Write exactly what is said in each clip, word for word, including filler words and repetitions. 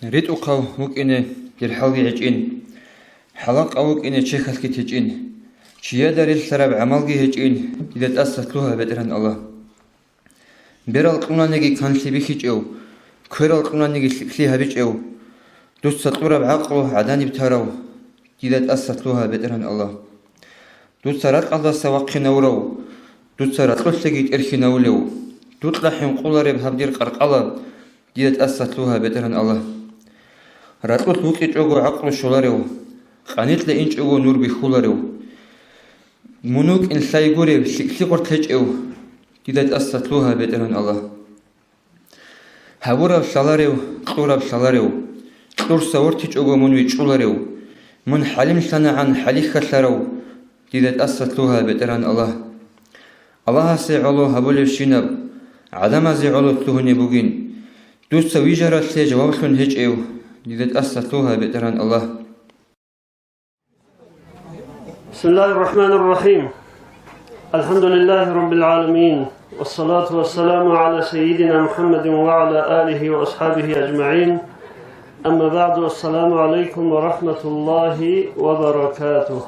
РитӀухъав вукӀине дир хӀалги гьечӀин, хӀалакъав вукӀине чехьалъги течӀин, чияда релълъараб гӀамалги гьечӀин, дида тӀаса лъугьа, БетӀергьан Аллагь. Берал кьунаниги канлъи бихьичӀев, кверал кьунаниги лъикӀлъи гьабичӀев, дуца кьураб гӀакълу гӀаданиб тарав, дида тӀаса лъугьа, БетӀергьан Аллагь. Дуца ракьалдаса вахъинавурав, дуца ракьулъеги тӀерхьинавулев, дукьа хӀинкъулареб гьаб дир къаркъала, дида тӀаса лъугьа, БетӀергьан Аллагь. Ракьулъ вукӀичӀого гӀакълу щоларев, къанилъа инчӀого нур бихьуларев, мун вукӀин лъай гурев, лъикӀлъи гъоркьечӀев, дида тӀаса лъугьа, БетӀергьан Аллагь. Гьабураб лъаларев, кьураб лъаларев, кьурса вортичӀого мун вичӀчӀуларев, мун хӀалимлъанагӀан хӀалихьалъарав, дида тӀаса лъугьа, БетӀергьан Аллагь. Аллагьасе гӀоло гьабулевщинаб, гӀадамазе гӀоло лъугьунеб бугин, дуца вижаралъе жаваблъун гьечӀев, дида тӀаса лъугьа, БетӀергьан Аллагь. بسم الله الرحمن الرحيم. الحمد لله رب العالمين. والصلاة والسلام على سيدنا محمد وعلى آله وأصحابه أجمعين. أما بعد، السلام عليكم ورحمة الله وبركاته.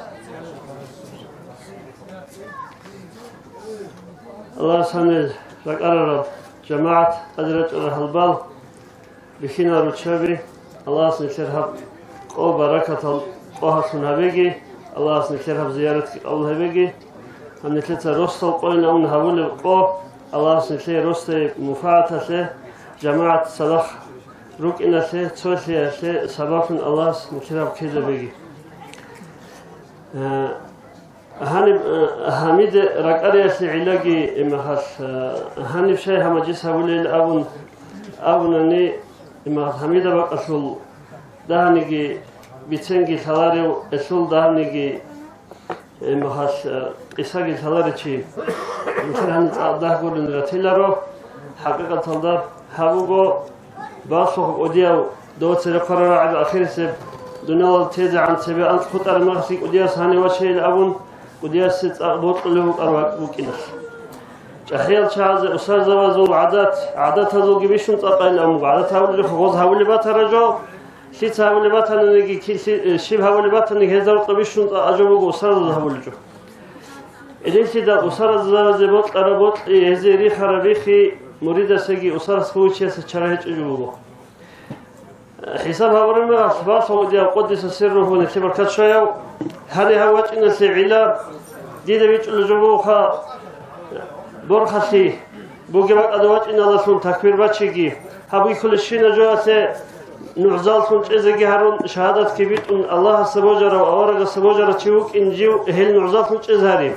Аллагьас гьанир ракӀарараб жамагӀат, къадир рачӀарал гьалбал, бихьинал руччаби, Аллагьас нилъер гьаб къо баракатал къо гьалъун гьабеги, Аллагьас нилъер гьаб зияратги къабул гьабеги, гьаб нилъеца росдал къойин абун гьабулеб къо, Аллагьас нилъее росдае мунпагӀаталъе, жамагӀат цадахъ рукӀиналъе, цолъиялъе сабаблъун Аллагьас нилъер гьаб ккезабеги. Э, Гьаниб, э, гьамида ракӀариялъе гӀиллаги, имахал, э, гьаниб щай гьамажис гьабулел абун абунани, имахал гьамида бакӀалъул дагьаниги биценги лъаларев, элъул дагьаниги, имахал, э, къисаги лъаларев чи. Нилъер гьаниб цӀакъ дагь гурин ратиларо, хӀакъикъаталда гьаб буго, балъухъ кӀудияв дова цере хъварал рагӀаби ахирисеб, дуниялалда тезегӀан цебе анкь хутӀараб мехалъги кӀудияс гьанив вачейил абун, кӀудиясе цӀакъ бокьулев вукӀарав вукӀиналъ. ЧӀахӀиял чагӀазе усарзабазул гӀадат, гӀадатазулги бищун цӀакъайилан буго, гӀадат гьабулеб гъоз гьабулеб батара жо, лъица гьабулеб батаниги, ки-, лъи-, э, щиб гьабулеб батаниги гьезда рокъоб бищун цӀакъ жо буго усарзабаз гьабулеб жо. Гьединлъидал усарзабазе бокьараб бокьи, гьезие рихараб рихи муридасеги усарас бугев чиясе чара гьечӀеб жо буго. ХӀисаб гьабураб мехалъ, балъ гьудияв къуддиса сирругьу нилъер баркат щваяв, гьанир гьав вачӀиналъе гӀилла, дида бичӀчӀулеб жо бугоха борхалъи, бугеб бакӀалда вачӀиналдалъун такбир бачиги, гьаб бихьулебщинаб жоялъе нугӀзаллъун чӀезеги гьарун, шагьадатги битӀун, Аллагьасда божарав, аварагасда божарав чи вукӀин жив гьел нугӀзаллъун чӀезе гьари.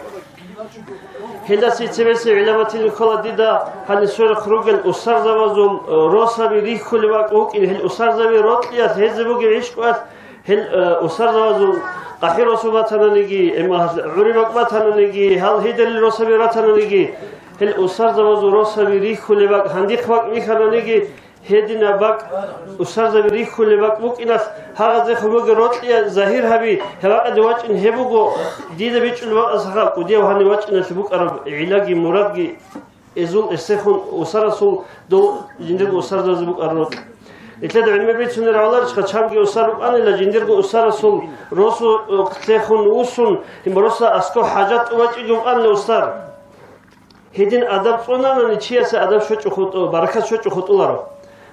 Гьелдаса цебесеб гӀилла батилин ккола дида гьанир сверухъ ругел усарзабазул, э, росаби рихьулеб бакӀ букӀин, гьел усарзаби рокьиялъ гьезе бугеб гӀишкӀуялъ, гьел, э, усарзабазул къахӀи росу батананиги, эмма гьал гӀури бакӀ батананиги, гьал гьедалил росаби ратананиги, гьел усарзабазул росаби рихьулеб бакӀ, гьандихъ бакӀ бихьананиги, Гьединаб бакӀ усарзаби рихьулеб бакӀ букӀиналъ, гьагъазехун бугеб рокьи загьир гьаби, гьеб бакӀалде вачӀин гьеб буго, дида бичӀчӀулеб бакӀасаха кӀудияв гьанив вачӀиналъе букӀараб гӀиллаги мурадги, эзул эсехун усарасул дов жиндирго усарзабазе букӀараб рокьи. Нилъеда гӀемер бицунеб гьавларищха, чанги усар рукӀанила, жиндирго усарасул росу, э, лъехун вуссун, гьеб росда аскӀоб хӀажат тӀубачӀиги букӀанила усар. Гьедин адаб цӀунанани чиясе адаб щвечӀо хутӀу-, баракат щвечӀо хутӀуларо.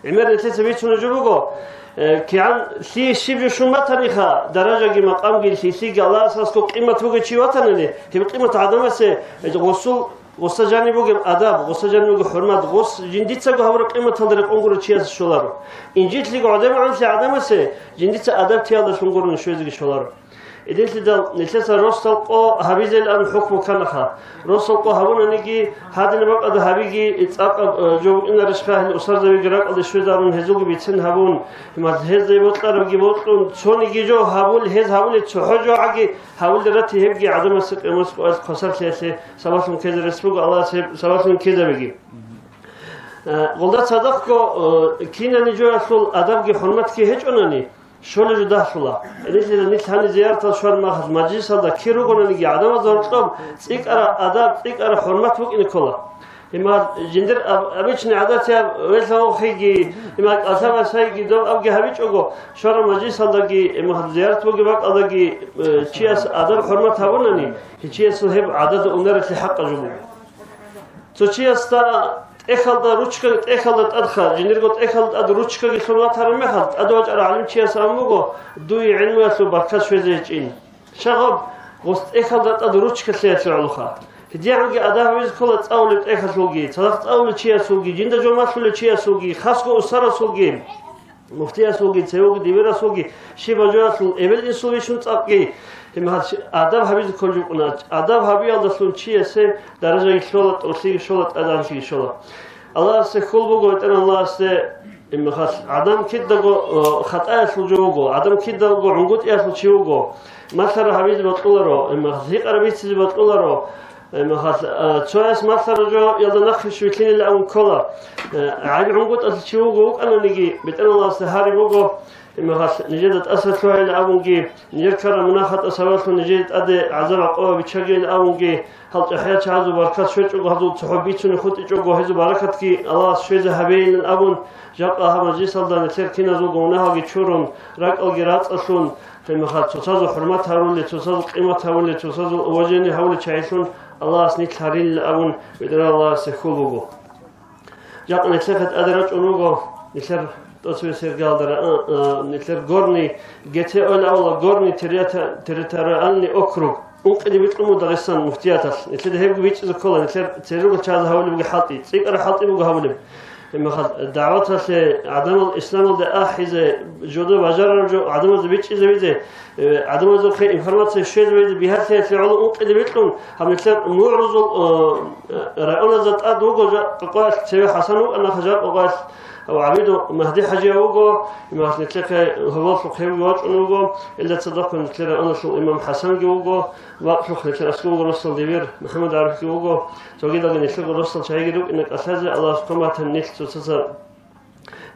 ГӀемер нилъеца бицунеб жо буго, э, кигӀан лъие щиб жо щун батаниха, даражаги макъамги лъилъиги Аллагьасда аскӀоб къимат бугев чи ватанани, гьеб къимат гӀадамасе, э, гъосул, гъоса жаниб бугеб адаб, гъоса жаниб бугеб хӀурмат, гъос жиндицаго гьабураб къиматалда рекъон гурев чиясе щоларо. Инжитлъиго гӀодеб гӀанлъи гӀадамасе жиндица адаб тиялдалъун гурони щвезеги щоларо. Гьединлъидал нилъеца росдал къо гьабизелан хӀукму кканаха. Росдал къо гьабунаниги, гьадинаб бакӀалда гьабиги, цӀакъаб, э, жо букӀинарищха, гьел усарзабиги ракӀалде щвезарун, гьезулги бицен гьабун, гьезда бокьарабги бокьун, цониги жо гьабул-, гьез гьабулеб цохӀо жо гӀаги гьабулде рати, гьебги гӀадамасе къиямасеб къоялъ хвасарлъиялъе сабаблъун ккезе рес буго, Аллагьас гьеб сабаблъун ккезабеги. Э, гъолда цадахъго, э, кинани жоялъул адабги хӀурматги гьечӀонани, щолеб жо дагьлъула. Гьединлъидал нилъ гьанир зияраталде щвараб мехалъ мажлисалда кир ругонаниги, гӀадамазда гьоркьоб цӀикӀкӀараб адаб, цӀикӀкӀараб хӀурмат букӀине ккола. Имма жиндир аб-, обычный гӀадатияб велъа вохиги, имма кӀалъа-масайги доб абги гьабичӀого, щвараб мажлисалдаги, имма зиярат бугеб бакӀалдаги, э, чияс адаб-хӀурмат гьабунани, гьев чиясул гьеб гӀадада унаралъе хӀакъаб жо буго. Цо чиясда тӀехьалда ручка, тӀехьалда тӀадха, жиндирго тӀехьалда тӀад ручкаги лъун ватараб мехалъ, тӀаде вачӀарав гӀалимчияс абун буго, дуе гӀилмуялъул баркат щвезе гьечӀин. Щай гъаб, гъос тӀехьалда тӀад ручка лъеялъе гӀолоха. ГьедигӀанги адаб гьабизе ккола цӀалулеб тӀехьалъулги, цадахъ цӀалулев чиясулги, жинда жо малъулев чиясулги, хасго устарасулги, муфтиясулги, цевеги дибирасулги, щибаб жоялъул эбел-инсул бищун цӀакъги. Гьеб мехалъ адаб гьабизе кколеб букӀуна. Адаб гьабиялдалъун чиясе даражаги щола, тӀолъиги щола, тӀадегӀанлъиги щола. Аллагьасе хьул буго, БетӀергьан Аллагьасде. Гьеб мехалъ гӀадан кидаго, э, хатӀаялъул жо вуго, гӀадан кидаго гӀунгутӀиялъул чи вуго. Малъараб гьабизе бокьуларо, гьеб мехалъ гьикъараб бицизе бокьуларо. Гьеб мехалъ, э, цояс малъараб жоялда нахъе щвелъинилан абун ккола. Э, гӀайиб гӀунгутӀалъул чи вуго вукӀананиги, БетӀергьан Аллагьасда гьари буго. Гьеб мехалъ нижеда тӀаса лъугьайилан абунги, нижер ккараб мунагь-хатӀа сабаблъун нижее тӀаде гӀазаб-гӀакъуба биччагейилан абунги, гьал чӀахӀиял чагӀазул баркат щвечӀого, гьазул цохӀо бицунеб хутӀичӀого, гьезул баракатги Аллагьас щвезе гьабейилан абун, жакъа гьаб мажлисалда нилъер киназулго мунагьалги чурун, ракӀалги рацӀцӀалъун, гьеб мехалъ цоцазул хӀурмат гьарулел, цоцазул къимат гьабулел, цоцазул уважение гьабулел чагӀилъун Аллагьас нилъ гьарилилан абун, БетӀергьан Аллагьасе хьул буго. Жакъа нилъехъе тӀаде рачӀун руго, нилъер тӀоцебесеб иргаялда ра-, а, а, нилъер Горный, ГТО-ян абула, Горный террито-, территориальный округ. Ункъиде бикьун буго Дагъистан муфтияталъ. Нилъеда гьебги бичӀчӀизе ккола, нилъер церегол чагӀаз гьабулебги хӀалтӀи, цӀикӀкӀараб хӀалтӀи буго гьабулеб. Гьеб мехалъ дагӀваталъе, гӀадамал исламалде ахӀизе, жодое бажарараб жо гӀадамазда бичӀчӀизавизе, Э, гӀадамазухъе информация щвезавизе бигьалъиялъе гӀоло ункъиде бикьун, гьаб нилъер мугӀрузул, э, районалда тӀад вуго жа-, къокъоялъ цеве ХӀасан вукӀана, жа-, къокъоялъ ГӀабиду Магьди-хӀажияв вуго, имамас нилъехъе гьоболлъухъ гьев вачӀун вуго, гьелда цадахъ нилъер районалъул имам ХӀасанги вуго, бакълъухъ нилъер аскӀов росдал дибир МухӀаммад ГӀарифги вуго, цогидалги нилъер росдал чагӀиги рукӀина кӀалъазе, Аллагьас хъван батани нилъ цоцазда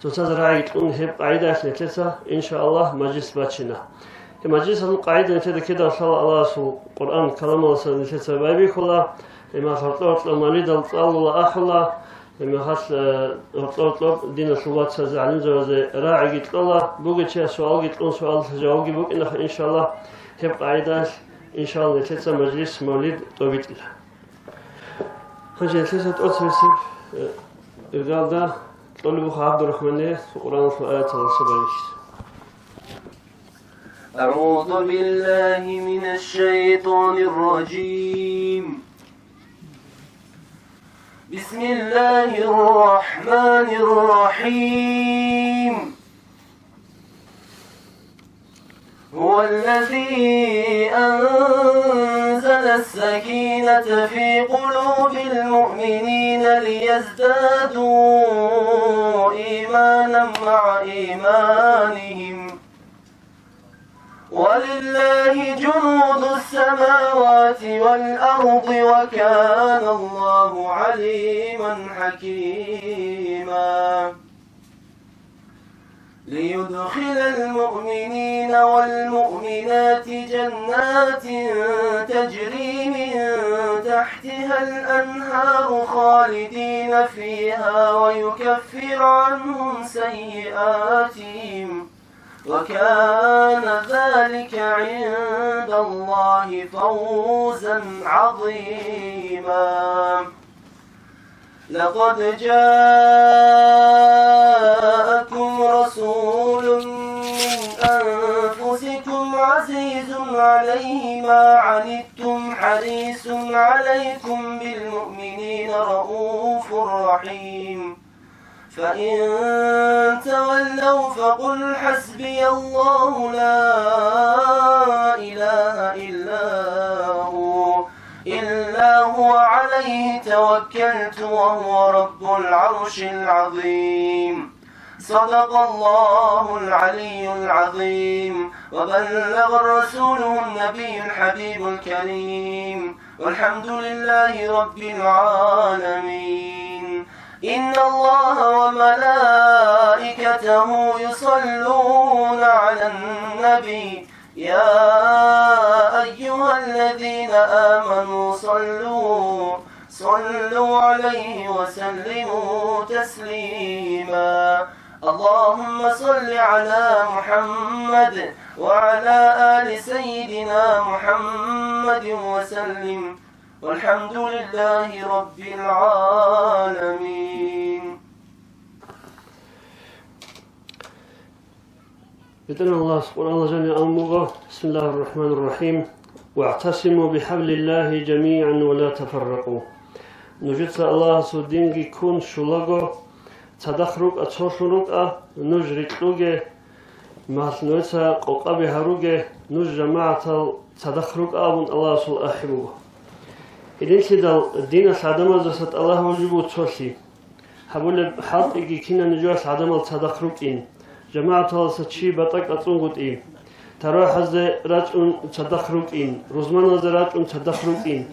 Цоцаз рагӀи кьун гьеб къагӀидаялъ нилъеца, иншааллагь, мажлис бачина. Гьеб мажлисалъул къагӀида нилъеда кидаго лъала Аллагьасул Къуръан каламалдаса нилъеца байбихьула, гьеб мехалъ гьоркьор-гьоркьор мавлидал цӀалула ахӀула, гьеб мехалъ, э, гьоркьор-гьоркьор диналъул вацазе, гӀалимзабазе рагӀиги кьола, бугев чияс суалги кьун, суалалъе жавабги букӀинаха, иншааллагь, гьеб къагӀидаялъ, иншааллагь, нилъеца мажлис, мавлид тӀобитӀила. Гьанже нилъеца тӀоцебесеб, э, иргалда кьолеб буго ГӀабдурахӀманил Къуръаналъул аяталдаса байбихьизе. أعوذ بالله من الشيطان الرجيم. بسم الله الرحمن الرحيم. هو الذي أنزل السكينة في قلوب المؤمنين ليزدادوا إيمانا مع إيمانهم، ولله جنود السماوات والأرض، وكان الله عليما حكيما. ليدخل المؤمنين والمؤمنات جنات تجري من تحتها الأنهار خالدين فيها ويكفر عنهم سيئاتهم، وكان ذلك عند الله فوزا عظيما. لقد جاءكم رسول من أنفسكم عزيز عليه ما عنتم حريص عليكم بالمؤمنين رءوف رحيم. فإن تولوا فقل حسبي الله لا إله إلا هو، إلا هو عليه توكلت وهو رب العرش العظيم. صدق الله العلي العظيم، وبلغ رسوله النبي الحبيب الكريم، والحمد لله رب العالمين. إن الله وملائكته يصلون على النبي، يا أيها الذين آمنوا صلوا، صلوا عليه وسلموا تسليما. اللهم صل على محمد وعلى آل سيدنا محمد وسلم. والحمد لله رب العالمين. БетӀергьан Аллагьас Къуръаналда жаниб абун буго: بسم الله الرحمن الرحيم. واعتصموا بحبل الله جميعا ولا تفرقوا. Нужеца Аллагьасул динги ккун щулаго, цадахъ рукӀа, цолъун рукӀа, нуж рикьуге, малъ нужеца къокъаби гьаруге, нуж жамагӀатал цадахъ рукӀа абун Аллагьасул ахӀи буго. Гьединлъидал диналъ гӀадамаздаса тӀалаб гьабулеб буго цолъи. Гьабулеб хӀалтӀиги кинабниги жоялъ гӀадамал цадахъ рукӀин, жамагӀаталдаса чи батӀа кӀацӀунгутӀи, таравихӀазде рачӀун цадахъ рукӀин, рузманалде рачӀун цадахъ рукӀин.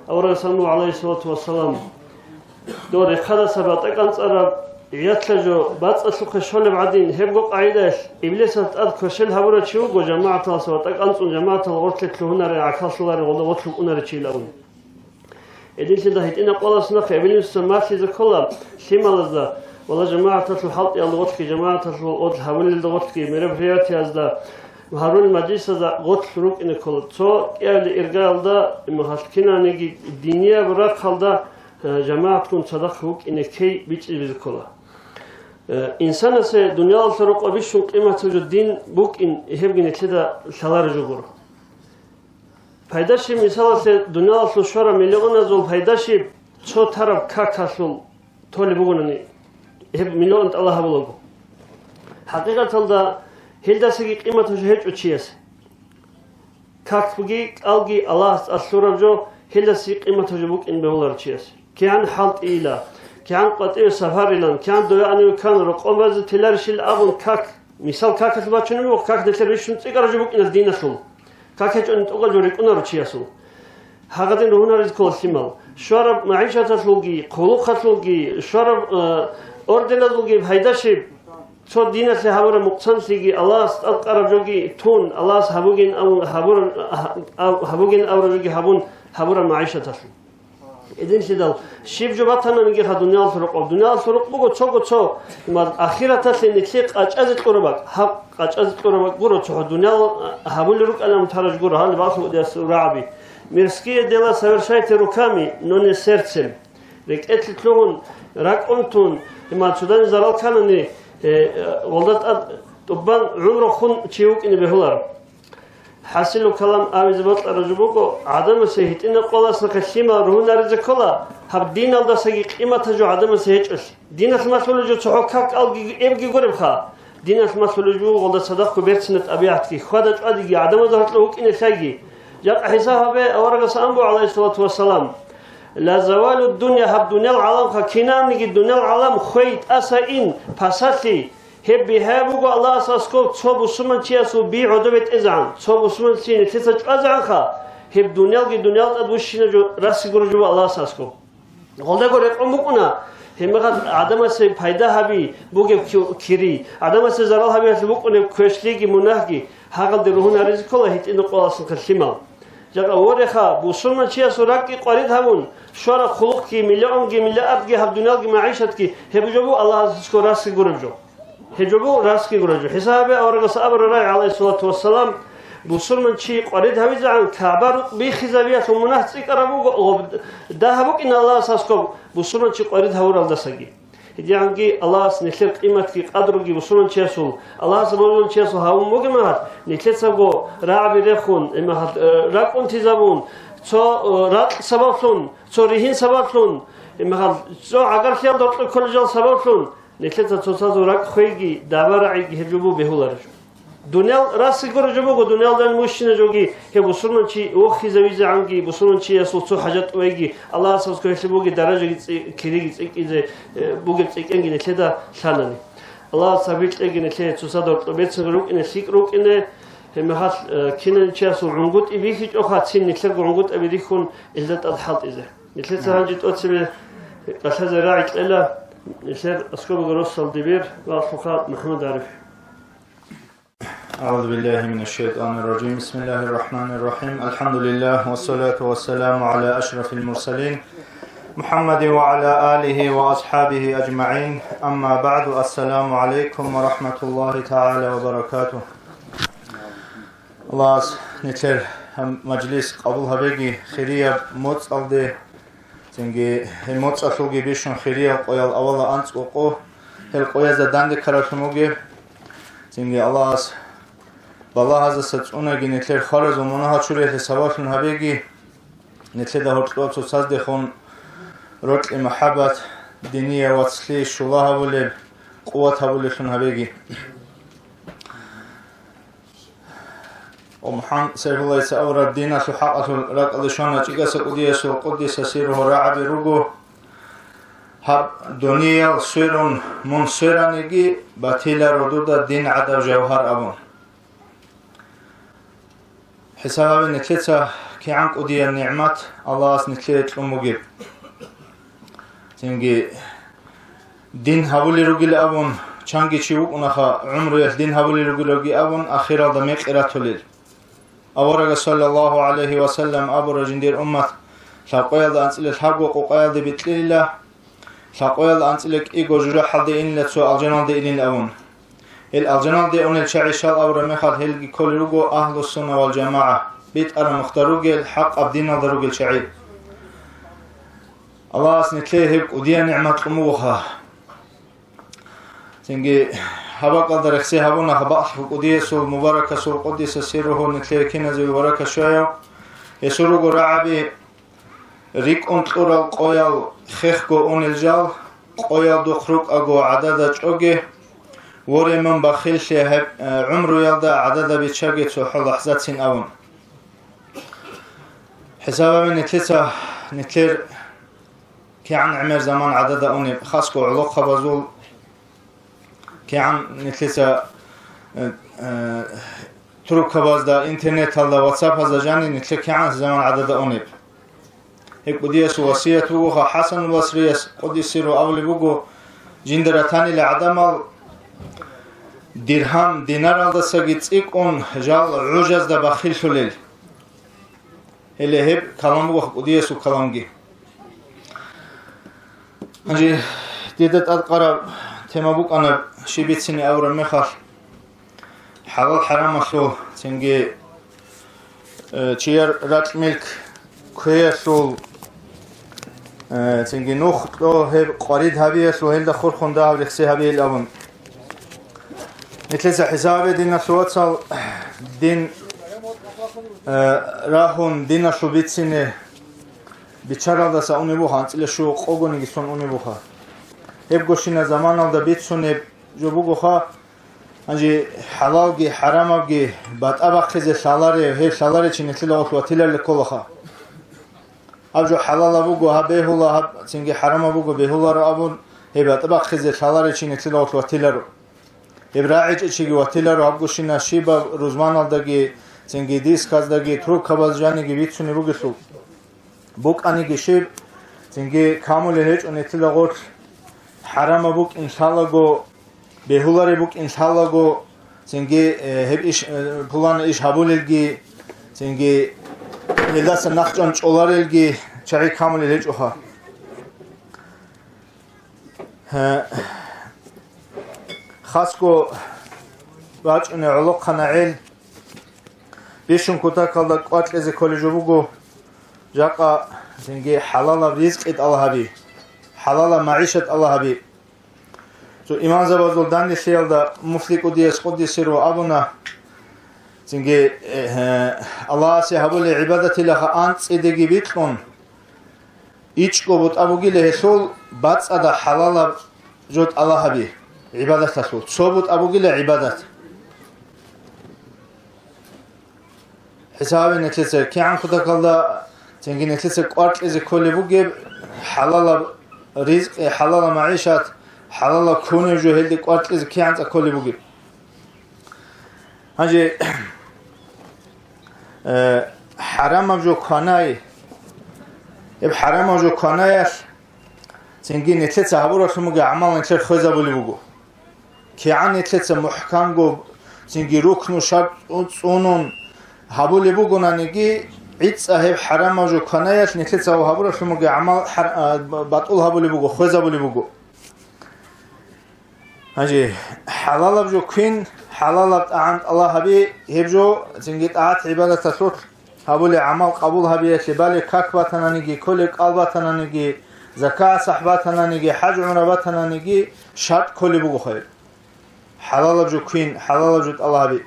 Аварагас абун буго, гӀалайгьиссалату вассалам, дол рехъадаса батӀа кӀанцӀараб гӀиятлъа жо бацӀцӀалъухъе щолеб гӀадин, гьебго къагӀидаялъ Иблисалъ тӀад кверщел гьабурав чи вуго, жамагӀаталдаса батӀа кӀанцӀун, жамагӀатал гъорлъе лъугьунарев, гӀахьаллъуларев, гъолда гъорлъ рукӀунарев чиял абун. Гьединлъидал гьитӀинаб къоялъ нахъе эбелинчиясда малъизе ккола лъималазда, валлагь, жамагӀаталъул хӀалтӀиялда гъорлъги, жамагӀаталъул гъорлъ гьабулелда гъорлъги, мероприятиязда, гьарулел мажлисазда гъорлъ рукӀине ккола. Цо кӀиабилеб иргаялда, имахалъ кинаниги динияб рахъалда, э, жамагӀатгун цадахъ вукӀине ккей бичӀчӀизабизе ккола. Э, инсанасе дуниялалъул рокъоб бищун къиматаб жо дин букӀин, гьебги нилъеда лъалареб жо гуро. Пайда щиб, мисалалъе, дуниялалъул щвараб миллионазул пайда щиб цо тараб какалъул толеб бугони, гьеб миллион тӀалаб гьабулаго. ХӀакъикъаталда гьелдасаги къиматаб жо гьечӀо чиясе. Какги, кӀалги Аллагьас тӀад лъураб жо, гьелдасаги къиматаб жо букӀин бегьуларо чиясе. КигӀан хӀалтӀийила, кигӀан къватӀиве сапарилан, кигӀан дояни векан, рокъоб базе теларищил абун как, мисал какалъ бачунеб буго, как нилъер бищун цӀикӀкӀараб жо букӀиналъ диналъул. Как гьечӀони тӀокӀаб жо рикӀкӀунаро чиясул. Гьагадин ругьунарез ккола лъимал. Щвараб магӀишаталъулги, хъулухъалъулги, щвараб, э, орденазулги пайда щиб? Цо диналъе гьабураб мукъсанлъиги, Аллагьас тӀадкъараб жоги тун, Аллагьас гьабугин абун гьабураб, гьаб-, гьабугин абураб жоги гьабун гьабураб магӀишаталъул. Гьединлъидал щиб жо батананиги гьаб дуниялалъул рокъоб. Дуниялалъул рокъ буго цого-цо, ма, ахираталъе нилъее къачӀазе кьураб бакӀ. Гьаб къачӀазе кьураб бакӀ гуро, цохӀо дуниял гьабулел рукӀанан тарач гуро, гьале балъу удияс урагӀаби. Мирские дела совершайте руками, но не сердцем. РекӀелъе лъугьун, ракӀ унтун, ма, цо дагьаб зарал кканани, э, э, гъолда тӀад тӀубан гӀумру хун чи вукӀине бегьуларо. ХӀасилу калам абизе бокьараб жо буго, гӀадамасе гьитӀинаб къоялъ нахъе лъимал ругьунаризе ккола, гьаб диналдасаги къиматаб жо гӀадамасе гьечӀолъи. Диналъ малъулеб жо цохӀо как кӀалги эбги гуребха. Диналъ малъулеб жо буго гъолда цадахъго берцинаб тӀабигӀатги, хьвада-чӀвадиги гӀадамазда гьоркьоб вукӀине лъайги. Жакъа хӀисаб гьабе, аварагас абун буго, гӀалайгьиссалату вассалам: «Ла завалу дунья», гьаб дуниял гӀаламха, кинабниги дуниял гӀалам хвей, тӀаса ин, пасалъи, гьеб бигьа буго Аллагьас аскӀоб цо бусурманчиясул би гӀодобе тӀезегӀан, цо бусурманчи нилъеца чӀвазегӀанха, гьеб дуниялги дуниял тӀад бущинаб жо расги гураб жо буго Аллагьас аскӀоб. Гъолдаго рекъон букӀуна, гьебмехалъ гӀадамасе пайда гьаби бугеб ки-, кири, гӀадамасе зарал гьабиялъе букӀунеб квешлъиги мунагьги, гьагъалде ругьунаризе ккола гьитӀинаб къоялъ нахъе лъимал. Жакъа вореха, бусурманчиясул ракӀги къварид гьавун, щвараб хъулухъги, миллионги, миллиардги гьаб дуниялги магӀишатги, гьеб жо буго Аллагьасул расги гуреб жо. Гьеб жо буго расги гуреб жо. ХӀисаб гьабе, аварагас абураб рагӀи, гӀалайгьиссалату вассалам, бусурманчи къварид гьавизегӀан КагӀба рукъ биххизабиялъул мунагь цӀикӀкӀараб буго, гъоб дагь букӀина Аллагьас аскӀоб бусурманчи къварид гьавуралдасаги. ГьедигӀанги Аллагьас нилъер къиматги къадруги бусурманчиясул, Аллагьас бусурманчиясул гьавун бугеб мехалъ, нилъецаго рагӀаби рехун, гьебмехалъ, э, ракӀ унтизабун, цо, э, ракь сабаблъун, цо ригьин сабаблъун, гьебмехалъ, цо гӀагарлъиялда гьоркьоб кколел жал сабаблъун, нилъеца цоцазул ракӀ хвейги, даба рагӀиги гьеб жо буго бегьулареб жо. Дуниял расги гуреб жо буго, дуниялда мущина жоги, гьеб бусурманчи вохизавизегӀанги, бусурманчиясул цо хӀажат тӀубайги, Аллагьас аскӀоб гьелъул бугеб даражаги цӀи-, кириги цӀикӀкӀизе, э, бугеб цӀикӀкӀинги нилъеда лъалани. Аллагьас тавфикъ кьеги нилъее цоцазда гьоркьоб берцин рукӀине, лъикӀ рукӀине, гьебмехалъ, э, кинанчиясул гӀунгутӀи бихьичӀоха, цин нилъерго гӀунгутӀаби рихьун, илда тӀад хӀалтӀизе. Нилъеца гьанже тӀоцебе кӀалъазе рагӀи кьела, нилъер аскӀобаго росдал дибир ва лъуха МухӀаммад Ариф. أعوذ بالله من الشيطان الرجيم. بسم الله الرحمن الرحيم. الحمد لله والصلاة والسلام على أشرف المرسلين محمد وعلى آله وأصحابه أجمعين. أما بعد، السلام عليكم ورحمة الله تعالى وبركاته. Аллагьас нилъер гьаб мажлис къабул гьабеги, хирияб моцӀалде, цинги гьеб моцӀалъулги бищун хирияб къоял авала анцӀго къо, гьел къоязда данде ккаралъун вугеб. Цинги Аллагьас балагьаздаса цӀунаги, нилъер хваразул мунагьал чуриялъе сабаблъун гьабеги, нилъеда гьоркьоб цоцаздехун рокьи махӀаббат, динияв вацлъи щула гьабулеб, къуват гьабулеблъун гьабеги. Ва МухӀаммад Сайфуллайица авараг диналъул хӀакъалъулъ ракӀалде щвана чӀикӀаса кӀудиясул къуддиса сирругьу рагӀаби руго: «Гьаб дуниял сверун мун свераниги, батиларо дуда дин гӀадаб жавгьар», – абун. ХӀисаб гьабе нилъеца кигӀан кӀудиял нигӀмат Аллагьас нилъее кьун бугеб. Цинги дин гьабулел ругел абун, чанги чи вукӀунаха, гӀумруялъ дин гьабулел ругел руги абун, ахиралда мекъи ратулел. Аварагас, саллаллагьу гӀалайгьи ва саллам, абура: «Жиндир уммат лъабкъоялда анцӀила лъабго къукъаялде бикьилила, лъабкъоялда анцӀила кӀиго жужахӀалде инила, цо алжаналде инила», – абун. Гьел алжаналде унел чагӀи щал абураб мехалъ, гьелги кколел руго агьлу-сунна вал жамагӀа, битӀараб нухда ругел, хӀакъаб диналда ругел чагӀи. Аллагьас нилъее гьеб кӀудиял нигӀмат кьун бугоха. Цинги гьаб бакӀалда рехсей гьабуна гьаб бакӀалъул кӀудиясул, мубаракасул, къуддиса сирругьу, нилъее киназего баракат щваяв. Гьесул руго рагӀаби: «РикӀкӀун кьурал къоял хехго унел жал, къоялдухъ рукӀаго гӀадада чӀоге, воре мун бахиллъи гьеб, э, гӀумруялда гӀадада биччаге цохӀо лахӀзацин», – абун. ХӀисаб гьабе нилъеца, нилъер кигӀан гӀемер заман гӀадада унеб, хасго гӀолохъабазул кигӀан нилъеца, э, э, трубкабазда, интернеталда, ватсапазда жаниб нилъер кигӀан заман гӀадада унеб. Гьеб кӀудиясул васият бугоха. ХӀасанул Басрияс, къуддиса сирругьу, абулеб буго: «Жинда ратанила гӀадамал диргьам, динаралдасаги цӀикӀкӀун жал гӀужазда бахиллъулел». Гьеле гьеб калам буго кӀудиясул каламги. Гьанже дида тӀадкъараб тема букӀана, щиб бицине абураб мехалъ, хӀалал-хӀарамалъул, цинги, э, чияр ракь-милк кквеялъул, э, цинги нух кьо гьеб къварид гьабиялъул, гьелда хурхун дагьаб рехсей гьабейил абун. Нилъеца хӀисабе, диналъул вацал, дин, э, рагьун, диналъул бицине биччаралдаса унеб буха, анцӀила щуго къогониги сон унеб буха. Гьебгощина заманалда бицунеб жо бугоха, гьанже хӀалалги хӀарамабги батӀа бахъизе лъаларев, гьеб лъаларев чи нилъеда гъорлъ ватилалде кколаха. Гьаб жо хӀалалаб буго, гьаб бегьула, гьаб цинги хӀарамаб буго, бегьуларо абун, гьеб батӀа бахъизе лъаларев чи нилъеда гъорлъ ватиларо. Гьеб рагӀичӀев чиги ватиларо, гьабгощина щибаб рузманалдаги, цинги дисказдаги, трубкабаз жаниги бицунеб бугелъул. БукӀаниги щиб, цинги камулел гьечӀо нилъеда гъорлъ, хӀарамаб букӀин лъалаго, бегьулареб букӀин лъалаго, цинги, э, гьеб иш, э, пулана иш гьабулелги, цинги гьелдаса нахъчӀван чӀоларелги чагӀи камулел гьечӀоха. Гье, хасго бачӀунеб гӀолохъанагӀел бищун кутакалда кӀвар кьезе кколеб жо буго, жакъа цинги хӀалалаб ризкъи тӀалаб гьаби, хӀалалаб магӀишат тӀалаб гьаби. Цо имамзабазул данделъиялда муфти кӀудияс къуддиса сирругьу абуна, цинги, э, Аллагьасе гьабулеб гӀибадатилаха анцӀидеги бикьун, ичӀго бутӀа бугила гьелъул бацӀцӀадаб хӀалалаб жо тӀалаб гьаби гӀибадаталъул. Цо бутӀа бугила гӀибадат. ХӀисабе нилъеца кигӀан кутакалда цинги нилъеца кӀвар кьезе кколеб бугеб, хӀалалаб ризкъи, хӀалалаб магӀишат, хӀалалаб кунеб жо гьелде кӀвар кьезе кигӀан цӀа кколеб бугеб. Гьанже, э, хӀарамаб жо кванай, гьеб хӀарамаб жо кванаялъ цинги нилъеца гьабуралъун бугеб гӀамал нилъер хвезабулеб буго. КигӀан нилъеца мухӀканго, цинги рукну шартӀ цӀунун гьабулеб бугонаниги, гӀицӀа гьеб хӀарамаб жо кванаялъ нилъеца гьабуралъун бугеб гӀамал хӀар-, а, ба-, батӀул гьабулеб буго, хвезабулеб буго. Гьанже хӀалалаб жо квен, хӀалалаб тӀагӀам тӀалаб гьаби, гьеб жо цинги тӀагӀат-гӀибадаталъулъ гьабулеб гӀамал къабул гьабиялъе балеб как батананиги, кколеб кӀал батананиги, закат сахӀ батананиги, хӀаж-гӀумра батананиги шартӀ кколеб буго хъайр. ХӀалалаб жо квен, хӀалалаб жо тӀалаб гьаби.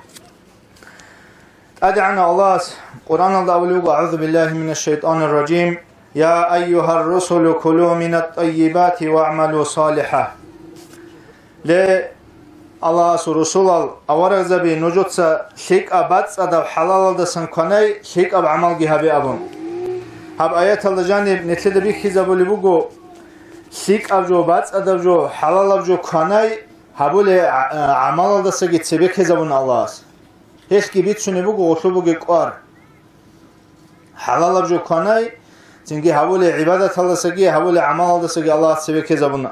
ТӀадегӀанав Аллагьас Къуръаналда абулеб буго: «АгӀузу биллагьи минаш шайтӀанир ражим. Я айюгьар русулу кулу минат тӀаййибати вагӀмалу салихӀа». Ле, Аллагьасул русулал, аварагзаби, нужеца лъикӀаб бацӀцӀадаб хӀалалалдасан кванай, лъикӀаб гӀамалги гьабе абун. Гьаб аяталда жаниб нилъеда бихьизабулеб буго, лъикӀаб жо, бацӀцӀадаб жо, хӀалалаб жо кванай, гьабулеб гӀа-, гӀамалалдасаги цебе ккезабуна Аллагьас. Гьелъги бицунеб буго гъолъул бугеб кӀвар. ХӀалалаб жо кванай, цинги гьабулеб гӀибадаталдасаги, гьабулеб гӀамалалдасаги Аллагьас цебе ккезабуна.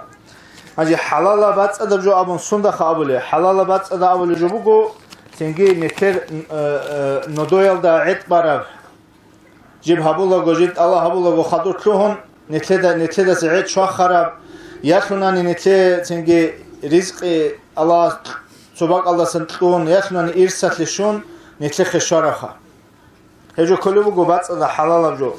Гьанже хӀалалаб бацӀцӀадаб жо абун сундаха абулеб? ХӀалалаб бацӀцӀадаб абулеб жо буго, цинги нилъер, э, э, нодоялда гӀетӀ бараб. Жиб гьабулаго, жиб тӀалаб гьабулаго хадур лъугьун, нилъеда-, нилъедаса гӀетӀ щвахараб, ялъунани нилъее цинги ризкъи Аллагьас цо бакӀалдасан кьун, ялъунани ирсалъе щун, нилъехъе щварабха. Гьеб жо кколеб буго бацӀцӀадаб хӀалалаб жо.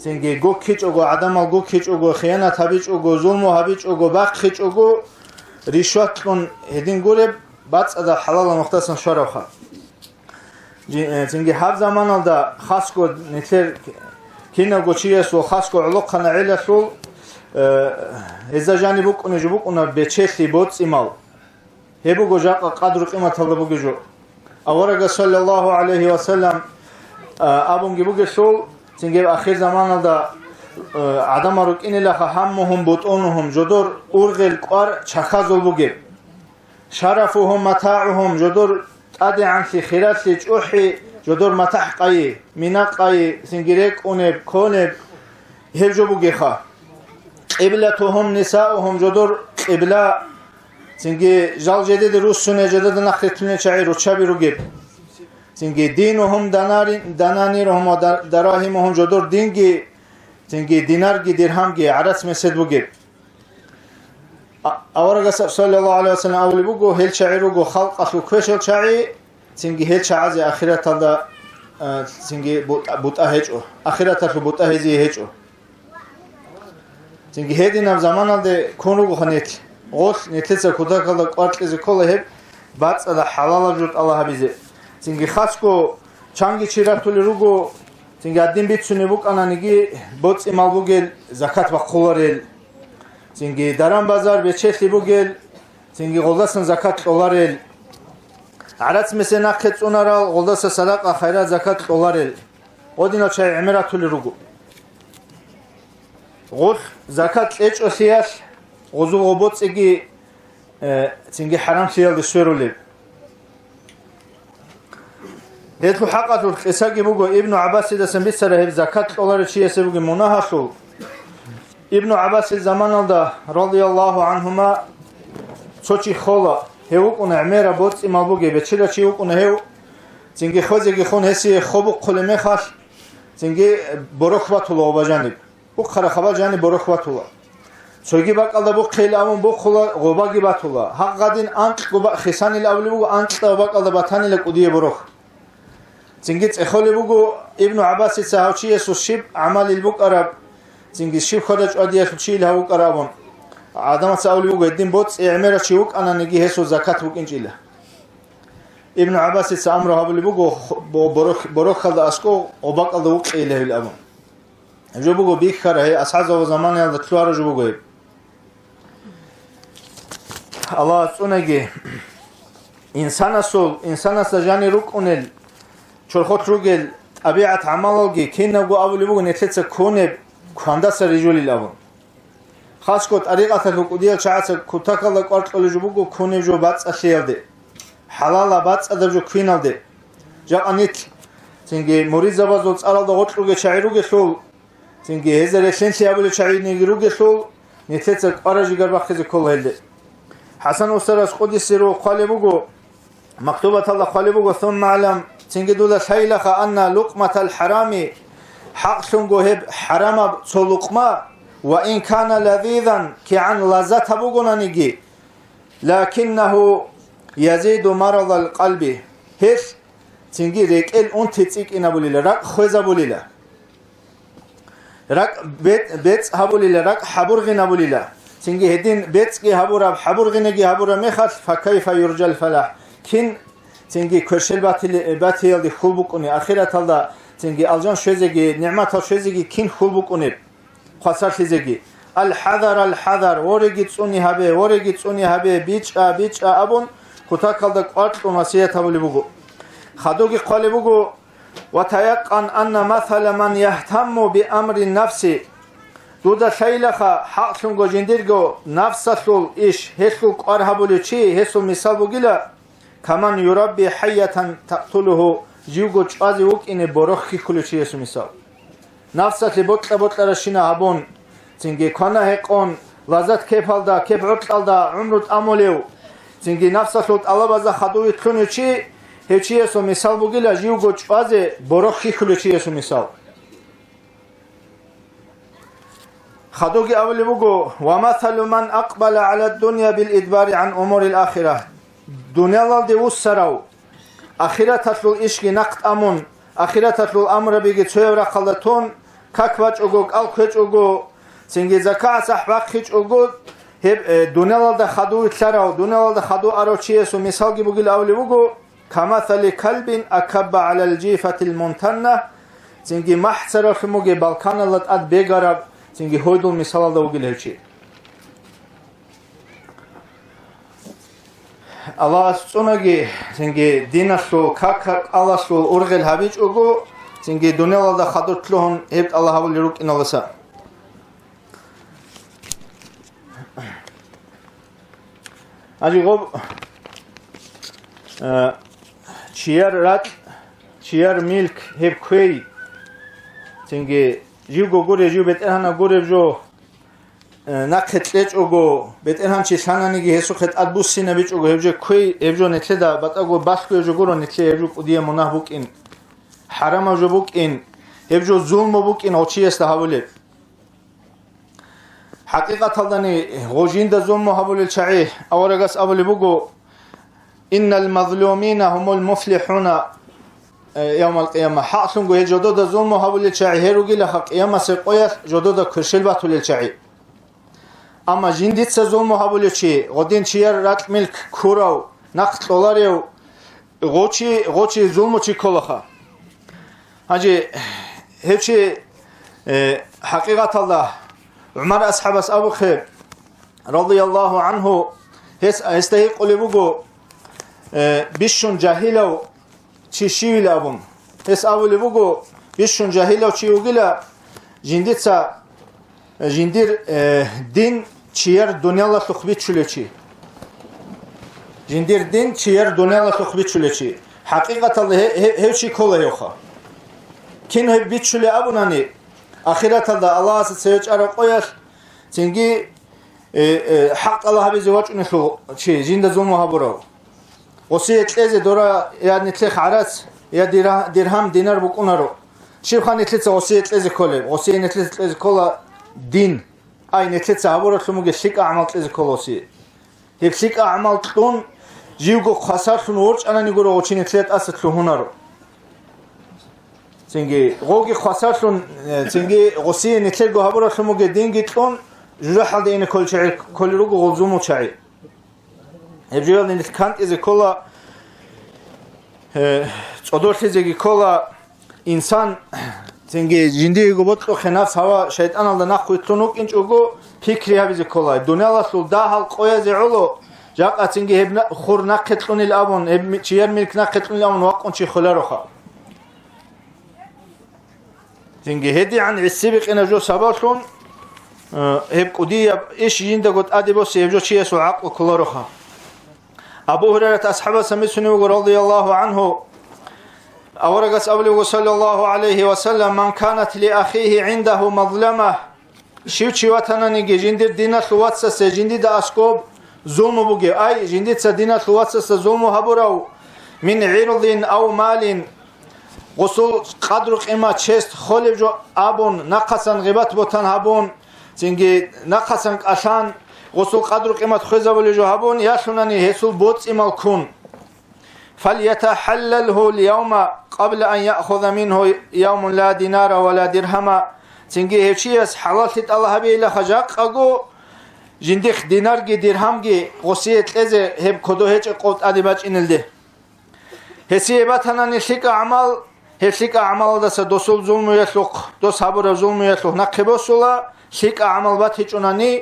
Цинги гуккичӀого, гӀадамал гуккичӀого, хиянат гьабичӀого, зулму гьабичӀого, бахъичӀого, ришват кьун гьедин гуреб бацӀцӀадаб хӀалалаб нухдасан щварабха. Жи-, э, цинги гьаб заманалда хасго нилъер кинавго чиясул хасго гӀолохъанаб гӀелалъул, э, гьезда жаниб букӀунеб жо букӀуна бечелъи, боцӀи-мал. Гьеб буго жакъа къадру-къиматалда бугеб жо. Аварагас, саллаллагьу гӀалайгьи ва саллам, а, абунги бугелъул, цинги ахир заманалда, э, гӀадамал рукӀинилаха гьаммугьум бутӀунугьум, жодор ургъел кӀвар чахьазул бугеб. Шарафугьум матагӀугьум, жодор тӀадегӀанлъи, хиралъи, чӀухӀи, жодор матахӀ къайи, мина къайи, цинги рекӀунеб, кколеб, гьеб жо бугеха. Къиблатугьум нисаугьум, жодор къибла, цинги жал жедеде руссунел, жедеда нахъ рилълъунел чагӀи руччаби ругеб. Цинги динугьум данари-, дананиругьум ва да-, дарагьимугьум, жодор динги, цинги динарги диргьамги гӀарац месед бугеб. А-, аварагас, саллаллагьу гӀалайгьи ва саллам, абулеб буго, гьел чагӀи руго халкъалъул квешал чагӀи, цинги гьел чагӀазе ахираталда, а, цинги бутӀа-, бутӀа гьечӀо, ахираталъул бутӀа гьезие гьечӀо. Цинги гьединаб заманалде ккун ругоха нилъ. Гъолъ нилъеца кутакалда кӀвар кьезе ккола гьеб бацӀцӀадаб хӀалалаб жо тӀалаб гьабизе. Цинги хасго чанги чи ратулел руго, цинги гьадин бицунеб букӀананиги, боцӀи-мал бугел закат бахъуларел. Цинги даран-базар бечелъи бугел, цинги гъолдасан закат кьоларел. ГӀарац месед нахъе цӀунарал, гъолдаса садакъа, хайрат, закат кьоларел. Гъодинал чагӀи гӀемер ратулел руго. Гъолъ закат кьечӀолъиялъ гъозул гъо боцӀиги, э, цинги хӀарамлъиялде сверулеб. Гьелъул хӀакъалъулъ къисаги буго, Ибну ГӀаббасидасан бицараб гьеб закат кьоларев чиясе бугеб мунагьалъул. Ибну ГӀаббасил заманалда, радияллагьу гӀангьума, цо чи хола, гьев вукӀуна гӀемераб боцӀи-мал бугеб, бечира чи вукӀуна гьев, цинги хвезеги хун гьесие хобухъулеб мехалъ, цинги борохь батула гъоба жаниб. Ухъара хабал жаниб борохь батула. Цоги бакӀалда бухъейилан абун бухъула, гъобаги батула. Гьагъадин анкьго ба-, хисанил абулеб буго, анкьаб бакӀалда батанила кӀудияб борохь. Цинги цӀехолеб буго, Ибну ГӀаббасица гьав чиясул щиб гӀамалил букӀараб, цинги щиб хьвада-чӀвадиялъул чийил гьав вукӀараб абун. ГӀадамаца абулеб буго, гьедин боцӀи гӀемерав чи вукӀананиги гьесул закат букӀинчӀила. Ибну ГӀаббасица амру гьабулеб буго, бо-, борохь-, борохьалда аскӀов гъобакӀалда вукъейилан абун. Жо буго бихьара, гьей асхӀабзабазул заманаялда лъугьараб жо буго гьеб. Аллагьас цӀунаги, инсанасул, инсанасда жанир рукӀунел, чорхолъ ругел тӀабигӀат-гӀамалалги кинабго абулеб буго нилъеца кунеб квандаса рижулил абун. Хасго тӀарикъаталъул кӀудиял чагӀаца кутакалда кӀвар кьолеб жо буго кунеб жо бацӀцӀалъиялде, хӀалалаб бацӀцӀадаб жо квиналде. Жакъа нилъ, цинги муридзабазул цӀаралда гъоркь ругел чагӀи ругелъул, цинги гьезда релълъинлъи гьабулел чагӀиги ругелъул, нилъеца кӀвараб жигар бахъизе ккола гьелде. ХӀасан устарас къудисе ругьу хъвалеб буго, мактубаталда хъвалеб буго, сумма гӀалам, цинги дуда лъайилаха, анна лукъматал хӀарами ХӀакълъунго гьеб хӀарамаб цо лукъма, ва ин кана лазизан, кигӀан лаззатаб бугонаниги, лакиннагьу язиду марадал къалби, гьелъ цинги рекӀел унти цӀикӀкӀинабулила, ракӀ хвезабулила. РакӀ бет-, бецӀ гьабулила, ракӀ хӀабургъинабулила. Цинги гьедин бецӀги гьабураб, хӀабургъинеги гьабураб мехалъ, факайфа юржал фалахӀ? Кин цинги кверщел батили-, батиялде хьул букӀунеб, ахираталда цинги алжан щвезеги, нигӀматал щвезеги кин хьул букӀунеб, хвасарлъизеги? Ал-хӀазар, ал-хӀазар, вореги цӀуни гьабе, вореги цӀуни гьабе, бичӀа, бичӀа абун, кутакалда кӀваркьун васият гьабулеб буго. Хадуги хъвалеб буго, ва таякъан анна масала ман яхтамму би амри нафси. Дуда лъайилаха хӀакълъунго жиндирго нафсалъул иш, гьелъул кӀвар гьабулев чи, гьесул мисал бугила, каман юрабби хӀайятан такътулугьу, живго чӀвазе вукӀине борохь хьихьулев чиясул мисал. Нафсалъе бокьа-бокьаращина гьабун, цинги квана-гьекъон, лаззат кепалда, кеп-гӀоркьалда гӀумру тӀамулев, цинги нафсалъул тӀалабазда хадув витлъунев чи, гьев чиясул мисал бугила живго чӀвазе борохь хьихьулев чиясул мисал. Хадуги абулеб буго, ва масалу ман акъбала гӀала дунья бил идбари гӀан умурил ахира. Дуниялалде вуссарав, ахираталъул ишги нахъ тӀамун, ахираталъул амрабиги цояв рахъалда тун, как бачӀого, кӀал кквечӀого, цинги закагӀат сахӀ бахъичӀого, гьеб, э, дуниялалда хадув витлъарав, дуниялалда хадув арав чиясул мисалги бугил абулеб буго, камасали калбин акабба гӀалал жифатил мунтанна, цинги махӀ царалъун бугеб балканалда тӀад бегараб, цинги гьойдул мисалалда вугил гьев чи. Аллагьас цӀунаги, цинги диналъул, как-кӀалалъул ургъел гьабичӀого, цинги дуниялалда хадур лъугьун гьеб тӀалаб гьабулел рукӀиналдаса. Гьанже гъоб, э, чияр ракь, чияр милк, гьеб квей, цинги живго гуреб, жив бетӀергьанав гуреб жо, э, нахъе кьечӀого, бетӀергьанчи лъананиги гьесухъе тӀад буссинабичӀого, гьеб жо квей, гьеб жо нилъеда батӀаго балъго гьеб жо гуро, нилъее гьеб жо кӀудияб мунагь букӀин, хӀарамаб жо букӀин, гьеб жо зулму букӀин гъочиясда гьабулеб. ХӀакъикъаталдани гъо жинда зулму гьабулел чагӀи, аварагас абулеб буго, «Иннал мазлумина гьумул муфлихӀуна, э, явмал къияма». ХӀакълъунго гьел жодода зулму гьабулел чагӀи гьел ругилаха къиямасеб къоялъ жодода кверщел батулел чагӀи. Амма жиндица зулму гьабулев чи, гъодин чияр ракь-милк ккурав, нахъ кьоларев, гъо чи, гъо чи зулмучи кколаха. Гьанже гьев чи, э, хӀакъикъаталда ГӀумар асхӀабас абухъе, радияллагьу гӀангьу, гьес, гьесда гьикъулеб буго, э, бищун жагьилав чи щивил абун. Гьес абулеб буго, бищун жагьилав чи вугила, жиндица, жиндир, э, дин чияр дуниялалъухъ бичулев чи. Жиндир дин чияр дуниялалъухъ бичулев чи. ХӀакъикъаталда гье-, гье-, гьев чи ккола гьевха. Кин гьеб бичулеб абунани, ахираталда Аллагьасда цеве чӀараб къоялъ, цинги, э, э, хӀакъ тӀалаб гьабизе вачӀунелъул чи, жинда зулму гьабурав. Гъосие кьезе дора я нилъехъ гӀарац, я дира-, диргьам, динар букӀунаро. Щибха нилъеца гъосие кьезе кколеб? Гъосие нилъеца кьезе ккола дин. Ай, нилъеца гьабуралъун бугеб лъикӀа гӀамал кьезе ккола гъосие. Гьеб лъикӀа гӀамал кьун, живго хвасарлъун ворчӀанани гуро гъо чи нилъее тӀаса лъугьунаро. Цинги гъоги хвасарлъун, э, цинги гъосие нилъерго гьабуралъун бугеб динги кьун, жужахӀалде ине кколел чагӀи кколел руго гъол зулмул чагӀи. Гьеб жоялде нилъ кантӀизе ккола, э, цӀодорлъизеги ккола, инсан, цинги жиндиего бокьухъе нафс гьава шайтӀаналда нахъ витлъун вукӀинчӀого, пикри гьабизе ккола. Дуниялалъул дагьал къоязе гӀоло, жакъа цинги гьеб на-, хур нахъе кьунил абун, гьеб ми-, чияр милк нахъе кьунил абун вакъун чи холароха. Цинги гьедигӀан гӀиси бикъина жо сабаблъун, э, гьеб кӀудияб иш жиндаго тӀаде босе гьеб жо чиясул гӀакълу кколароха. Абу Гьурайрат асхӀабас гьамисунев вуго, радияллагьу гӀангьу, аварагас абулев вуго, саллаллагьу гӀалайгьи ва саллам, «Ман канат ли ахихи гӀиндагьу мазлама». Щив чи ватананиги жиндир диналъул вацасе жиндида аскӀоб зулму бугев, ай, жиндица диналъул вацасда зулму гьабурав, мин гӀирдин ав малин, гъусул къадру-къимат, чест холеб жо абун, нахъасан гъибат-бутан гьабун, цинги нахъасан кӀалъан, гъусул къадру-къимат хвезабулеб жо гьабун, ялъунани гьесул боцӀи-мал ккун. «فليتحلله اليوم قبل أن يأخذ منه يوم لا دينار ولا درهم». Цинги гьев чияс хӀалаллъи тӀалаб гьабейилаха жакъаго, жиндихъ динарги диргьамги гъосие кьезе гьеб кодо гьечӀеб къо тӀаде бачӀинелде. Гьесие батанани лъикӀа гӀамал, гьеб лъикӀа гӀамалалдаса досул зулмуялъухъ, дос гьабураб зулмуялъухъ нахъе босула, лъикӀа гӀамал батичӀунани,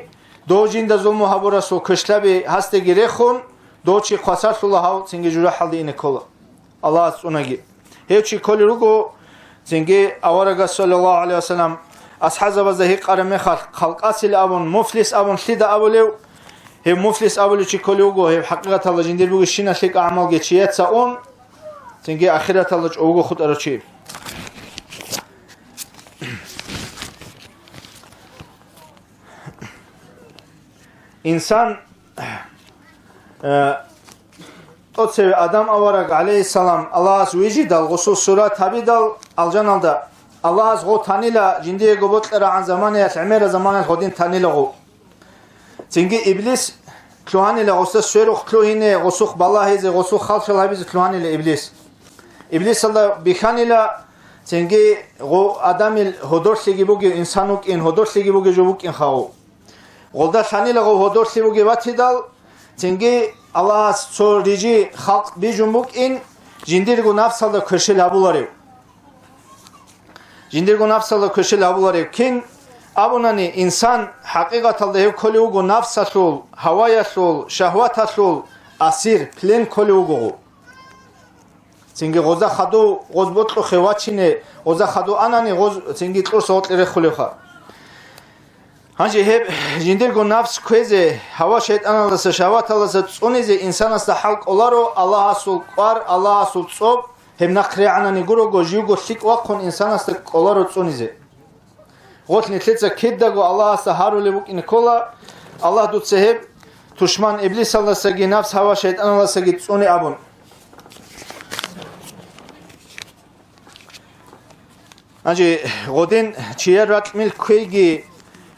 дов жинда зулму гьабурасул квешлъаби гьасдаги рехун, дов чи хвасарлъула, гьав цинги жужахӀалде ине ккола. Аллагьас цӀунаги. Гьев чи кколел руго, цинги аварагас, саллаллагьу гӀалайгьи вассалам, асхӀабзабазда гьикъараб мехалъ, халкъасил абун, муфлис абун лъида абулев? Гьев муфлис абулев чи кколев вуго, гьев хӀакъикъаталда жиндир бугебщинал лъикӀа гӀамалги чияца ун, цинги ахираталда чӀого хутӀарав чи. Инсан, э, тӀоцеве Адам авараг, гӀалайгьиссалам, Аллагьас вижидал, гъусул сурат гьабидал, алжаналда Аллагьас гъо танила, жиндиего бокьарагӀан заманаялъ, гӀемераб заманаялъ гъодин танила гъо. Цинги Иблис лъугьанила гъосда сверухъ лъугьине, гъосухъ балагьизе, гъосухъ халхал гьабизе лъугьанила Иблис. Иблисалда бихьанила, цинги гъо Адамил гьодорлъиги бугев инсан вукӀин, гьодорлъиги бугев жо вукӀин хаву. Гъолда лъанила гъо гьодорлъи бугев ватидал, цинги Аллагьас цо рижи халкъ бижун букӀин, жиндирго нафсалда кверщел гьабуларев. Жиндирго нафсалда кверщел гьабуларев кин? Абунани, инсан хӀакъикъаталда гьев кколев вуго нафсалъул, гьаваялъул, шагьваталъул асир, плен кколев вуго гъо. Цинги гъоза хадув гъоз бокьухъе вачине, гъоза хадув анани, гъоз цинги кьурса гъоркье рехулевха. Гьанже гьеб жиндирго нафс кквезе, гьава шайтӀаналдаса, шагьваталдаса цӀунизе инсанасда хӀал кӀоларо, Аллагьасул кӀвар, Аллагьасул цӀоб, гьеб нахърегӀанани гурого, живго лъикӀ вахъун инсанасда кӀоларо цӀунизе. Гъолъ нилъеца кидаго Аллагьасда гьарулеб букӀине ккола, Аллагь, дуца гьеб тушман Иблисалдасаги нафс гьава шайтӀаналдасаги цӀуне абун. Гьанже гъодин чияр ракь-мил кквейги,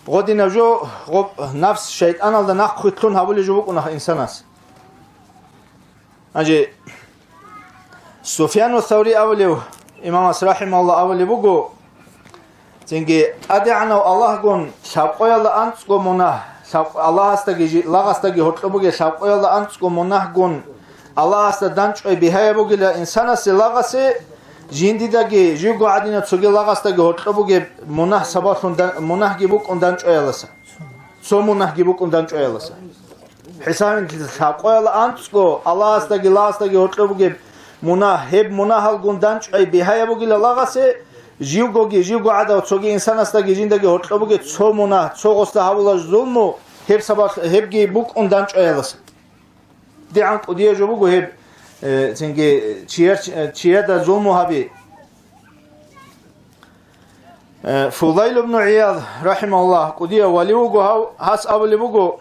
гъодинаб жо гъоб нафс шайтӀаналда нахъвилълъун гьабулеб жо букӀуна инсанас. Гьанже Суфьяну Саври абулев имамас, рахӀимагьуллагь, абулеб буго, цинги ТӀадегӀанав Аллагьгун лъабкъоялда анцӀго мунагь, лъаб-, Аллагьасдаги жи-, лагъасдаги гьоркьоб бугеб лъабкъоялда анцӀго мунагьгун Аллагьасда дандчӀвай бигьаяб бугила инсанасе, лагъасе, жиндидаги, живго гӀадинав цоги лагъасдаги гьоркьоб бугеб мунагь сабаблъун дан-, мунагьги букӀун дандчӀваялдаса. Цо мунагьги букӀун дандчӀваялдаса. ХӀисабин лъабкъоялда анцӀго Аллагьасдаги лагъасдаги гьоркьоб бугеб мунагь, гьеб мунагьалгун дандчӀвай бигьаяб бугила лагъасе, живгоги, живго гӀадав цоги инсанасдаги жиндаги гьоркьоб бугеб цо мунагь, цо гъосда гьабула зулму, гьеб сабаблъ-, гьебги букӀун дандчӀваялдаса. ДигӀан кӀудияб жо буго гьеб, э, цинги чияр-, чияда зулму гьаби. Э, Фудайл ибн ГӀияд, рахӀимагьуллагь, кӀудияв вали вуго гьав, гьас абулеб буго,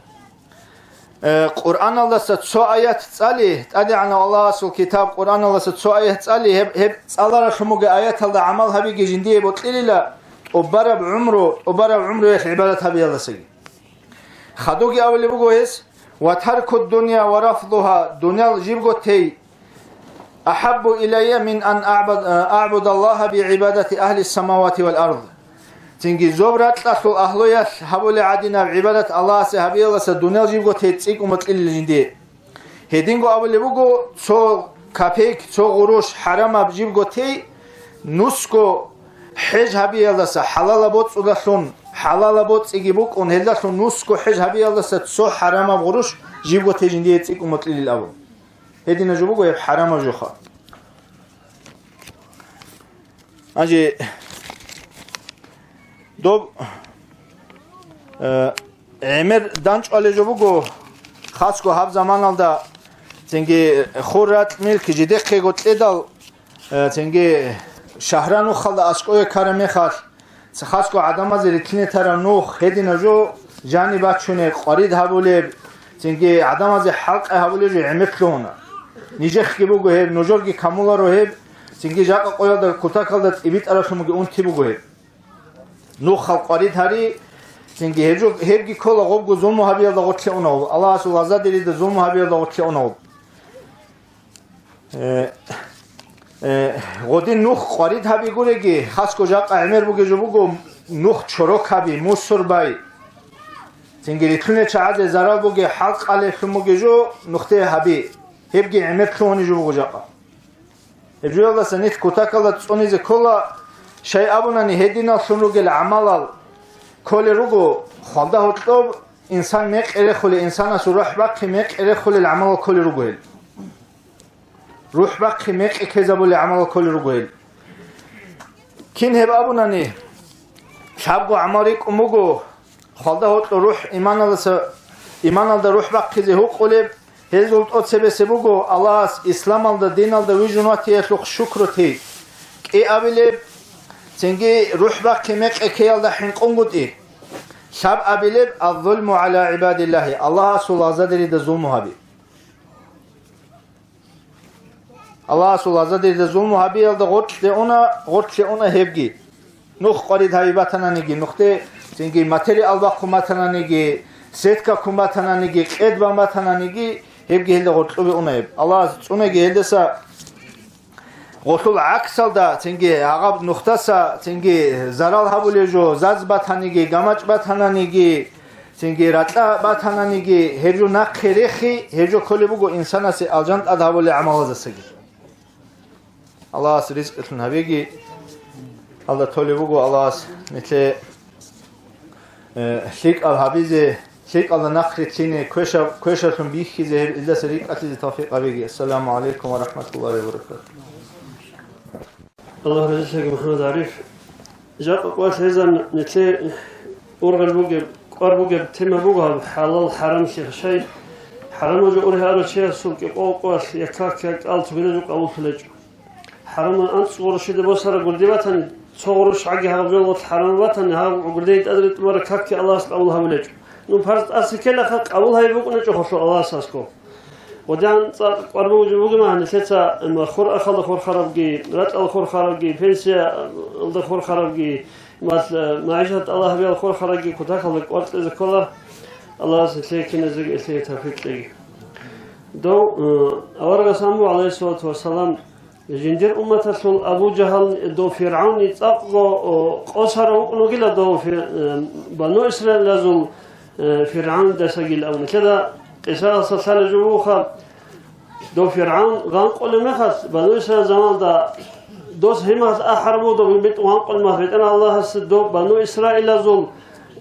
э, Къуръаналдаса цо аят цӀали, ТӀадегӀанав Аллагьасул китаб Къуръаналдаса цо аят цӀали, гьеб, гьеб цӀаларалъун бугеб аяталда гӀамал гьабиги жиндие бокьилила тӀубараб гӀумру, тӀубараб гӀумруялъ гӀибадат гьабиялдасаги. Хадуги абулеб буго гьес: «Ва тарку дунья ва рафдугьа», дуниял жибго тей, «ахӀаббу илайя мин ан аъбад-, аъбудаллагьа би гӀибадати агьли самавати вал ард». Цинги зоб-ракьалъул агьлуялъ гьабулеб гӀадинаб гӀибадат Аллагьасе гьабиялдаса дуниял жибго тей цӀикӀкӀун бокьилила жиндие. Гьединго абулеб буго, цо копейк, цо гъурущ хӀарамаб жибго тей нусго хӀеж гьабиялдаса, хӀалалаб боцӀудалъун, хӀалалаб боцӀиги букӀун, гьелдалъун нусго хӀеж гьабиялдаса цо хӀарамаб гъурущ жибго тей жиндие цӀикӀкӀун бокьилила абун. Гьединаб жо буго гьеб хӀарамаб жоха. Гьанже доб, э, гӀемер данчӀвалеб жо буго, хасго гьаб заманалда, цинги хур-ракь-милк жидехъего кьедал, э, цинги шагьра-нухалда аскӀове ккараб мехалъ, ца хасго гӀадамазе рилълъине тараб нух, гьединаб жо жаниб бачунеб, къварид гьабулеб, цинги гӀадамазе хӀалкъи гьабулеб жо гӀемер лъугьуна. Нижехъги буго гьеб, нужерги камуларо гьеб, Цинги жакъа къоялда кутакалда тӀибитӀаралъун бугеб унти буго гьеб. Нухал къварид гьари, цинги гьеб жо-, гьебги ккола гъобго зулму гьабиялда гъорлъе унав, Аллагьасул гъазадерида зулму гьабиялда гъорлъе унав. Э, э, гъодин нух къварид гьаби гуреги, хасго жакъа гӀемер бугеб жо буго, нух чорок гьаби, мусор бай. Цинги рилълъуне чагӀазе зарал бугеб хӀалкъалелъун бугеб жо нухде гьаби. Гьебги гӀемер лъугьунеб жо буго жакъа. Гьеб жоялдаса нилъ кутакалда цӀунизе ккола, щай абунани гьединаллъун ругел гӀамалал кколел руго, хвалда гьоркьоб инсан мекъи рехулел, инсанасул рухӀ бахъи мекъи рехулел гӀамалал кколел руго гьел. РухӀ бахъи мекъи ккезабулел гӀамалал кколел руго гьел. Кин гьеб абунани, лъабго гӀамал рикӀкӀун буго, хвалда гьоркьор рухӀ иманалдаса, иманалда рухӀ бахъизе гьукъулеб, гьезул тӀоцебесеб буго Аллагьас исламалда диналда вижун ватиялъухъ шукру тей, кӀиабилеб, цинги рухӀ бахъи мекъи ккеялда хӀинкъунгутӀи, лъабабилеб, «Аззулму гӀала гӀибадиллагьи», Аллагьасул гъазадерида зулму гьаби. Аллагьасул гъазадерида зулму гьабиялда гъоркье уна, гъоркье уна гьебги. Нух къварид гьаби батананиги, нухде цинги материал бахъун батананиги, сетка ккун батананиги, къед бан батананиги, гьебги гьелда гъоркьобе уна гьеб. Аллагьас цӀунеги гьелдаса гъолъул гӀаксалда, цинги гьагъаб нухдаса, цинги зарал гьабулеб жо, заз батаниги, гамачӀ батананиги, цинги ракьа батананиги, гьеб жо нахъе рехи, гьеб жо кколеб буго инсанасе алжан тӀад гьабулел гӀамалаздасаги. Аллагьас ризкъилъун гьабеги, алда толеб буго Аллагьас нилъе, э, лъикӀаб гьабизе, лъикӀалда нахърилълъине, квеша-, квешалъун бихьизе, гьеб илдаса рикӀкӀалъизе тавфикъ гьабеги. Ассаламу гӀалайкум ва рахӀматуллагьи ва баракатугь. Аллагь разилъаги, МухӀаммад ГӀариф. Жакъа къоялъ гьезан нилъе ургъел бугеб, кӀвар бугеб тема буго гьаб хӀалал-хӀарамлъи. Щай хӀарамал жо ургье арав чиясул кӀикъоялда кӀвар, я как, я кӀал цогидаб жо къабуллъулеб гьечӀо. ХӀарамал анцӀго гъурущида босараб гурде батани, цо гъурущ гӀаги гьаб жо гъорлъ хӀарамал батани, гьаб гурдее тӀаде ритӀмараб какги Аллагьас къабул гьабулеб гьечӀо. Ну, парз тӀаса ккелаха, къабул гьабизе букӀунеб гьечӀо гъолъул Аллагьас аскӀоб. Гъодигьан цӀакъ кӀвар бугеб жо бугеб мехалъ, нилъеца, м, хурахъалда хурхарабги, ракьалда хурхарабги, пенсиялда хурхарабги, мал-, э, магӀишат тӀалаб гьабиялда хурхарабги кутакалда кӀвар кьезе ккола. Аллагьас нилъее киназеги гьелъие тавфикъ кьеги. Дов, э, аварагас абуна, гӀалайгьиссалату вассалам, жиндир умматалъул Абу Жагьал, дов ФиргӀавни цӀакъго, о, къосарав вукӀун вугила дов Фир-, э, Бану Исраилазул э, ФиргӀавнидасагил абун. Нилъеда къисаялъа лъалеб жо бугоха, дов ФиргӀавн гъанкъулеб мехалъ, Бану Исраил заманалда дос гьеб мехалъ ахӀараб буго, дов бетӀер гъанкъулеб мехалъ, БетӀергьан Аллагьас дов Бану Исраилазул,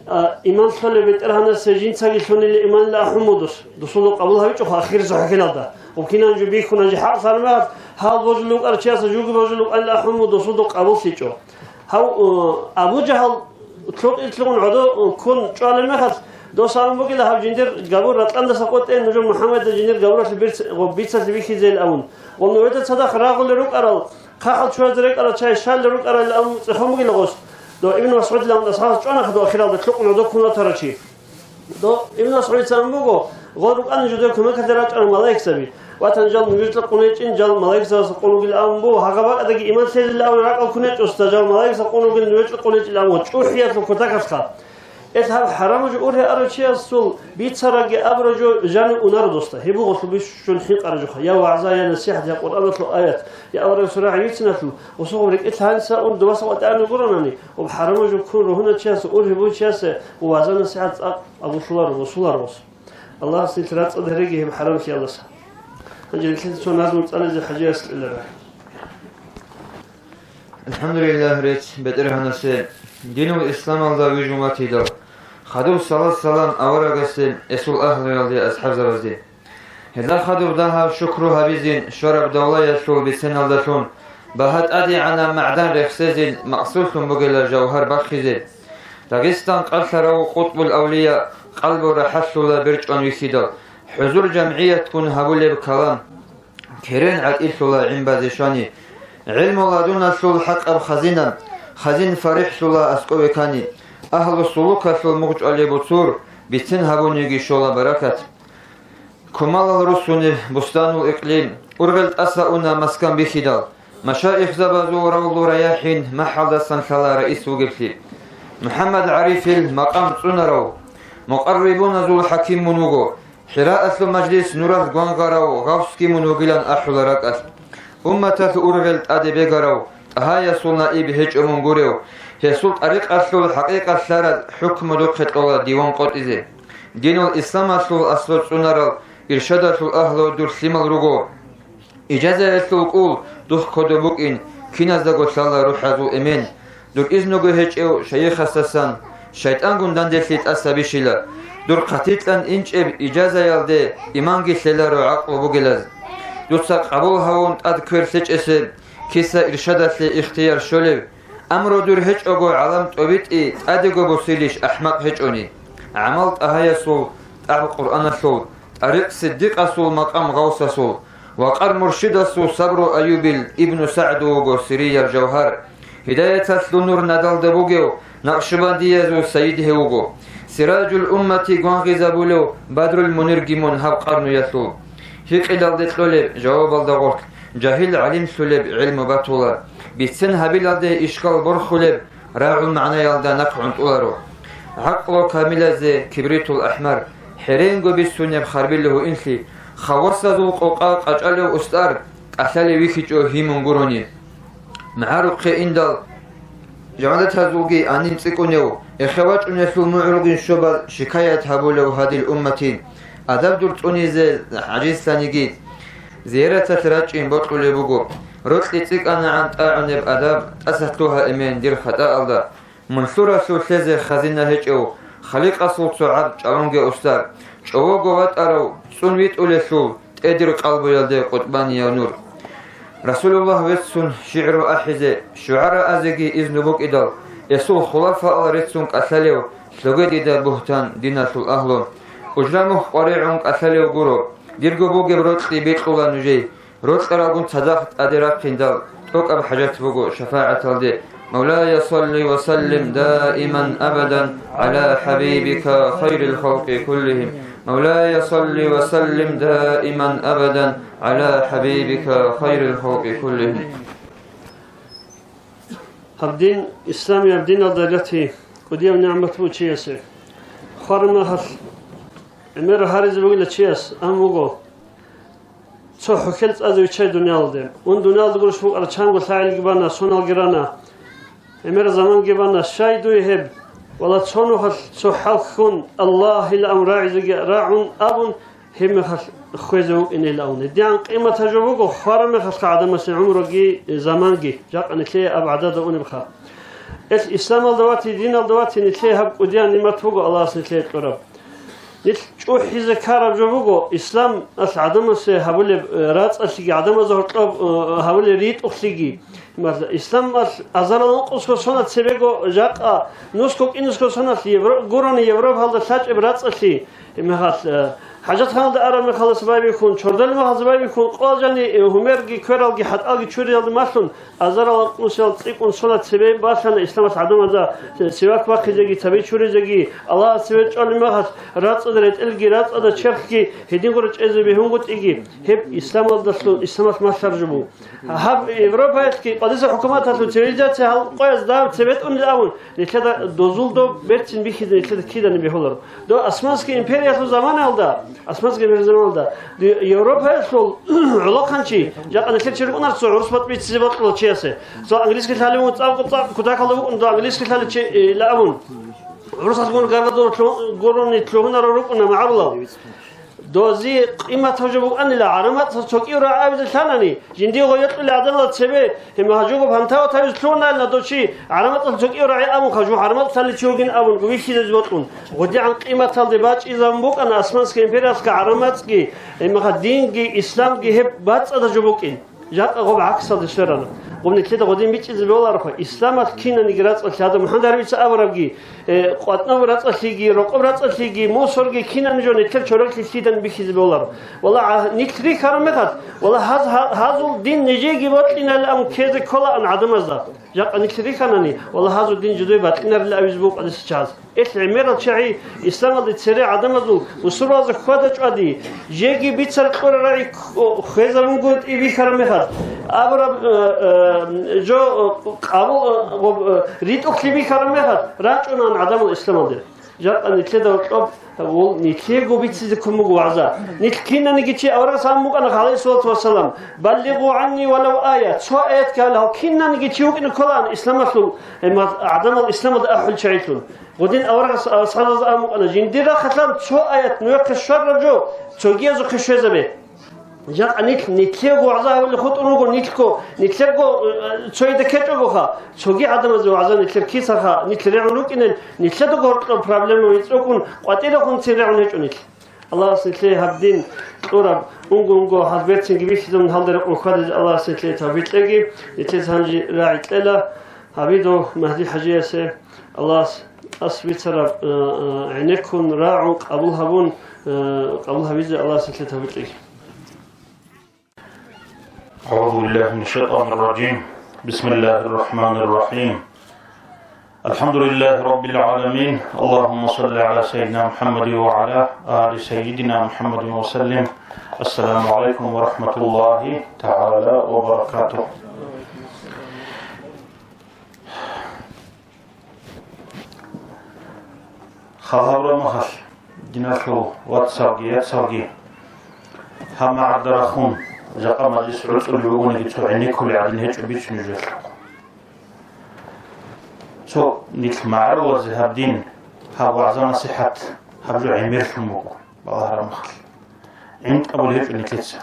а, иман лъолеб БетӀергьанасе жинцаги лъунила ахӀун буго дос. Досул дов къабул гьабичӀоха ахирисеб хӀакъалда. Ва кинаб жо бихьун жо хӀакълъараб мехалъ, гьав божулев вукӀарав чиясда живго божулев вукӀанила ахӀун буго, досул дов къабуллъичӀо. Гьав, э, Абу Жагьал лъукъи лъугӀун гӀодов ккун чӀвалеб мехалъ, дос абун бугила гьаб жиндир габур ракьандаса къотӀе нужер МухӀаммадида жиндир габуралъе бирц-, гъо-, бицалъи бихьизейин абун. Ва нужеда цадахъ рагъулел рукӀарал, хъахӀал чуразе рекӀарал чагӀи щалел рукӀарал абун цӀехон бугила гъос. Дов Ибн МасгӀудилан асхӀабас чӀвана хадув ахиралда лъукъун гӀодов ккун ватарав чи. Дов Ибн МасгӀудица абун буго, гъол рукӀана жидер кумекалде рачӀарал малаикзаби. Ватани жал нужеца къун гьечӀин, жал малаикзабаца къун ругил абун буго, гьагъа бакӀадаги иман лъезилан абун ракӀал ккун гьечӀоса, жал малаикзабаца къун ругил нужеца къун гьечӀил абун, чӀухӀиялъул кутакалъха. Гьеб гьаб хӀарамал жо ургье арав чиясул бицарабги абураб жо жанив унаро досда. Гьеб буго гъолъул бищун хӀинкъараб жоха, я вагӀза, я насихӀат, я Къуръаналъул аят, я аварагасул рагӀи бициналъул, гъосухъ рекӀелъ гьаниса ун дубаса къватӀире гуронани, гьеб хӀарамал жо ккун ругьунав чиясе, ургьиб бугев чиясе вагӀза-насихӀат цӀакъ абуллъуларо, босуларо гъос. Аллагьас нилъ рацӀцӀад гьареги гьеб хӀарамлъиялдаса. Гьанже нилъеца цо назму цӀализе хӀажияс кьелара. АлхӀамдулиллагь, рецц БетӀергьанасе, динул исламалда вижун ватидал, хадуб салат-салам аварагасе, эсул агьлуялде, асхӀабзабазде. Гьелда хадуб дагьаб шукру гьабизин щвараб давлаялъул биценалдалъун багьа тӀадегӀанаб магӀдан рехсезин макъсурлъун бугила жавгьар бахъизе. Дагъистан къалъарав къутбул-авлия къалбу рахӀаллъула берчӀван вихьидал, хӀузур-жамгӀиятгун гьабулеб калам керен гӀатӀилъула гӀин базе щвани, гӀилму ладуналъул хӀакъаб хазина, хазин фарихӀлъула аскӀове ккани, агьлу сулукалъул мугъчӀвалеб буцур бицен гьабуниги щола баракат. Кумалал руссунеб бустанул икълим, ургъел тӀаса уна маскан бихьидал, Машаихзабазул равлу раяхӀин махӀалдасан лъала раис вугеблъи. МухӀаммад ГӀарифил макъам цӀунарав, мукъаррибуназул хӀаким мун вуго, ХӀираалъул мажлис нуралъ гвангъарав гъавсги мун вугилан ахӀула ракӀалъ. Умматалъ ургъел тӀаде бегарав, ТӀагьаясул наиб гьечӀо мун гурев, гьесул тӀарикъалъул хӀакъикъат лъараз хӀукму духъе кьола диван къотӀизе. Динул исламалъул аслу цӀунарал иршадалъул агьлу дур лъимал руго. Ижазаялъул кӀул духъ кодоб букӀин, киназдаго лъала рухӀазул эмен. Дур изного гьечӀев шайихасдасан шайтӀангун данделъи тӀаса бищила. Дур хъатикьан инчӀеб ижазаялде иманги лъеларо гӀакълу бугелаз. Дуца къабул гьавун тӀад квер лъечӀесеб, киса иршадалъе ихтияр щолев? Амру дур гьечӀого гӀалам тӀобитӀи тӀадего босилищ ахӀмакъ гьечӀони? ГӀамал ТӀагьаясул, тӀагӀ Къуръаналъул, тӀарикъ Сиддикъасул макъам гъавсасул, вакъар муршидасул сабру Аюбил Ибну СагӀду вуго сирияр жавгьар. Гьидаяталъул нур надалда бугев накъшбандиязул сайид гьев вуго. Сираджул уммати гвангъизабулев Бадрул Мунирги мун гьаб къарнуялъул. Гьикъидалде кьолеб жавабалда гъорлъ, жагьил гӀалимлъулеб гӀилму батула. Бицен гьабилалде ишкал борхулеб рагӀул магӀнаялда нахъ гӀунтӀуларо. ГӀакълу камилазе кибритул ахӀмар, хӀеренго бицунеб харбилев гьуинлъи, хавасазул къокъа къачӀалев устӀар, кӀалъалев вихьичӀо гьимун гурони. МагӀарухъе индал, жагьалатазулги гьанин цӀикӀкӀунев, эхе вачӀунелъул мугӀ ругин щобал шикаят гьабулев гьадил умматин, адаб дур цӀунизе гӀажизлъаниги, зияраталъ рачӀин бокьулеб буго. Рокьи цӀикӀкӀанагӀан тӀагӀунеб адаб тӀаса лъугьа эмен дир хатӀаалда. Мун лъуралъул лъезе хазина гьечӀев, Халикъасул цо гӀабд чӀалунге устар, чӀового ватӀарав цӀун витӀулелъул тӀедир къалбуялде къутӀбанияв нур. Расулуллагь веццун шигӀру ахӀизе, шугӀара азеги изну букӀидал, эсул хулафаал реццун кӀалъалев лъоге дида бугьтан диналъул агьлу. Ужра-мухь къваригӀун кӀалъалев гуро, дирго бугеб рокьи бикьула нужей. Рокьаралгун цадахъ тӀаде рахъиндал, тӀокӀаб хӀажат буго шафагӀаталде. مولاي صل وسلم دائما أبدا على حبيبك خير الخلق كلهم. مولاي صل وسلم دائما أبدا على حبيبك خير الخلق كلهم. Гьаб дин, исламияб диналда рати, кӀудияб нигӀмат буго чиясе. Хварамахалъ гӀемер гьаризе бугила чияс, ам вуго. Цо хӀухьел цӀазе виччай дуниялалде. Ун дуниялалда гурищ букӀараб чанго лъагӀелги бана, соналги рана. ГӀемер заманги бана, щай дуе гьеб? Вала цо нухалъ цо хӀал хьун, Аллагьила ам рагӀизеги рагӀун абун, гьеб мехалъ хвезе вукӀинейилан. ГьедигӀан къиматаб жо буго хвараб мехалъ гӀадамасе гӀумруги заманги, жакъа нилъее аб гӀадада унебха. Эл исламалда вати, диналда вати, нилъее гьаб кӀудиян нигӀмат буго Аллагьас нилъее кьураб. Нилъ чӀухӀизе ккараб жо буго, исламалъ гӀадамасе гьабулеб, э, рацӀцӀалъиги, гӀадамазда гьоркьоб, э, гьабулеб ритӀухълъиги. Масала, исламалъ азарал ункъусго соналъ цебего жакъа нусго кӀинусго соналъ Евро-, гурони Европалда лъачӀеб рацӀцӀалъи, гьеб мехалъ, э, хӀажатханалда араб мехалъ байбихьун, чордал мехалъ байбихьун, къвал жани, э, гьумерги, квералги, хӀатӀалги чуриялда малъун, азарал ункънусиялда цӀикӀкӀун соналъ цебе балъана исламалъ гӀадамазда сивак бахъизеги, цаби чуризеги, Аллагьас цеве чӀвалеб мехалъ, рацӀцӀад ретӀелги, рацӀцӀад черхги, гьедин гуро чӀезе бегьунгутӀиги, гьеб исламалдалъун, исламалъ малъараб жо буго. Гьаб Европаялъги къадиса хӀукуматалъул цивилизация гьал къоязда цебетӀунилан абун, нилъеда дозул доб берцин бихьизе нилъеда кидани бегьуларо. Дов Османский империялъул заманалда, Османский империялъул заманалда, ди-, Европаялъул гӀолохъанчи, жакъа нилъер чи рукӀунарцо гӀурус батӀ бицизе бокьула чиясе. Цо английский лъалев вуго, цӀакъ-цӀакъ кутакалда вукӀун, дов английский лъалев чи, э, ла абун. ГӀурусалъгун гаргадур лъу-, гурони лъугьунарал рукӀуна магӀарулал. Дози къиматаб жо букӀанила, гӀарамацӀал цо кӀив рагӀи абизе лъанани, жиндие гъой йокьулел гӀадамал цебе, гьеб мехалъ жого пантават гьабизе лъугьунаанила дов чи, гӀарамацӀал цо кӀив рагӀи абунха, жо гӀарамацӀалъ чи вугин абун, вихьизе бокьун. ГъодигӀан къиматалде бачӀизабун букӀана Османская империялъ гӀарамацӀги, гьеб мехалъ динги, исламги гьеб бацӀцӀадаб жо букӀин. Жакъа гъоб гӀаксалде сверана. Гъуб нилъеда гъодин бичӀчӀизе бегьуларо, исламалъ кинаниги рацӀцӀалъи гьадаб МухӀаммад гьарбица абурабги, э, къватӀнаб рацӀцӀалъиги, рокъоб рацӀцӀалъиги, мусорги кинабниги жо нилъер чорахълъи лъидан бихьизе бегьуларо. Валлагь, гьа-, нилъ рихьараб мехалъ, валлагь, гьаз-, гьа-, гьазул дин нижееги бокьиналилан ккезе кколаан гӀадамазда. Жакъа нилъ рихьанани, валлагь, гьазул дин жидее бокьиналила абизе буго къадисечагӀаз. Ил гӀемерал чагӀи исламалде цере гӀадамазул усуралза хьвада-чӀвади, жеги бицар кьурал рагӀи хвезабунгутӀи бихьараб мехалъ, абураб, э, э, жо, э, къабул, э, гъоб-, э, ритӀухълъи бихьараб мехалъ, рачӀунаан гӀадамал исламалде. Жакъа нилъеда гьоркьоб гьавул нилъего бицизе ккун буго вагӀза. Нилъ кинаниги чи аварагас абун букӀана, гӀалайгьиссалату вассалам, «Баллигъу гӀанни валав ая», цо аят ккола, гьав кинаниги чи вукӀине кколаан исламалъул, э, маз-, гӀадамал исламалда ахӀул чагӀилъун. Гъудин аварагас асхӀабазда абун букӀана, жиндир рахъалъан цо аят нужехъе щвараб жо, цогиязухъе щвезабе. Жакъа нилъ, нилъего вагӀза гьабулел хутӀун руго, нилъго, нилъерго, э, цояда ккечӀогоха, цоги гӀадамазе вагӀза нилъер кисарха, нилъ регӀун рукӀинел, нилъедаго гьоркьоб проблема мицӀокӀун къватӀирахунцин регӀун гьечӀо нилъ. Аллагьас нилъее гьаб дин кьураб, унго-унго гьаз берцинги бихьизабун гьалда рекъон хьвадизе Аллагьас нилъее тавфикъ кьеги, нилъеца гьанже рагӀи кьела. Гьабидов Магьди-хӀажиясе Аллагьас тӀас бицараб, э, э, гӀенеккун, рагӀун, къабул гьабун, э, къабул гьабизе Аллагьас нилъее тавфикъ кьеги. أعوذ بالله من الشيطان الرجيم. بسم الله الرحمن الرحيم. الحمد لله رب العالمين. اللهم صل على سيدنا محمد وعلى آل سيدنا محمد وسلم. السلام عليكم ورحمة الله تعالى وبركاته. Хал гьабураб мехалъ, диналъул вацалги, яцалги, гьаб магӀарда рахун, жакъа мажлис гӀуцӀулеб бугониги, цо гӀенеккулеб гӀадин гьечӀо бицунеб жо. Цо нилъ магӀарулазе гьаб дин, гьаб вагӀза-насихӀат, гьаб жо гӀемерлъун буго, балагьараб мехалъ. ГӀинтӀабулеб гьечӀо нилъеца.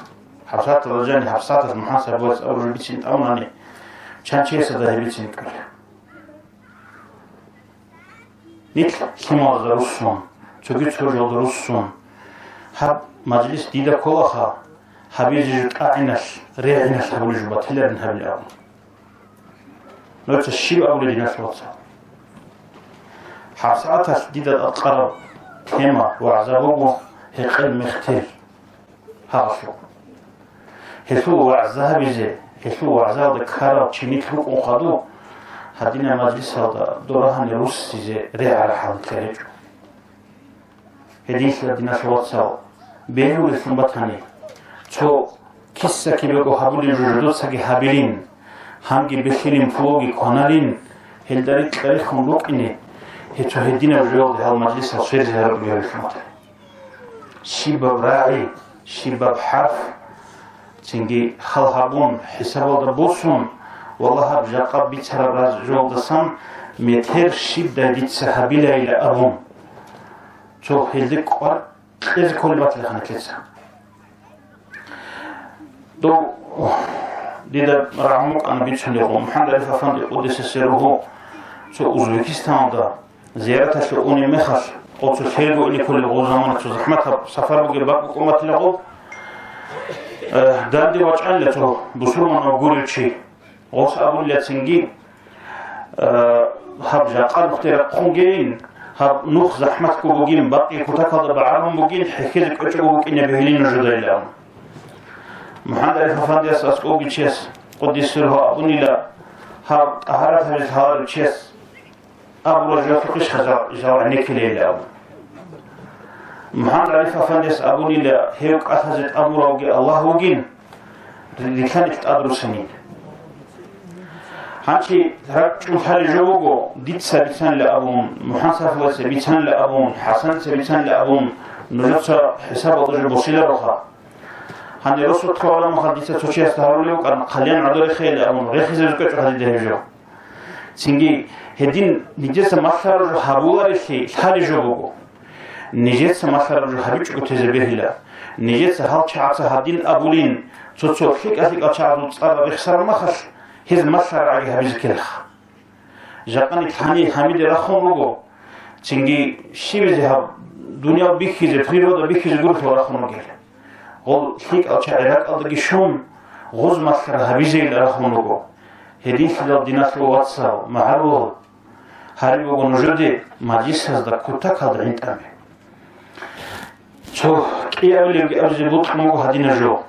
ГьабсагӀаталда жаниб, гьабсагӀаталъ МухӀаммад сахӀаб вацӀцӀабураб жо бицин тӀамунани, чан чиясда гьеб бицин ккола. Нилъ лъималазда руссун, цоги цо жоялда руссун, гьаб мажлис дида кколаха, гьабизе жо тӀагӀиналъ, регӀиналъ гьабулеб жо батиларин гьабилан абун. Нужеца щиб абулеб, диналъул вацал? ГьабсагӀаталъ дида тӀадкъараб тема, вагӀза буго гьекъел мехтел. Гьалъул. Гьелъул вагӀза гьабизе, гьелъул вагӀзаялда ккарав чи нилъ рукӀун хадур, гьадинаб мажлисалда дора гьанир руссизе регӀараб хӀал нилъер гьечӀо. Гьединлъидал, диналъул вацал, бегьулеллъун батани, цо киса-кибего гьабулеб жо жидецаги гьабилин, гьанги бихьилин, пулоги кваналин, гьелда рикь-рехун рукӀине, гьеб цо гьединаб жоялде гьал мажлисал сверзе гьарулеб гьабилеллъун батани. Щибаб рагӀи, щибаб хӀарф, цинги хал гьабун, хӀисабалда босун, валлагь, гьаб жакъа бицараб жоялдасан метер щибдай дица гьабилайила абун, цо гьелде кӀвар кьезе кколеб батилаха нилъеца. Дов дида рагӀун букӀана бицунеб, МухӀаммад Ариф афанди, къуддиса сирругьу, цо Узбекистаналда зияраталъе унеб мехалъ, гъо цо лъелго ине кколеб, гъо замана цо захӀматаб сапар бугеб бакӀ букӀун батила гъо. Э, данде вачӀанила цо бусурманав гурев чи. Гъос абулила цинги, э, гьаб жакъа нухде рахъунгейин, гьаб нух захӀматго бугин, бакъи кутакалда багӀарун бугин, хӀехьезе кӀвечӀого букӀине бегьилин нужеда, илан. МухӀаммад Ариф афандияс аскӀовги чияс, къуддиса сирругьу, абунила, гьаб тӀагьарат гьабизе лъаларев чияс абула жо лъухъищха жал, жал гӀенеккилейилан абун. МухӀаммад Ариф афандияс абунила, гьев кӀалъазе тӀамуравги Аллагь вугин, рилълъанилъ тӀадрусанин. Гьанчи рачӀун лъалеб жо буго, дица бицанила абун, МухӀаммад Сафиевица бицанила абун, ХӀасаница бицанила абун, нужеца хӀисабалда жо босилароха. Гьанир росулъ кколараб мехалъ дица цо чиясда гьарулев вукӀана, хъалиян гӀодор рехейилан абун, рехизе рукӀачӀо гьадида гьеб жо. Цинги гьедин нижеца малъараб жо гьабуларелъи лъалеб жо буго. Нижеца малъараб жо гьабичӀого тезе бегьила. Нижеца гьал чагӀаца гьадин абулин, цо-цо лъикӀа-лъикӀал чагӀазул цӀар рехсараб мехалъ, гьез малъарабгӀаги гьабизе ккелаха. Жакъа нилъ гьанир гьамиде рахун руго, цинги щибизе гьаб, дуниял бихьизе, природа бихьизе гурелъул рахун ругел. Гъол лъикӀал чагӀи ракӀалдаги щун, гъоз малъараб гьабизейил рахун руго. Гьединлъидал, диналъул вацал, магӀарулал, гьариб буго нужеде мажлисазда кутакалда гӀинтӀаме. Цо кӀиабилебги абизе бокьун буго гьадинаб жо.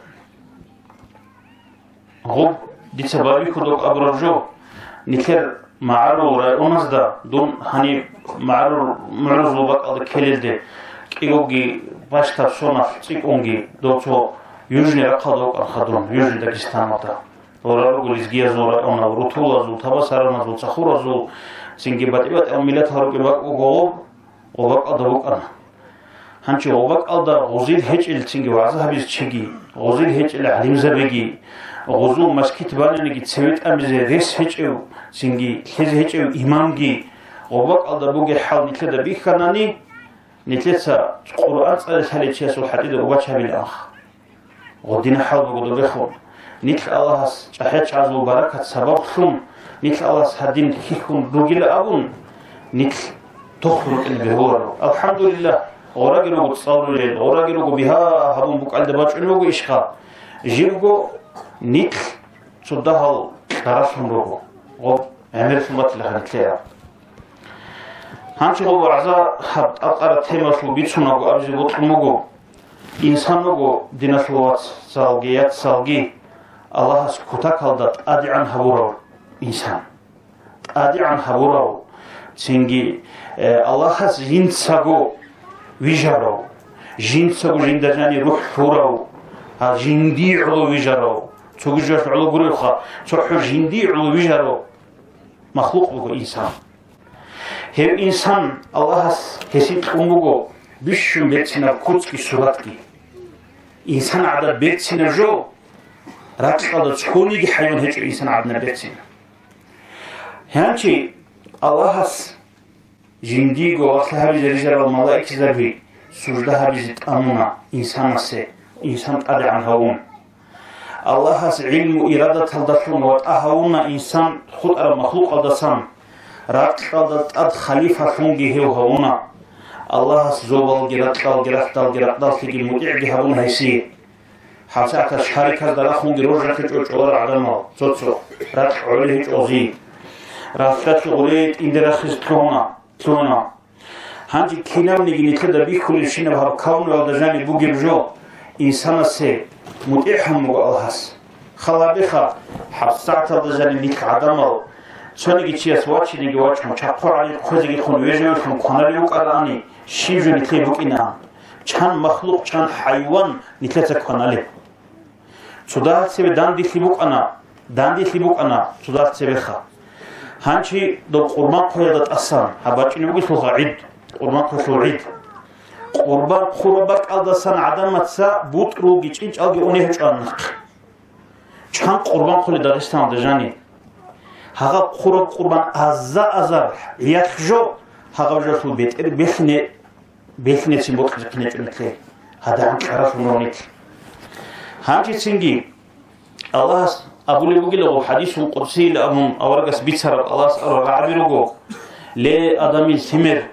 Гъуб дица Бабихьудухъ абураб жо, нилъер магӀарул районазда дун гьаниб магӀарул мугӀрузул бакӀалда ккелелде кӀиго бащдаб соналъ цӀикӀкӀунги дов цо Южный рахъалда вукӀанха дун, Южный Дагестаналда. Гьора руго лезгиязул районал, рутулазул, табасараназул, цахуразул, цинги батӀи-батӀиял миллатал рукӀин бакӀ буго гъоб, гъоб бакӀалда вукӀана. Гьанчи гъоб бакӀалда гъозил гьечӀел цинги вагӀза гьабизе чиги, гъозил гьечӀел гӀалимзабиги, гъозул мажгит бананиги цеве тӀамизе рес гьечӀев, цинги лъезе гьечӀев имамги, гъоб бакӀалда бугеб хӀал нилъеда бихьанани, нилъеца Къуръан цӀализе лъалев чиясул хӀатӀида убач гьабилаанха. Гъодина хӀал буго добехун. Нилъ Аллагьас чӀахӀиял чагӀазул баракат сабаблъун, нилъ Аллагьас гьадин хьихьун ругила абун, нилъ тохлъун рукӀине бегьуларо. АлхӀамдулиллагь, гъораги руго цӀалулел, гъораги руго бигьа гьабун букӀалда бачӀунеб буго ишха. Жибго нилъ цо дагьал кьаралъун руго. Гъоб гӀемерлъун батила гьанилъея. Гьанчи гъоб вагӀза гьаб тӀадкъараб темалъул бицунаго абизе бокьун буго. Инсан вуго, диналъул вацалги яцалги, Аллагьас кутакалда тӀадегӀан гьабурав инсан. ТӀадегӀан гьабурав, цинги, э, Аллагьас жинцаго вижарав, жинцаго жинда жани рухӀ лъурав, а жиндие гӀоло вижарав, цоги жоялъ гӀоло гуревха, цохӀо жиндие гӀоло вижарав махлукъ буго инсан. Гьев инсан Аллагьас гьесие кьун буго бищун берцинаб куцги суратги. Инсан гӀадаб берцинаб жо, ракьалда цониги хӀайван гьечӀо инсан гӀадинаб берцинаб. Гьанчи Аллагьас жиндиего вахъи гьабизе рижарал малаикзаби сужда гьабизе тӀамуна инсанасе, инсан тӀадегӀан гьавун. Аллагьас гӀилму ирадаталдалъун ватӀа гьавуна инсан хутӀараб махлукъалдасан, ракьалда тӀад халифалъунги гьев гьавуна. Аллагьас зобалги, ракьалги, рахьдалги, ракьдаллъиги мутӀигӀги гьабуна гьесие. ГьабсагӀаталъ шариказда рахунги роржахъичӀо чӀолар гӀадамал, цо-цо, ракь гӀолеб гьечӀо гъозие. Ралъдалъ гъоле тӀинде рахизе лъугьуна, лъугьуна. Гьанже кинабниги нилъеда бихьулебщинаб гьаб кавмуялда жаниб бугеб жо, инсанасе мутӀигӀ гьабун буго Аллагьас. Хал гьабеха, гьабсагӀаталда жаниб нилъ гӀадамал, цониги чияс вачинеги вачун, чахъу гӀадин хъвезегихъун вежавелъун кваналев вукӀараани, щиб жо нилъее букӀинаан. Чан махлукъ, чан хӀайван нилъеца кваналеб. Цо дагьаб цебе данделъи букӀана, данделъи букӀана цо дагьаб цебеха. Гьанчи доб Къурбан хъвеялда тӀасан, гьаб бачӀунеб бугелъулха гӀид, Къурбан хъвелъул гӀид. Къурбан хъураб бакӀалдасан гӀадамаца бутӀрулги чӀинчӀалги уней гьечӀо нахъе. Чан къурбан хъулеб Дагъистаналда жаниб? Гьагъаб хъураб къурбан аза-азар гӀиялъ жо, гьагъаб жолъул бетӀер белъине, белъинецин бокьизехъинечӀо нилъее. ГьадагӀан кьаралъун рон нилъ. Гьанжецинги Аллагьас абулеб бугелаго, хӀадисул къудсиялъ абун, аварагас бицараб Аллагьас абураб рагӀаби руго: «Ле, Адамил лъимер,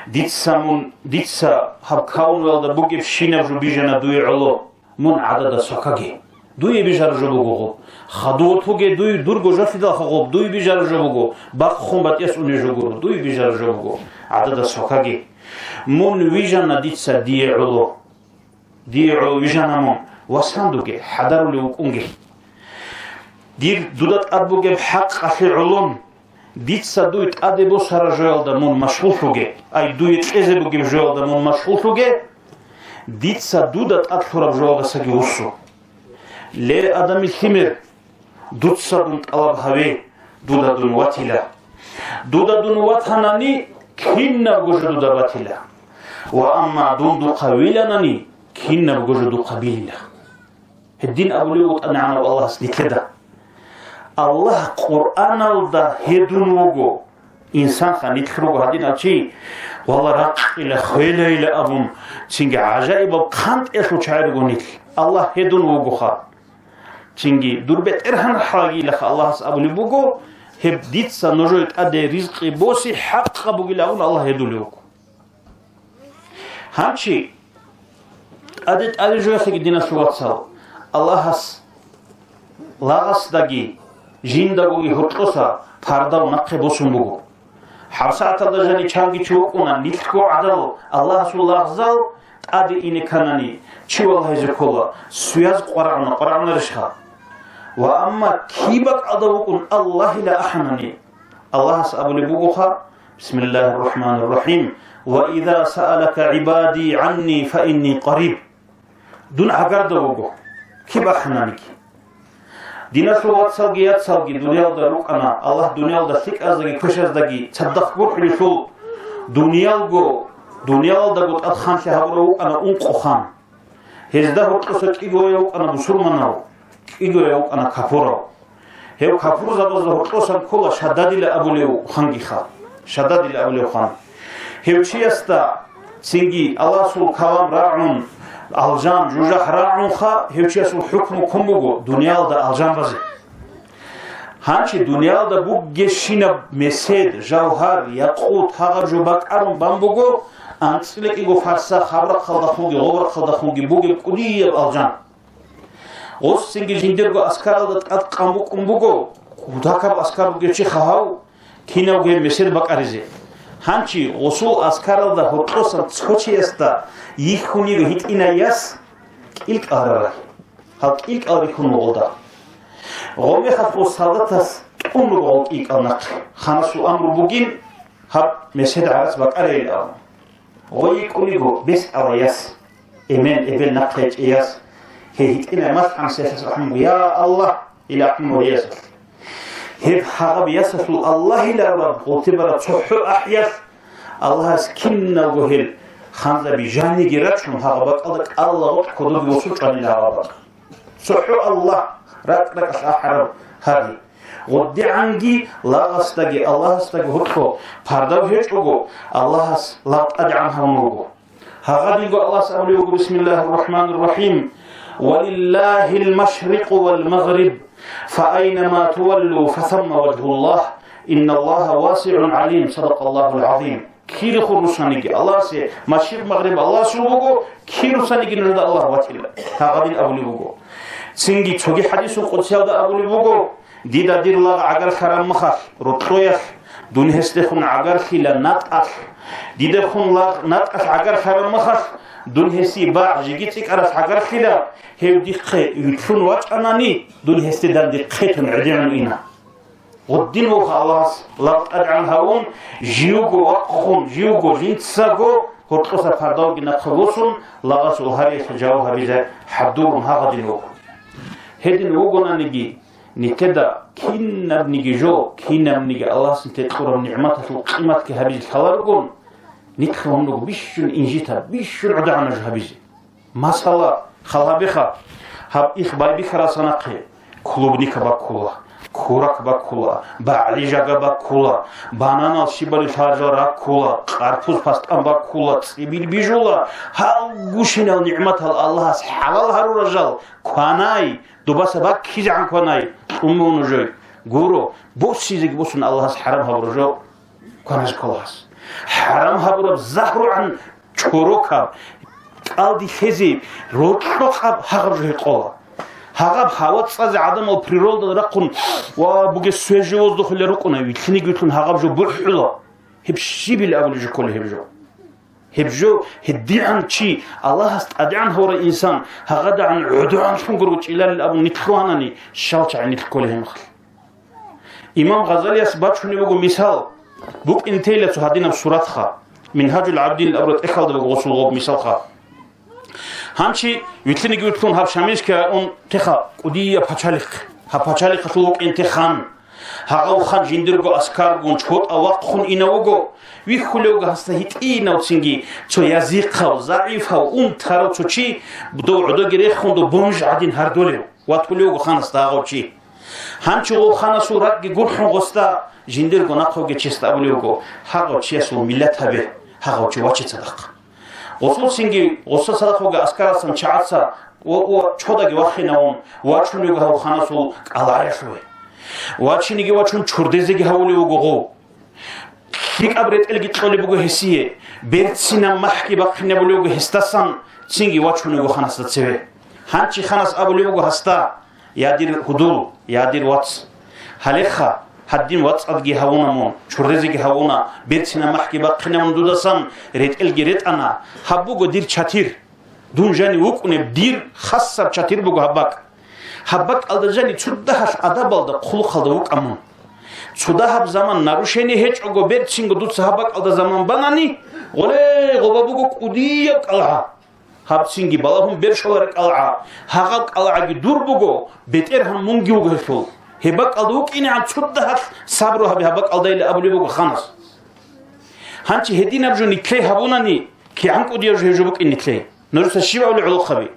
дица мун, дица гьаб кавмуялда бугебщинаб жо бижана дуе гӀоло». Мун гӀадада сокаги. Дуе бижараб жо буго гъоб. Хадур вуге дуй, дурго жолъидалха гъоб дуй бижараб жо буго. Бахъун батӀияс унеб жо гуро, дуй бижараб жо буго. ГӀадада сокаги. Мун вижана дица дие гӀоло. Дие гӀоло вижана мун. Васан дуге, хӀадарулев вукӀунге. Дир дуда тӀад бугеб хӀакъалъе гӀолон. Дица дуй тӀаде босараб жоялда мун машгъуллъуге, ай, дуе кьезе бугеб жоялда мун машгъуллъуге, дица дуда тӀад лъураб жоялдасаги вуссу. Ле, Адамил лъимер, дуца дун тӀалаб гьаве, дуда дун ватила. Дуда дун ватанани, кинабго жо дуда батила. Ва амма дун духъа виланани, кинабго жо духъа билила. Гьедин абулев вукӀана Аллагьас нилъеда. Аллагь Къуръаналда гьедун вуго, инсанха нилъ руго гьадинав чи, валла, ракъила, хвелайила абун, цинги гӀажаибаб хъантӀиялъул чагӀи руго нилъ. Аллагь гьедун вугоха. Цинги дур БетӀергьан хӀалагиилаха Аллагьас абулеб буго, гьеб дица нужее тӀаде ризкъи боси хӀакъаб бугилан абун Аллагь гьедулев вуго. Гьанчи тӀаде-тӀаде жоялъеги, диналъул вацал, Аллагьас лагъасдаги, Жиндагоги гьоркьоса пардав нахъе босун буго. ХӀабсагӀаталда жаниб чанги чи вукӀуна, нилъго гӀадал Аллагьасул лагъзал тӀаде ине кканани, чи валагьизе ккола, суяз къварагӀуна, къварагӀунарищха? Ва амма киб бакӀалда вукӀун Аллагьила ахӀанани, Аллагьас абулеб бугоха: «Бисмиллагьир рахӀманир рахӀим. Ва иза саалака гӀибади гӀанни фа инни къариб». Дун гӀагарда вуго, киб ахӀананиги. Диналъул вацалги яцалги дуниялда рукӀана, Аллагь дуниялда лъикӀаздаги квешаздаги цадахъ гурхӀулелъул, дуниялго, дуниялалдаго тӀад ханлъи гьабурав вукӀана ункъо хан. Гьезда гьоркьоса кӀигояв вукӀана бусурманав, кӀигояв вукӀана капурав. Гьев капурзабазда гьоркьосан ккола Шададила абулев хангиха. Шададила абулев хан. Гьев чиясда цинги Аллагьасул калам рагӀун, алжан, жужахӀ рагӀунха, гьев чиясул хӀукму ккун буго дуниялда алжан базе. Гьанчи дуниялда бугебщинаб месед, жавгьар, якъут, гьагъаб жо бакӀарун бан буго, анцӀила кӀиго фарсах гьаб рахъалдахунги гъоб рахъалдахунги бугеб кӀудияб алжан. Гъосинги жиндирго аскаралда тӀадкъан букӀун буго, кутакаб аскар бугев чи хагьав, кинавго гьеб месед бакӀаризе. Гьанчи гъосул аскаралда гьоркьосан цо чиясда йихьун йиго гьитӀинай яс кӀилкӀал рарай. Гьал кӀилкӀал рихьун вугъулда. Гъомехалъул солдатас тӀун руго гъол кӀилкӀал нахъе, ханасул амру бугин гьаб месед гӀарац бакӀарейилан. Гъой йикӀун йиго бесдалай яс, эмен, эбел нахъе гьечӀей яс, гьей гьитӀинай малъ гьамсиялъас ахӀун буго: «Я Аллагь!» — ил ахӀун буго гьей ясалъ. Гьеб гьагъаб ясалъул Аллагьилараб гъутибараб цохӀо ахӀиялъ Аллагьас киналго гьел ханзаби жаниги рачун, гьагъаб бакӀалда кӀалала гъоркь кодобе босун чӀванила гьагъаб бакӀ. ЦохӀо Аллагь, ракӀ-ракӀалъ ахӀараб гьари. ГъоддигӀанги лагъасдаги Аллагьасдаги гьоркьо пардав гьечӀого, Аллагьас лагъ тӀадегӀан гьавун руго. Гьагъадинго Аллагьас абулев вуго: «Бисмиллагьир рахӀманир рахӀим. Ва лиллагьил машрикъу вал магъриб. Фа айнама туваллу, фа самма важгьуллагь. Инналлагьа васигӀун гӀалим». Садакъаллагьул гӀазим. Кирехун русаниги Аллагьасе, машрикъ-магъриб Аллагьасул буго, кирусаниги нужеда Аллагь ватила. Гьагъадин абулеб буго. Цинги цоги хӀадисул къудсиялда абулеб буго: «Дида дир лагъ гӀагарлъараб мехалъ, рокьоялъ, дун гьесдехун гӀагарлъила натӀалъ. Дидехун лагъ натӀалъ гӀагарлъараб мехалъ, дун гьесие багӀ жеги цӀикӀкӀаралъ гӀагарлъила, гьев дихъе вилълъун вачӀанани, дун гьесде данде хъетун гӀедегӀун ина». Гъудин вуха Аллагьас лагъ тӀадегӀан гьавун, живго вахъун, живго жинцаго гьоркьоса пардавги нахъе босун, лагъасул гьариялъе жаваб гьабизе хӀадурун гьагъадин вуго. Гьедин вугонаниги, нилъеда кинабниги жо, кинабниги Аллагьас нилъее кьураб нигӀматалъул къиматги гьабизе лъаларогун, нилъ гьунруго бищун инжита, бищун гӀодогӀана жо гьабизе. Масала, хал гьабеха, гьаб их байбихьараса нахъе, клубника баккула, курак баккула, багӀли жага баккула, бананал щибали лъаржал раккула, къарпуз пастӀан баккула, цӀибил бижула, гьалгущинал нигӀматал Аллагьас хӀалал гьарурал жал кванай, дубаса баккизегӀан кванай, кьун мун нужой. Гуро, босизеги босун Аллагьас хӀарам гьабурал жо. Кваназ ккола гьас. ХӀарам гьабураб загьругӀан чорокаб, кӀалдилъезе рокьукъаб гьагъаб жо гьекъола. Гьагъаб гьава цӀазе гӀадамал природада рахъун ва бугес свежий воздухила рукӀуна, вилълъиниги вилълъун гьагъаб жо бухӀула. Гьеб щибил абулеб жо кколеб гьеб жо? Гьеб жо гьедигӀан чи, Аллагьас тӀадегӀан гьавурав инсан, гьагъадагӀан гӀодогӀанлъун гуро чӀилалил абун нилъ лъугьанани, щал чагӀи нилъ кколеб гьеб мехалъ. Имам Гъазалияс бачунеб буго мисал, букӀин тейила цо гьадинаб суратха, Мингьажул ГӀабдин абураб тӀехьалда буго гъосул гъоб мисалха. Гьанчи вилълъиниги вилълъун гьаб Шамилская ун теха кӀудияб пачалихъ, гьаб пачалихъалъул вукӀин те хан. Гьагъав хан жиндирго аскаргун чотӀа вахъун ина вуго, вихьулев вуго гьасда гьитӀинав цинги цо язихъав, загӀифав, унтарав цо чи, дов гӀодоги рехун дов бомж гӀадин гьардолев. Ватулев вуго ханасда гьагъав чи. Гьанчи гъов ханасул ракӀги гурхӀун гъосда, жиндирго нахъавги чесда абулев вуго: «Гьагъав чиясул миллат гьабе, гьагъав чи ваче цадахъ». Гъосул цинги гъосда цадахъ вуго аскарасан чагӀаца ва, ва чодаги вахинавун, вачунев вуго гьав ханасул кӀалгӀаялъуве. Вачиниги вачун чурдезеги гьавулев вуго гъов. ЛъикӀаб ретӀелги кьолеб буго гьесие, берцинаб махӀги бахъинабулев вуго гьесдасан, цинги вачунев вуго ханасда цеве. Гьанчи ханас абулев вуго гьасда: «Я дир гьудул, я дир вац, Гьалеха, гьадин вацӀцӀадги гьавуна мун, чурдезеги гьавуна, берцинаб махӀги бахъина мун дудасан, ретӀелги ретӀана. Гьаб буго дир чатир. Дун жанив вукӀунеб дир хасаб чатир буго гьаб бакӀ. Гьаб бакӀалда жанив цо дагьалъ адабалда, хъулухъалда вукӀа мун. Цо дагьаб заман нарушение гьечӀого, берцинго дуца гьаб бакӀалда заман банани, гъоле, гъоба буго кӀудияб кӀалгӀа. Гьаб цинги балагьун бер щолареб кӀалгӀа. Гьагъаб кӀалгӀаги дур буго, бетӀергьан мунги вуго гьелъул. Гьеб бакӀалда вукӀинегӀан цо дагьалъ сабру гьабе гьаб бакӀалдайилан абулеб буго ханас. Гьанчи гьединаб жо нилъее гьабунани, кигӀан кӀудияб жо гьеб жо букӀин нилъее? Нужеца щиб абулеб гӀолохъаби?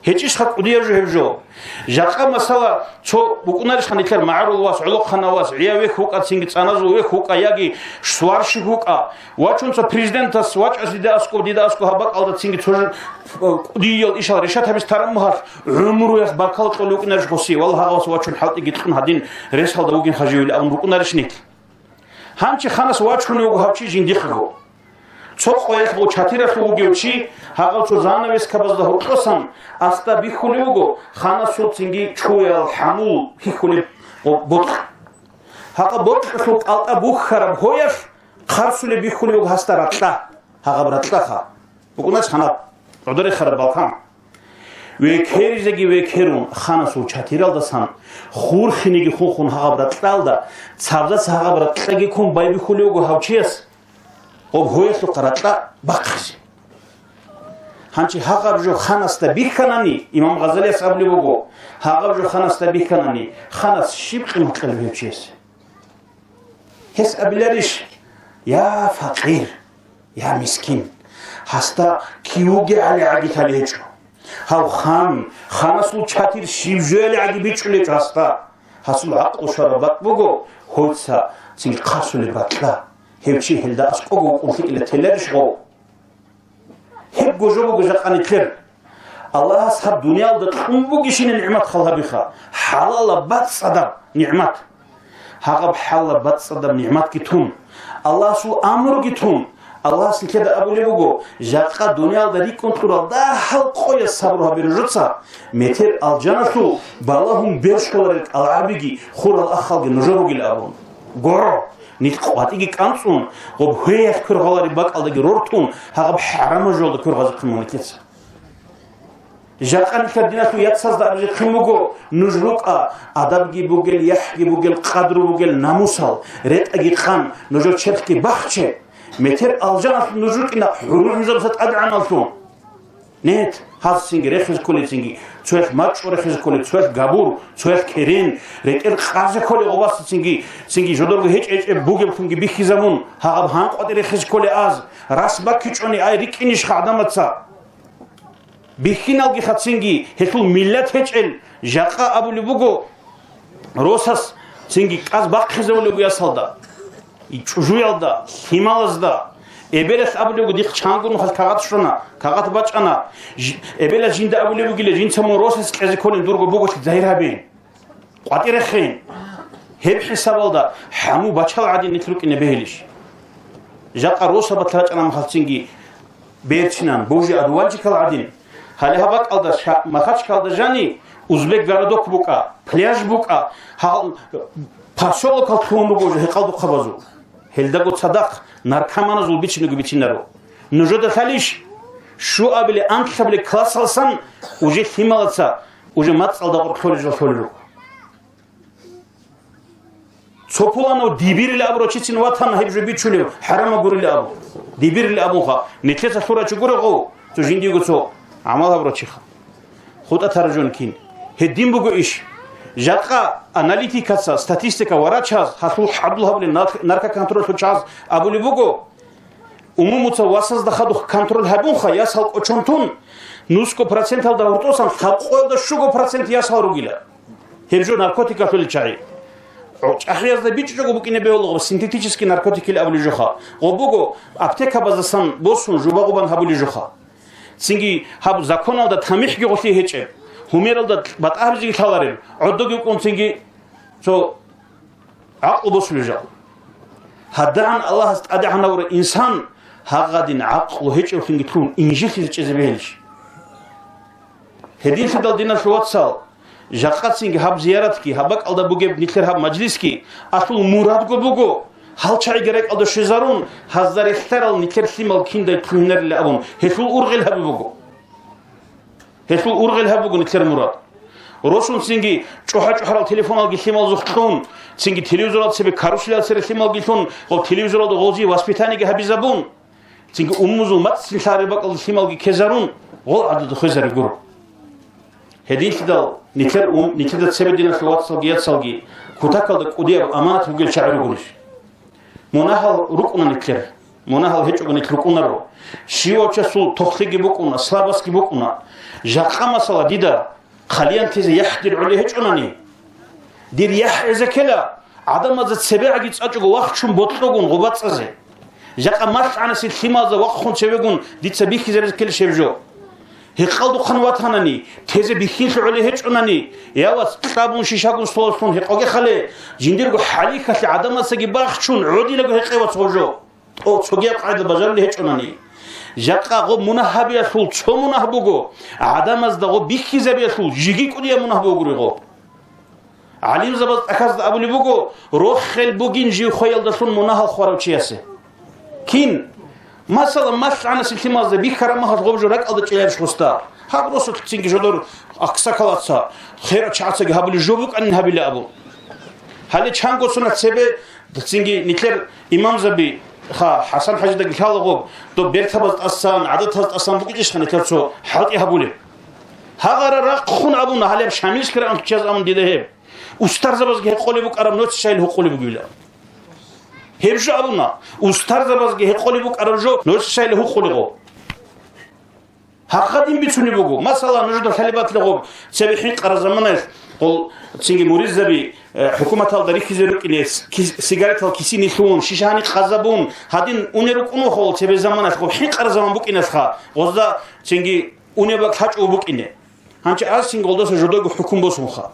ГьечӀищха кӀудияб жо гьеб жо? Жакъа, масала, цо букӀунарищха нилъер магӀарул вас, гӀолохъанав вас, гӀияв вехь вукӀа, цинги цӀаназул вехь вукӀа, яги сварщик вукӀа, вачун цо президентас вачӀас дида аскӀов, дида аскӀов гьаб бакӀалда цинги цо жо, кӀудиял ишал решат гьабиз тараб мухьалъ, гӀумруялъ баркалла кьолев вукӀинарищ гъоси, валлагь, гьагъав вас вачун хӀалтӀиги кьун гьадин ресалда вугин хаживил абун рукӀунарищ нилъ? Гьанчи ханас вачунев вуго гьав чи жиндихъего. Цо къоялъ гъов чатиралъув вугев чи, гьагъав цо занавескабазда гьоркьосан асда бихьулев вуго ханасул цинги чуял, хӀамул хьихьулеб гъо-, бокь. Гьагъа бокьалъул кӀалтӀа бухьараб гьоялъ хъарсулеб бихьулев вуго гьасда ракьа, гьагъаб ракьаха. БукӀунач ханаб гӀодорехараб балкан. Векеризеги векерун, ханасул чатиралдасан хурхинеги хурхун гьагъаб ракьалда, цабдаса гьагъаб ракьаги ккун байбихьулев вуго гьав чияс гъоб гьоялъухъа ракьа бахъизе. Гьанчи гьагъаб жо ханасда бихьанани, имам Гъазалияс абулеб буго, гьагъаб жо ханасда бихьанани, ханас щиб къимат кьелеб гьев чиясе? Гьес абиларищ: «Я факъир, я мискин, гьасда кив вугевали гӀаги лъалеб гьечӀо. Гьав хан, ханасул чатир щиб жояли гӀаги бичӀчӀулеб гьечӀо гьасда. Гьасул гӀакълу щвараб бакӀ буго, гьоца цин хъасулеб ракьа. Гьев чи гьелда аскӀого вукӀун лъикӀила теларищ гъов?» Гьебго жо буго жакъа нилъер. Аллагьас гьаб дуниялда кьун бугищинаб нигӀмат хал гьабиха, хӀалалаб бацӀцӀадаб нигӀмат. Гьагъаб хӀалалаб бацӀцӀадаб нигӀматги тун, Аллагьасул амруги тун, Аллагьас нилъеда абулеб буго, жакъа дуниялда рикӀкӀун кьурал дагьал къоялъ сабру гьабе нужеца, метер алжаналъул балагьун бер щоларел кӀалгӀабиги хурал ахалги нужер ругел абун. Гуро! Нилъ къватӀиги кӀанцӀун, гъоб гьеялъ квер гъалареб бакӀалдаги рортун, гьагъаб хӀарамаб жоялда квер гъазухъин мун нилъеца. Жакъа нилъер диналъул яцазда абизехъин буго, нуж рукӀа, адабги бугел, яхӀги бугел, къадру бугел, намусал, ретӀаги къан, нужер черхги бахче. Метер алжаналъул нуж рукӀина хӀурму-гӀузабазда тӀадегӀаналъун. Нет, гьаз цинги рехизе кколей цинги, цоялъ мачӀу рехизе кколей, цоялъ габур, цоялъ керен, ретӀел къазе кколей гъобасда цинги, цинги жодорго гьечӀ-гьечӀеб бугеблъунги бихьизабун, гьагъаб гьанкъватӀи рехизе кколей аз, рас баккичӀони ай рикӀкӀинищха гӀадамаца? Бихьиналгиха цинги гьелъул миллат гьечӀел, жакъа абулеб буго, росас цинги кӀаз бахъизавулеб буго ясалда, чӀужуялда, лъималазда. Эбелалъ абулеб буго, дихъ чанго нухалъ кагъат щвана, кагъат бачӀана. Ж-, эбелалъ жинда абулеб бугила, жинца мун росас кьезе кколин дурго буголъи загьир гьабе. КъватӀи рехейин. Гьеб хӀисабалда хӀаму бачал гӀадин нилъ рукӀине бегьилищ? Жакъа росабалъ рачӀараб махалъ цинги берцинан, божий одуванчикал гӀадин. Гьале гьаб бакӀалда ша-, Махачкалда жани узбек городок букӀа, пляж букӀа, гьал-, посёлокал лъугьун руго жо гьекъалдухъабазул. Гьелдаго цадахъ наркоманазул бицинего бицинаро. Нужеда лъалищ? Щуабиле, анлъабиле классалсан уже лъималаца, уже мацӀалда къоркьлъолел жо лъолел руго. Цо пуланав дибирили абурав чицин ватана гьеб жо бичулев, хӀарамаб гурили абу. Дибирили абунха, нилъеца лъурав чи гурев гъов, цо жиндиего цо гӀамал гьабурав чиха. ХутӀа таржун кин. Гьедин буго иш. Жакъа аналитикаца, статистика варачаз, гьалъул хӀадур гьабулел нарк-, наркоконтрольлъул чаз абулеб буго, умумуца васазда хадуб контроль гьабунха, ясал кӀочон тун, нусго проценталда гьоркьосан лъабкъоялда щуго процент ясал ругила. Гьеб жо наркотикалъулел чагӀи. ЧӀахӀиязда бичӀчӀого букӀине бегьула гъоб синтетический наркотикил абулел жоха. Гъоб буго аптекабаздасан босун жуба-гъубан гьабулел жоха. Цинги гьаб законалда тамихӀги гъолъи гьечӀеб, гьумералда батӀа гьабизеги лъаларел, гӀодоги вукӀун цинги цо гӀакълу босулел жал. ГьадагӀан Аллагьас тӀадегӀанавра инсан, гьагъадин гӀакълу гьечӀевлъинги лъун, инжитлъизе чӀезе бегьилищ? Гьединлъидал, диналъул вацал, Жакъацинги гьаб зияратги, гьаб бакӀалда бугеб нилъер гьаб мажлисги, асул мурадго буго, гьал чагӀиги ракӀалда щвезарун, гьазда релълъарал нилъер лъимал киндай лъугьинарилан абун, гьелъул ургъел гьаб буго. Гьелъул ургъел гьаб буго нилъер мурад. Росун цинги чӀухӀа-чӀухӀарал телефоналги лъималазухъ кьун, цинги телевизорал цебе, каруселал цере лъималги лъун, гъоб телевизоралда гъозие воспитаниеги гьабизабун, цинги умумузул мацӀцӀин лъараб бакӀалда лъималги ккезарун, гъол гӀадада хвезари гуро. Гьединлъидал нилъер ум, нилъеда цебе диналъул вацалги яцалги кутакалда кӀудияб аманат бугел чагӀи ругонищ? Мунагьал рукӀуна нилъер, мунагьал гьечӀого нилъ рукӀунаро. Щивав часул тохлъиги букӀуна, слабостги букӀуна. Жакъа масала дида хъалиянтизе яхӀ дир гӀоле гьечӀонани, дир яхӀ гӀезекела, гӀадамазда цебегӀаги цӀачӀого вахчун бокьогун гъубацӀазе. Жакъа малъгӀанасе лъималазда ваххун цевегун дица бихьизабизе ккелищ гьеб жо? Гьекъалдухъан ватанани, тезе бихьинлъи гӀоле гьечӀонани, я вац, кьабун шишагун столалъун гьекъоге хале, жиндирго хӀалихьалъи гӀадамацаги бахчун гӀодинаго гьекъе вац гъоб жо. ТӀо цогияб къагӀида бажарулей гьечӀонани. Жакъа гъоб мунагь гьабиялъул цо мунагь буго, гӀадамазда гъоб бихьизабиялъул жиги кӀудияб мунагь бугури гъоб. ГӀалимзабаз тӀахьазда абулеб буго, рохел бугин жив хвеялдалъун мунагьал хварав чиясе. Кин? Масала, малъгӀанасе лъималазда бихьараб махалъ гъоб жо ракӀалда чӀеябищ гъосда? Гьаб росулъцинги жодор аксакалаца, херачагӀацаги гьабулеб жо букӀанин гьабила абун. Гьале чанго сунат цебе, цинги нилъер имамзаби, ха, ХӀасан-хӀажидаги лъалаго, доб бертабаз тӀасан, гӀадатаз тӀасан букӀичӀищха нилъер цо хӀалтӀи гьабулеб? Гьагъара рахъун абуна, гьалеб Шамилскара анлъучияз абун дида гьеб. Устарзабазги гьекъолеб букӀараб, ноци шайил гьукъулеб бугила. Гьеб жо абуна, устарзабазги гьекъолеб букӀараб жо, ноци шайил гьукъулего. Гьахъа дин бицунеб буго. Масала, нужеда лъалеб батила гъоб, цебе хӀинкъараб заманаялъ, гъол цинги муридзаби, э, хӀукуматалда рихьизе рукӀине, с-, ки-, сигаретал кисини лъугьун, шиша гьани къазабун, гьадин унел рукӀун вахъал цебе заманаялъ, гъоб хӀинкъараб заман букӀиналъха, гъозда цинги унеб бакӀ лъачӀого букӀине. Гьанчи аз цинги гъолдаса жодого хӀукму босунха.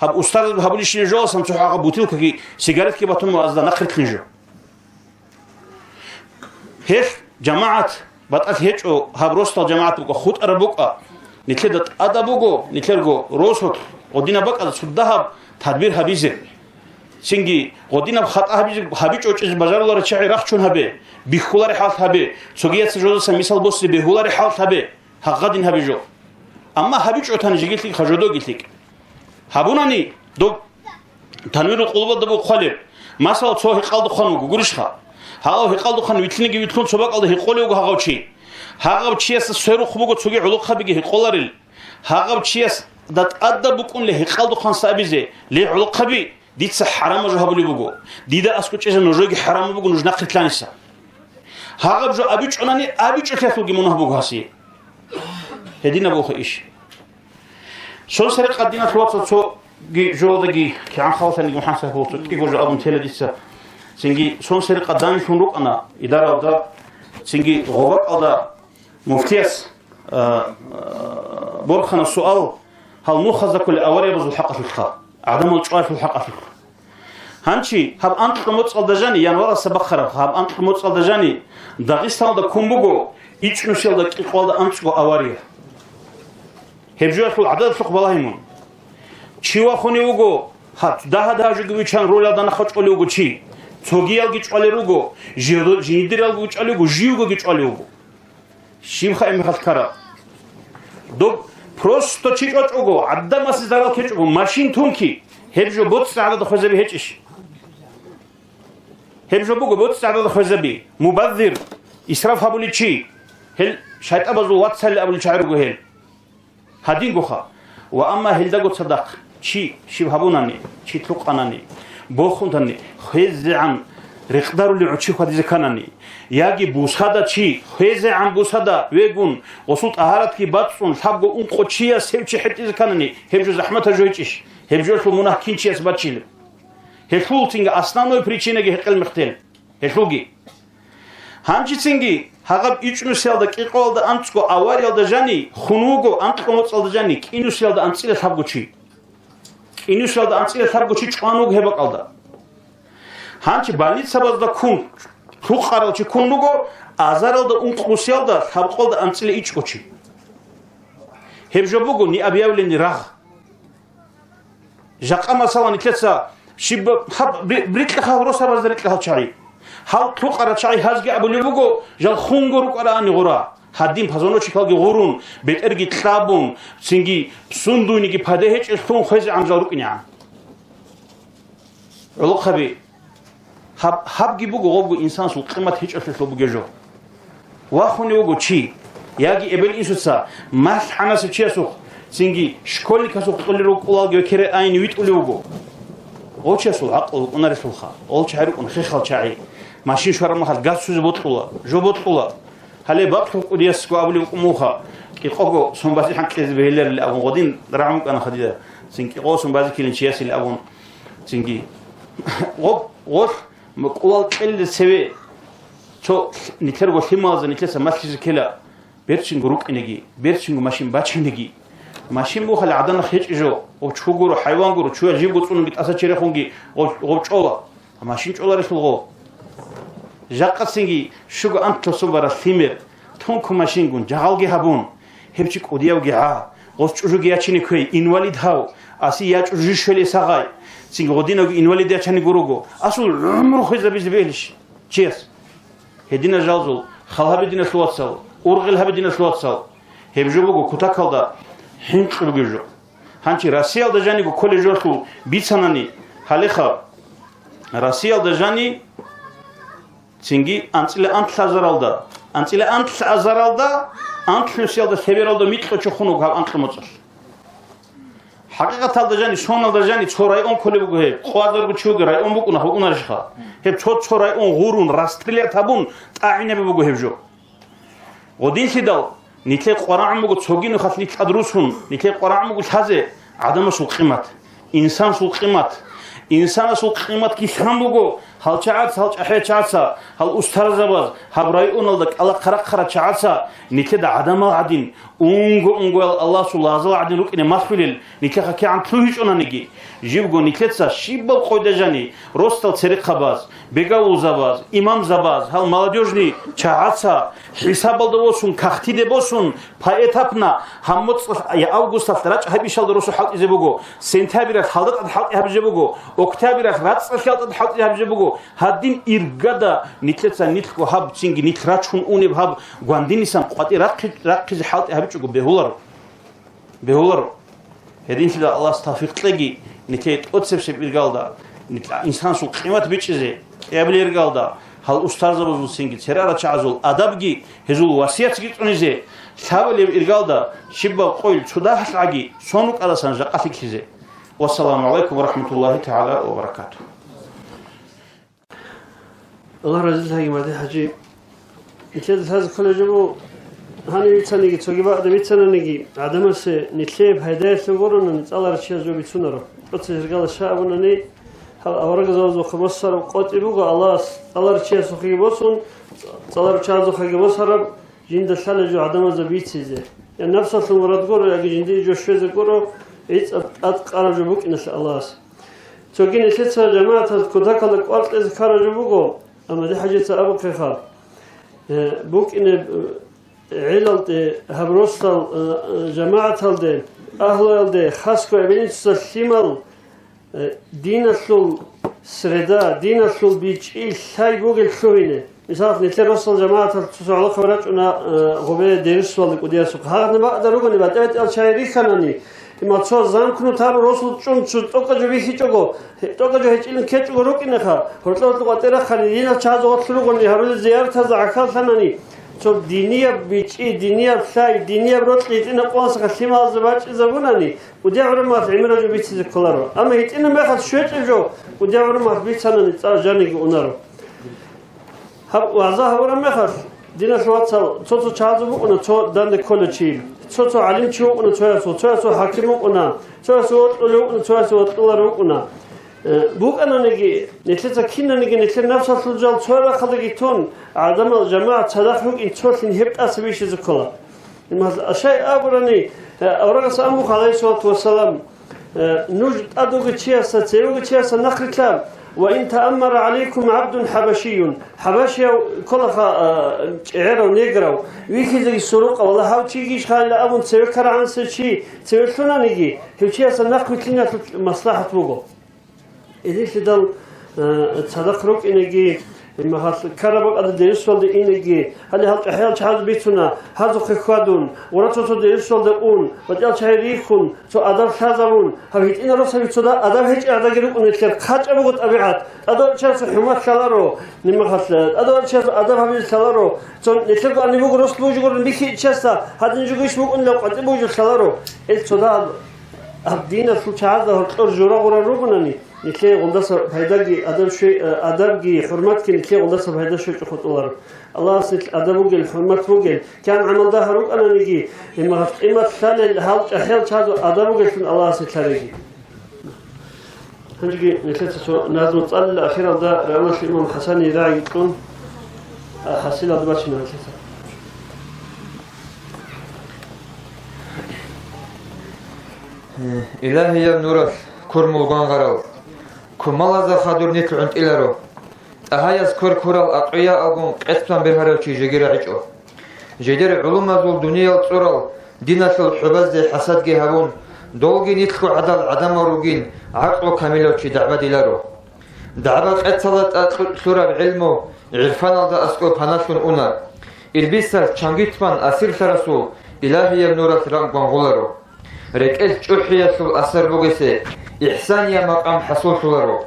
Гьаб устарзаби гьабулищинаб жоялсан цо гьагъаб бутилкаги сигаретги батун ва азда нахъ рилълъин жо. Гьелъ, жамагӀат, батӀалъи гьечӀо, гьаб росдал жамагӀат букӀа, хутӀараб букӀа. Нилъеда тӀада буго, нилъерго росулъ, гъодинаб бакӀалда цо дагьаб тадбир гьабизе. Цинги гъодинаб хатӀа гьабизе, гьабичӀо чӀезе бажаруларел чагӀи рахчун гьабе, бихьулареб хӀалалъ гьабе, цогияца жодасан мисал босизе бегьулареб хӀалалъ гьабе, гьагъадин гьабе жо. Амма гьабичӀо тани жеги лъикӀ, ха жодоги лъикӀ. Гьабунани доб Танвирул къулубалда буго хъвалеб. Масала, цо гьекъалдухъан вуго, гурищха? Гьав гьекъалдухъан вилълъинеги вилълъун цо бакӀалда гьекъолев вуго гьагъав чи. Гьагъав чиясда сверухъ буго цоги гӀолохъабиги гьекъоларел. Гьагъав чиясда тӀадаб букӀунле гьекъалдухъан сабизе, ле гӀолохъаби, дица хӀарамаб жо гьабулеб буго. Дида аскӀов чӀезе нужееги хӀарамаб буго нуж нахърилълъаниса. Гьагъаб жо абичӀонани, абичӀолъиялъулги мунагь буго гьасие. Гьединаб буго иш. Сон сери къадиналъ вацал цоги жоялдаги кигӀан халатаниги МухӀаммад Сахипов цо кӀиго жо абун тела дица. Цинги сон сери къаданлъун рукӀана идаралда, цинги гъобакӀалда муфтияс, а, а, борхана суал, гьал нухазда кколел авариябазул хӀакъалъулъха, гӀадамал чӀвалъул хӀакъалъулъ. Гьанчи гьаб анкьго моцӀалда жани, январалдаса бахъараб гьаб анкьго моцӀалда жани, Дагъистаналда ккун буго ичӀнусиялда кӀикъоялда анцӀго авария. Гьеб жоялъул гӀададалъухъ балагье мун. Чи вахунев вуго, гьаб дагьа-дагьа жоги виччан ролалда нахъа чӀолев вуго чи. Цогиялги чӀвалел руго, жи-, жиндиралги чӀвалел руго, живгоги чӀвалев вуго. Щибха гьеб мехалъ ккараб? Доб просто чи чӀвачӀого, гӀадамасе зарал ккечӀого, машин тунки, гьеб жо боцӀи гӀадада хвезаби гьечӀищ? Гьеб жо буго боцӀи гӀадада хвезаби, мубаззир, исраф гьабулев чи, гьел шайтӀабазул вацалли абулел чагӀи руго гьел. Гьадингоха. Ва амма гьелдаго цадахъ чи щиб гьабунани, чи лъукъанани, бохундани, хвезегӀан рекъдарулев чи хьвадизе кканани, яги бусада чи, хвезегӀан бусада вегун, гъосул тӀагьаратги бацӀцӀун, лъабго ункъо чияс гьев чи хӀетӀизе кканани, гьеб жо захӀматаб жо гьечӀищ, гьеб жолъул мунагь кин чияс бачилеб? Гьелъул цинги основной причинаги гьекъел мехтел. Гьелъулги. Гьанжецинги гьагъаб ичӀнусиялда кӀикъоялда анцӀго авариялда жани хун вуго, анкьго моцӀалда жани кӀинусиялда анцӀила лъабго чи. КӀинусиялда анцӀила лъабго чи чӀван вуго гьеб бакӀалда. Гьанчи больницабазда ккун, лъукъарал чи ккун руго, азаралда ункънусиялда лъабкъоялда анцӀила ичӀго чи. Гьеб жо буго необъявленный рагъ. Жакъа, масала, нилъеца щиб гьаб ри-, рикьахал росабазда рикьахал чагӀи. Гьал лъукъарал чагӀи гьазги абулеб буго, жал хунго рукӀараани гъура. Гьадин позвоночниклги гъурун, бетӀерги кьабун, цинги сундуйниги паде гьечӀеллъун хвезегӀан жал рукӀинегӀан. ГӀолохъаби, гьаб-, гьабги буго гъобго инсанасул къимат гьечӀолъулъул бугеб жо. Вахунев вуго чи, яги эбел-инсуца малъ-гӀанасев чиясухъ, цинги школьникасухъ кьолел рукӀулалги ва кере айин витӀулев вуго. Гъов чиясул гӀакълу букӀунарелъулха, гъол чагӀи рукӀун хехал чагӀи, машин щвараб махалъ газ цозе бокьула, жо бокьула. Гьале бакълъун кӀудиясго абулев вукӀун муха, кӀикъого сон базе хӀанкьизе бегьиларили абун, гъодин рагӀун кӀана хадида, цин кӀикъого сон базе килин чиясили абун, цинги. Гъоб, гъолъ, м-, кӀулал кьелде цеве, цо нилъерго лъималазда нилъеца малъизе ккела, берцинго рукӀинеги, берцинго машин бачинеги. Машин бухали гӀаданах гьечӀи жо, гъоб чу гуро, хӀайван гуро, чуя жибго цӀунунги тӀаса черехунги гъоб, гъоб чӀола. Машин чӀоларелъул гъо. Жакъасинги щуго антлъасул барал лъимер, тунку машингун, жагъалги гьабун, гьев чи кӀудиявги гӀа, гъос чӀужуги ячине кквей, инвалид гьав, аси я чӀужу щвелей сагъай, цинги гъодинавги инвалид ячани гуруго, асул гӀумру хвезабизе бегьилищ чияс? Гьедина жалзул, хал гьабе диналъул вацал, ургъел гьабе диналъул вацал, гьеб жо буго кутакалда хӀинкъи бугеб жо. Гьанчи Россиялда жаниго кколеб жолъул бицанани, гьалеха, Россиялда жани цинги анцӀила анлъазаралда, анцӀила анлъазаралда, анлънусиялда лъебералда микьго чохун вуго гьаб анкьа моцӀалъ. ХӀакъикъаталда жани, соналда жани цо район кколеб буго гьеб, къвазарго чи вугев район букӀуна, букӀунарищха? Гьеб цо-цо район гъурун, расстрелять гьабун, тӀагӀинабе буго гьеб жо. Гъодинлъидал нилъер къварагӀун буго цоги нухалъ нилъ тӀадрусун, нилъер къварагӀун буго лъазе гӀадамасул къимат, инсанасул къимат. Инсанасул къиматги лъан буго гьал чагӀаца, гьал чӀахӀиял чагӀаца, гьал устарзабаз, гьаб районалда кӀалахъа-рахъарал чагӀаца нилъеда гӀадамал гӀадин, унго-унгоял Аллагьасул лагъзал гӀадин рукӀине малъулел, нилъеха кигӀан лъугьичӀонаниги, живго нилъеца щибаб къойда жани, росдал церехъабаз, бегавулзабаз, имамзабаз, гьал молодёжный чагӀаца, хӀисабалда восун, кагътиде босун, поэтапно, гьаб моцӀалъ я августалъ рачӀ гьаб ишалда росу хӀалтӀизе буго, сентябралъ гьалда тӀад хӀалтӀи гьабизе буго, октябралъ рацӀцӀалъиял тӀад хӀалтӀи гьабизе буго, гьадин иргада нилъеца нилъго гьаб цинги нилъ рачун унеб гьаб гвандинисан къватӀи рахъи-, рахъизе хӀалтӀи гьабичӀого бегьуларо. Бегьуларо. Гьединлъидал Аллагьас тавфикъ кьеги, нилъее тӀоцебсеб иргалда, нилъ-, инсанасул къимат бичӀчӀизе, кӀиабилеб иргалда, гьал устарзабазул цинги церарал чагӀазул адабги, гьезул васиятги цӀунизе, лъабабилеб иргалда, щибаб къойил цо дагьалъ гӀаги, сон рукӀарасан жакъа лъикӀлъизе. Вассаламу гӀалайкум ва рахӀматуллагьи тагӀала ва баракатугь. Аллагь разилъаги, Мади-хӀажи. Нилъеда лъазе кколеб жо буго, гьанив вицаниги, цоги бакӀда вицананиги, гӀадамасе нилъее пайдаялъул гурони цӀаларав чияс жо бицунаро. ТӀоцебесеб иргалда щай абунани, гьал аварагзабазухъе босараб къотӀи буго Аллагьас, цӀаларав чиясухъеги босун, цӀаларав чагӀазухъеги босараб, жинда лъала жо гӀадамазда бицизе. Я напсалъул мурад гуро, яги жиндие жо щвезе гуро, гӀицӀаб тӀадкъараб жо букӀиналъе Аллагьас. Цоги нилъеца жамагӀаталъ кутакалда кӀвар кьезе ккараб жо буго, амма Мади-хӀажица абухъеха, э, букӀине, э, гӀелалде, гьаб росдал, э, э, жамагӀаталде, агьлуялде, хасго эбел-инсуца лъимал, э, диналъул среда, диналъул бичӀчӀи лъай бугел лъугьине. Мисалалъ, нилъер росдал жамагӀаталъ цо-цо гӀолохъаби рачӀуна, э, гъубе дерусалде кӀудиясухъ. Гьагъадин бакӀда ругони, батӀи-батӀиял чагӀи рихьанани, имма цо замкнутаро росул чӀун, цо тӀокӀаб жо бихьичӀого, гье-, тӀокӀаб жо гьечӀилин ккечӀого рукӀинеха, гьоркьор-гьоркьор къватӀирахъани, диналъ чагӀазда гъорлъ ругони, гьарулел зиярат гьабизе гӀахьаллъанани, цо динияб бичӀчӀи, динияб лъай, динияб рокьи гьитӀинаб къоялдаса лъималазда бачӀизабунани, кӀудияв гӀумру мехалъ гӀемераб жо бицизе кколаро. Амма гьитӀинаб мехалъ щвечӀеб жо кӀудияв гӀумру мехалъ бицанани цӀа жаниги унаро. Гьаб вагӀза гьабураб мехалъ, диналъул вацал, цо-цо чагӀазул букӀуна цо данде кколев чи, цо-цо гӀалимчи вукӀуна цоясул, цоясул хӀаким вукӀуна, цоясул вокьулев вукӀуна, цоясул вокьуларев вукӀуна. Э, букӀананиги, нилъеца кинаниги нилъер напсалъул жал цо рахъалдаги тун, гӀадамал, жамагӀат цадахъ рукӀин цолъин гьеб тӀаса бищизе ккола. Имам Ашай абурани, э, аварагас абун буго, гӀалайгьиссалату вассалам, э, нуж тӀад вугев чиясда, цеве вугев чиясда нахърилълъа, «Ва ин тааммара гӀалайкум гӀабдун хӀабашиюн», хӀабашияв кколаха, а, чӀегӀерав, неграв, вихьизеги сурукъа, валлагь, гьав чигищ хъайила абун, цеве ккарагӀанасев чи цеве лъунаниги, гьев чиясда нахъ вилълъиналъул маслахӀат буго. Гьединлъидал, а, цадахъ рукӀинеги, гьеб мехалъ ккараб бакӀалда дерусалде инеги, гьале гьал чӀахӀиял чагӀаз бицуна, гьазухъе хьвадун, гъура цо-цо дерусалда ун, батӀиял чагӀи рихьун, цо адаб лъазабун, гьаб гьитӀинал росаби цо да-, адаб гьечӀеб гӀадагире рукӀунелъул хъачӀаб буго тӀабигӀат. ТӀадегӀанчиясул хӀурмат лъаларо, гьеб мехалъ, тӀадегӀанчиясул адаб гьабизе лъаларо, цо нилъерго гьаниб буго рос бугеб жо гурони бихьичӀчӀасда, гьадин жо гуйищ букӀунилан къватӀиб бугеб жо лъаларо. Ил цо да-, гьаб диналъул чагӀазда гьоркьор жура-гъурал ругонани, нилъее гъолдаса пайдаги, адаб щве-, адабги, хӀурматги нилъее гъолдаса пайда щвечӀого тӀоларо. Аллагьас нилъ адаб бугел, хӀурмат бугел, кигӀан гӀамалда гьарукӀананиги, гьеб мехалъ къимат лъалел гьал чӀахӀиял чагӀазул адаб бугеллъун Аллагьас нилъ гьареги. Гьанжеги нилъеца цо назму цӀалила, ахиралда рагӀуналъ имам ХӀасани рагӀи кьун, а, хасилалда бачина нилъеца. Илагьияб нуралъ курмул гвангъарал, кумалазда хадур нилъ гӀунтӀиларо. ТӀагьаяс квер ккурал акъвияалгун къецлъан бергьарав чи жеги рагӀичӀо. Жидер гӀулумазул дуниял цӀурал диналъул хӀубазде хӀасадги гьабун, долги нилъго гӀадал гӀадамал ругин, гӀакълу камилав чи дагӀбадиларо. ДагӀба-къецалда тӀад кьу-, лъураб гӀелму, гӀирфаналда аскӀоб паналъун уна. Илбисалъ чанги тпан асирлъарасул илагьияб нуралъ ракӀ гвангъуларо. РекӀелъ чӀухӀиялъул асар бугесе, ихсанияб макъам хӀасуллъуларо.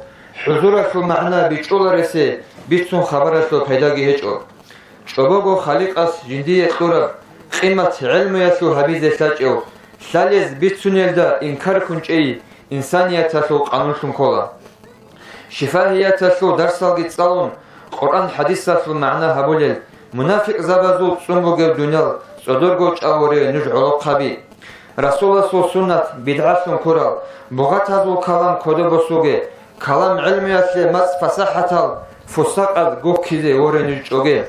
ХӀузуралъул магӀна бичӀчӀуларесе бицун хабаралъул пайдаги гьечӀо. ЧӀобого Халикъас жиндие кьураб къимат гӀелмуялъул гьабизе лъачӀев, лъалез бицунелда инкар ккун чӀей инсанияталъул къанунлъун ккола. Шифагьияталъул дарсалги цӀалун, Къуръан-хӀадисалъул магӀна гьабулел, мунафикъзабазул цӀун бугеб дуниял цӀодорго чӀаворе нуж гӀолохъаби. Расуласул суннат бидгӀалъун ккурал, бугъатазул калам кодоб босуге, калам гӀелмуялъе мацӀ фасахӀатал фусакъаз гуккизе воре нуж чӀоге.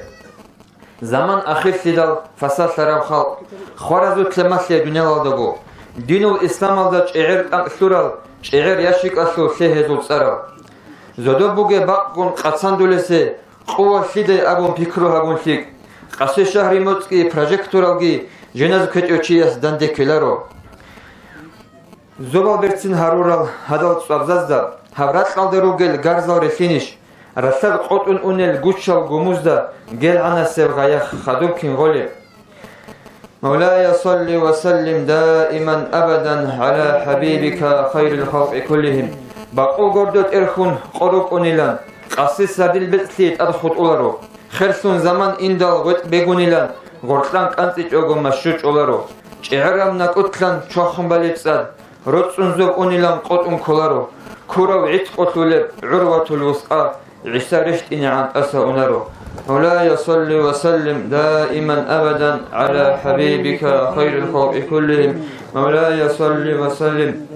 Заман ахирлъидал фасалъараб халкъ хваразулъе малъе дуниялалдаго, динул исламалда чӀегӀер тӀакӀ лъурал, чӀегӀер ящикалъул лъе гьезул цӀарал. Зодоб бугеб бакъгун къацандулесе, къувалъидай абун пикру гьабун лъикӀ, къаси шагьри моцӀги прожекторалги женаз ккечӀев чияс данде ккеларо. Зобал берцин гьарурал гьадал цӀвабзазда гьаб ракьалда ругел гарзал релълъинищ, ралъад къотӀун унел гучал гумузда гелгӀанасеб гъаях хадуб кин гъолеб? Мавлая, салли ва саллим даиман абадан гӀала хӀабибика хайрил халкъи куллихим. Бакъул гордо тӀерхьун къо рукӀунилан, къаси сардил бецӀлъи тӀад хутӀуларо. Херлъун заман индал гъветӀ бегунилан, гъоркьан кӀанцӀичӀого машгьу чӀоларо. ЧӀегӀераб накӀкӀутлъан чвахун балеб цӀад, роцӀцӀун зоб унилан къотӀун кколаро. Ккурав гӀитӀкъулъулеб гӀурватул вускъа ГӀиса рещтӀинегӀан тӀаса унаро. Мавлая, салли ва саллим даиман абадан гӀала хӀабибика хайрил халкъи куллихим. Мавлая, салли ва саллим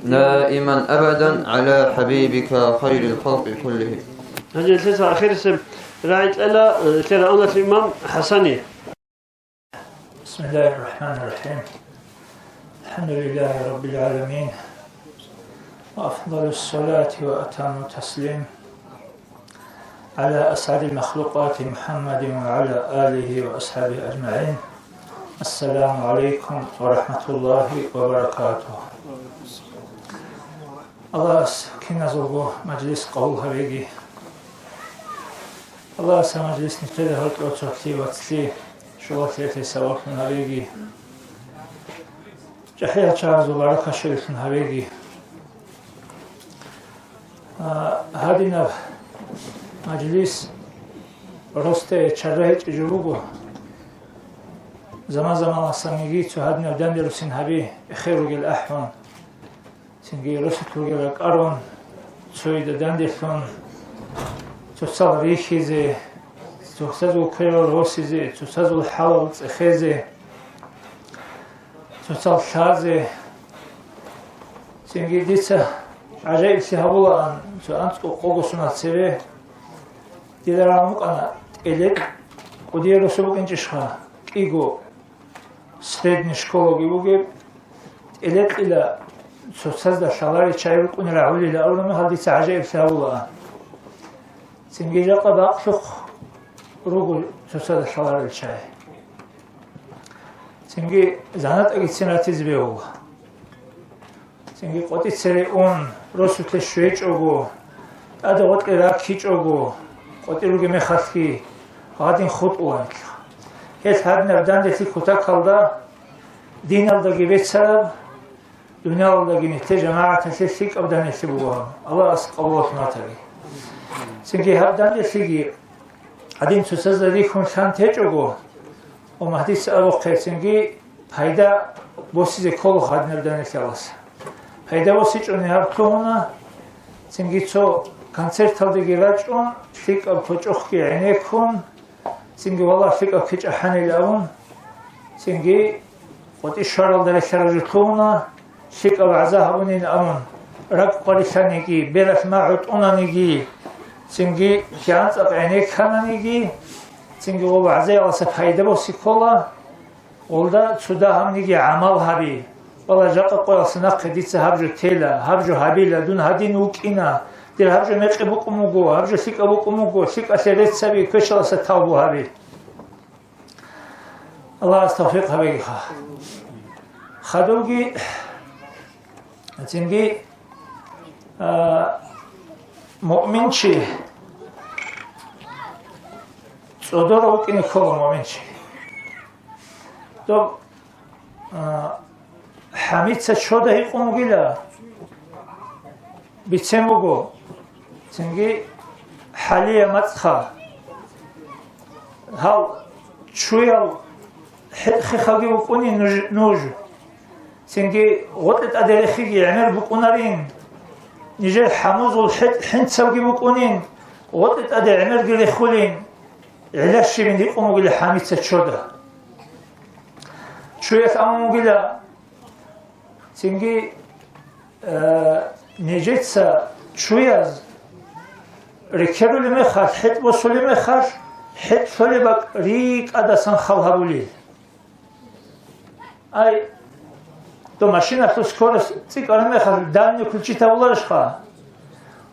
даиман абадан гӀала хӀабибика хайрил халкъи куллихим. Гьанже лъеца ахирисеб рагӀи кьела, э, лъе рагӀуналъ имам ХӀасани. بسم الله الرحمن الرحيم. الحمد لله رب العالمين. وأفضل الصلاة وأتم التسليم على أسعد المخلوقات محمد وعلى آله وأصحابه أجمعين. السلام عليكم ورحمة الله وبركاته. Аллагьас киназулго мажлис къабул гьабеги. Аллагьас гьаб мажлис нилъеда гьоркьор цоцлъи-вацлъи, щулалъи-ялъи сабаблъун гьабеги. ЧӀахӀиял чагӀазул баракат щолеллъун гьабеги. А, гьадинаб мажлис росде чара гьечӀеб жо буго. Заман-заманалдасанги цо гьадинаб данде руссин гьаби, эхер ругел ахӀун. Цинги росулъ ругел ракӀарун, цояда данделъун, цоцал рихьизе, цоцазул кверал росизе, цоцазул хӀалал цӀехезе, цоцал лъазе. Цинги дица гӀажаиблъи гьабулаан, цо анцӀго къого соналъ цебе дида рагӀун вукӀана, тӀелекь кӀудиял росу букӀинчӀищха, кӀиго средний школаги бугеб, тӀелекьила цоцазда лъаларел чагӀи рукӀун рагӀулила абураб мехалъ дица гӀажаиблъи гьабулаан. Цинги жакъа бакълъухъ руго цоцазда лъаларел чагӀи. Цинги занатӀагицин ратизе бегьула. Цинги къотӀи цере ун, росулъе щвечӀого, тӀаде гъоркье раккичӀого, къотӀи ругеб мехалъги гьадин хутӀула нилъ. Гьелъ гьадинаб данделъи кутакалда диналдаги бецараб, дуниялалдаги нилъер жамагӀаталъе лъикӀаб данделъи буго гьаб. Аллагьас къабулалъун батаги. Цинги гьаб данделъиги гьадин цоцазда рихьун лъан течӀого, ва магьдица абухъе, цинги пайда босизе ккола гьадинаб данделъиялдаса. Пайда босичӀони гьаб лъугьуна, цинги цо концерталдеги рачӀун, лъикӀаб кочӀохъги гӀенеккун, цинги валлагь лъикӀаб кечӀ ахӀанила абун, цинги къотӀи щваралда релълъараб жо лъугьуна, лъикӀаб вагӀза гьабунин абун, ракӀ къварилъаниги, бералъ магӀу тӀунаниги, цинги кигӀан цӀакъ гӀенеккананиги, цинги гъоб вагӀзаялдаса пайда боси ккола. Гъолда цо дагьабниги гӀамал гьаби. Валлагь, жакъа къоялъа нахъе дица гьаб жо тела, гьаб жо гьабила, дун гьадин вукӀина, дир гьаб жо мекъи букӀун буго, гьаб жо лъикӀаб букӀун буго, лъикӀалъе рецц гьаби, квешалдаса тавбу гьаби. Аллагьас тавфикъ гьабегиха. Хадубги, цинги, а, муъминчи цӀодорав вукӀине ккола, муъминчи. Доб, а, хӀамица чода гьикъун вугила, бицен буго, цинги хӀалия мацӀха. Гьал чуял хӀетӀ-хехалги вукӀунин нуж, нуж. Цинги гъотӀи тӀаде рехиги гӀемер букӀунарин. Нижер хӀамузул хӀетӀ хӀинцалги букӀунин, гъотӀи тӀаде гӀемерги рехулин. ГӀела щибин гьикъун вугила хӀамица чода. Чуялъ амун вугила, цинги, э, нижеца чуяз рекерулеб мехалъ, хӀетӀ босулеб мехалъ, хӀетӀ лъолеб бакӀ рикӀкӀадасан хал гьабулел. Ай, доб машиналъул скорость цӀикӀкӀараб мехалъ дальний включить гьабуларищха?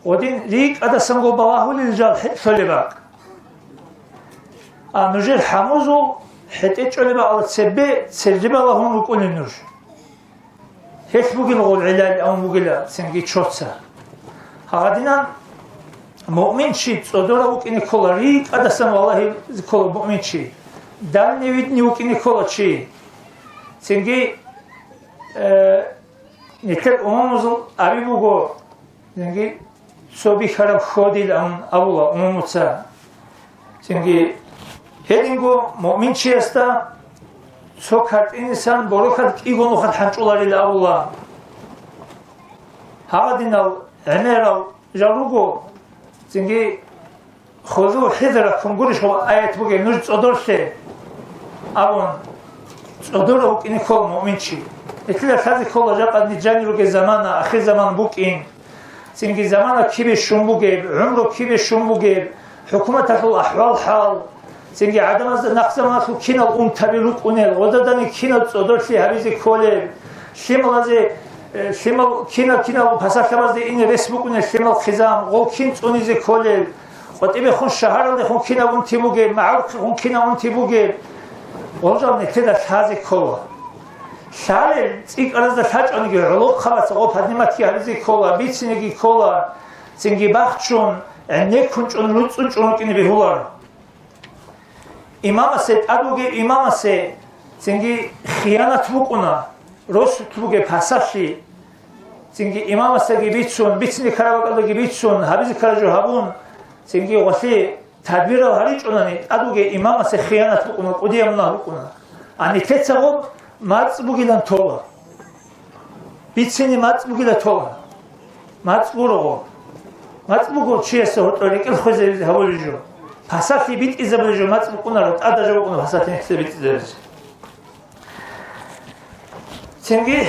Гъодин рикӀкӀадасанго балагьулел жал хӀетӀ лъолеб бакӀ. А нужер хӀамузул хӀетӀе чӀолеб бакӀалда цебе церре балагьун рукӀунел нуж. Гьелъ бугин гъол гӀелал, амун бугила цинги чоца. Гьагъадинан муъминчи цӀодорав вукӀине ккола, рикӀкӀадасан валагьизе ккола муъминчи, дальновидный вукӀине ккола чи. Цинги, э, нилъер умумузул аби буго, цинги цо бихьараб хьодилан абула умумуца. Цинги гьединго муъминчиясда цо картӀинисан борохьад кӀиго нухалъ хӀанчӀуларил абула. Гьагъадинал гӀемерал жал руго, цинги хузу хӀизракум гурищ гъо аят бугеб, нуж цӀодорлъе абун, цӀодорав вукӀине ккола муъминчи. Гьелъила лъазе ккола жакъа нижани ругел замана, ахир заман букӀин. Цинги замана кибе щун бугеб, гӀумру кибе щун бугеб, хӀукуматалъул ахӀвал-хӀал, цинги гӀадамазда нахъ заманалъул кинал унтаби рукӀунел, гъодадани кинал цӀодорлъи гьабизе кколел, лъималазе, э, лъимал кинал-кинал пасалъабазде ине рес букӀунел лъимал хъизан, гъол кин цӀунизе кколел, къватӀибехун шагьаралдехун кинаб унти бугеб, магӀарухъехун кинаб унти бугеб, гъол жал нилъеда лъазе ккола. Лъалел цӀикӀкӀаразда лъачӀониги, гӀолохъабаца гъо подниматги гьабизе ккола, бицинеги ккола, цинги бахчун, гӀенеккун чӀун, руцӀцӀун чӀун рукӀине бегьуларо. Имамасе, тӀад вугев имамасе, цинги хиянат букӀуна, росулъ бугеб пасалъи, цинги имамасдаги бицун, бицине ккараб бакӀалдаги бицун, гьабизе ккараб жо гьабун, цинги гъолъи тадбирал гьаричӀунани, тӀад вугев имамасе хиянат букӀуна, кӀудияб мунагь букӀуна. А нилъеца гъоб мацӀ бугилан тола. Бицине мацӀ бугила тола. МацӀ гуро гъо. МацӀ буго чиясда гьоркьор рекӀел хвезаризе гьабулеб жо. Пасалъи битӀизабулеб жо мацӀ букӀунаро, тӀадаб жо букӀуна пасалъи нилъеда битӀизабизе. Цинги,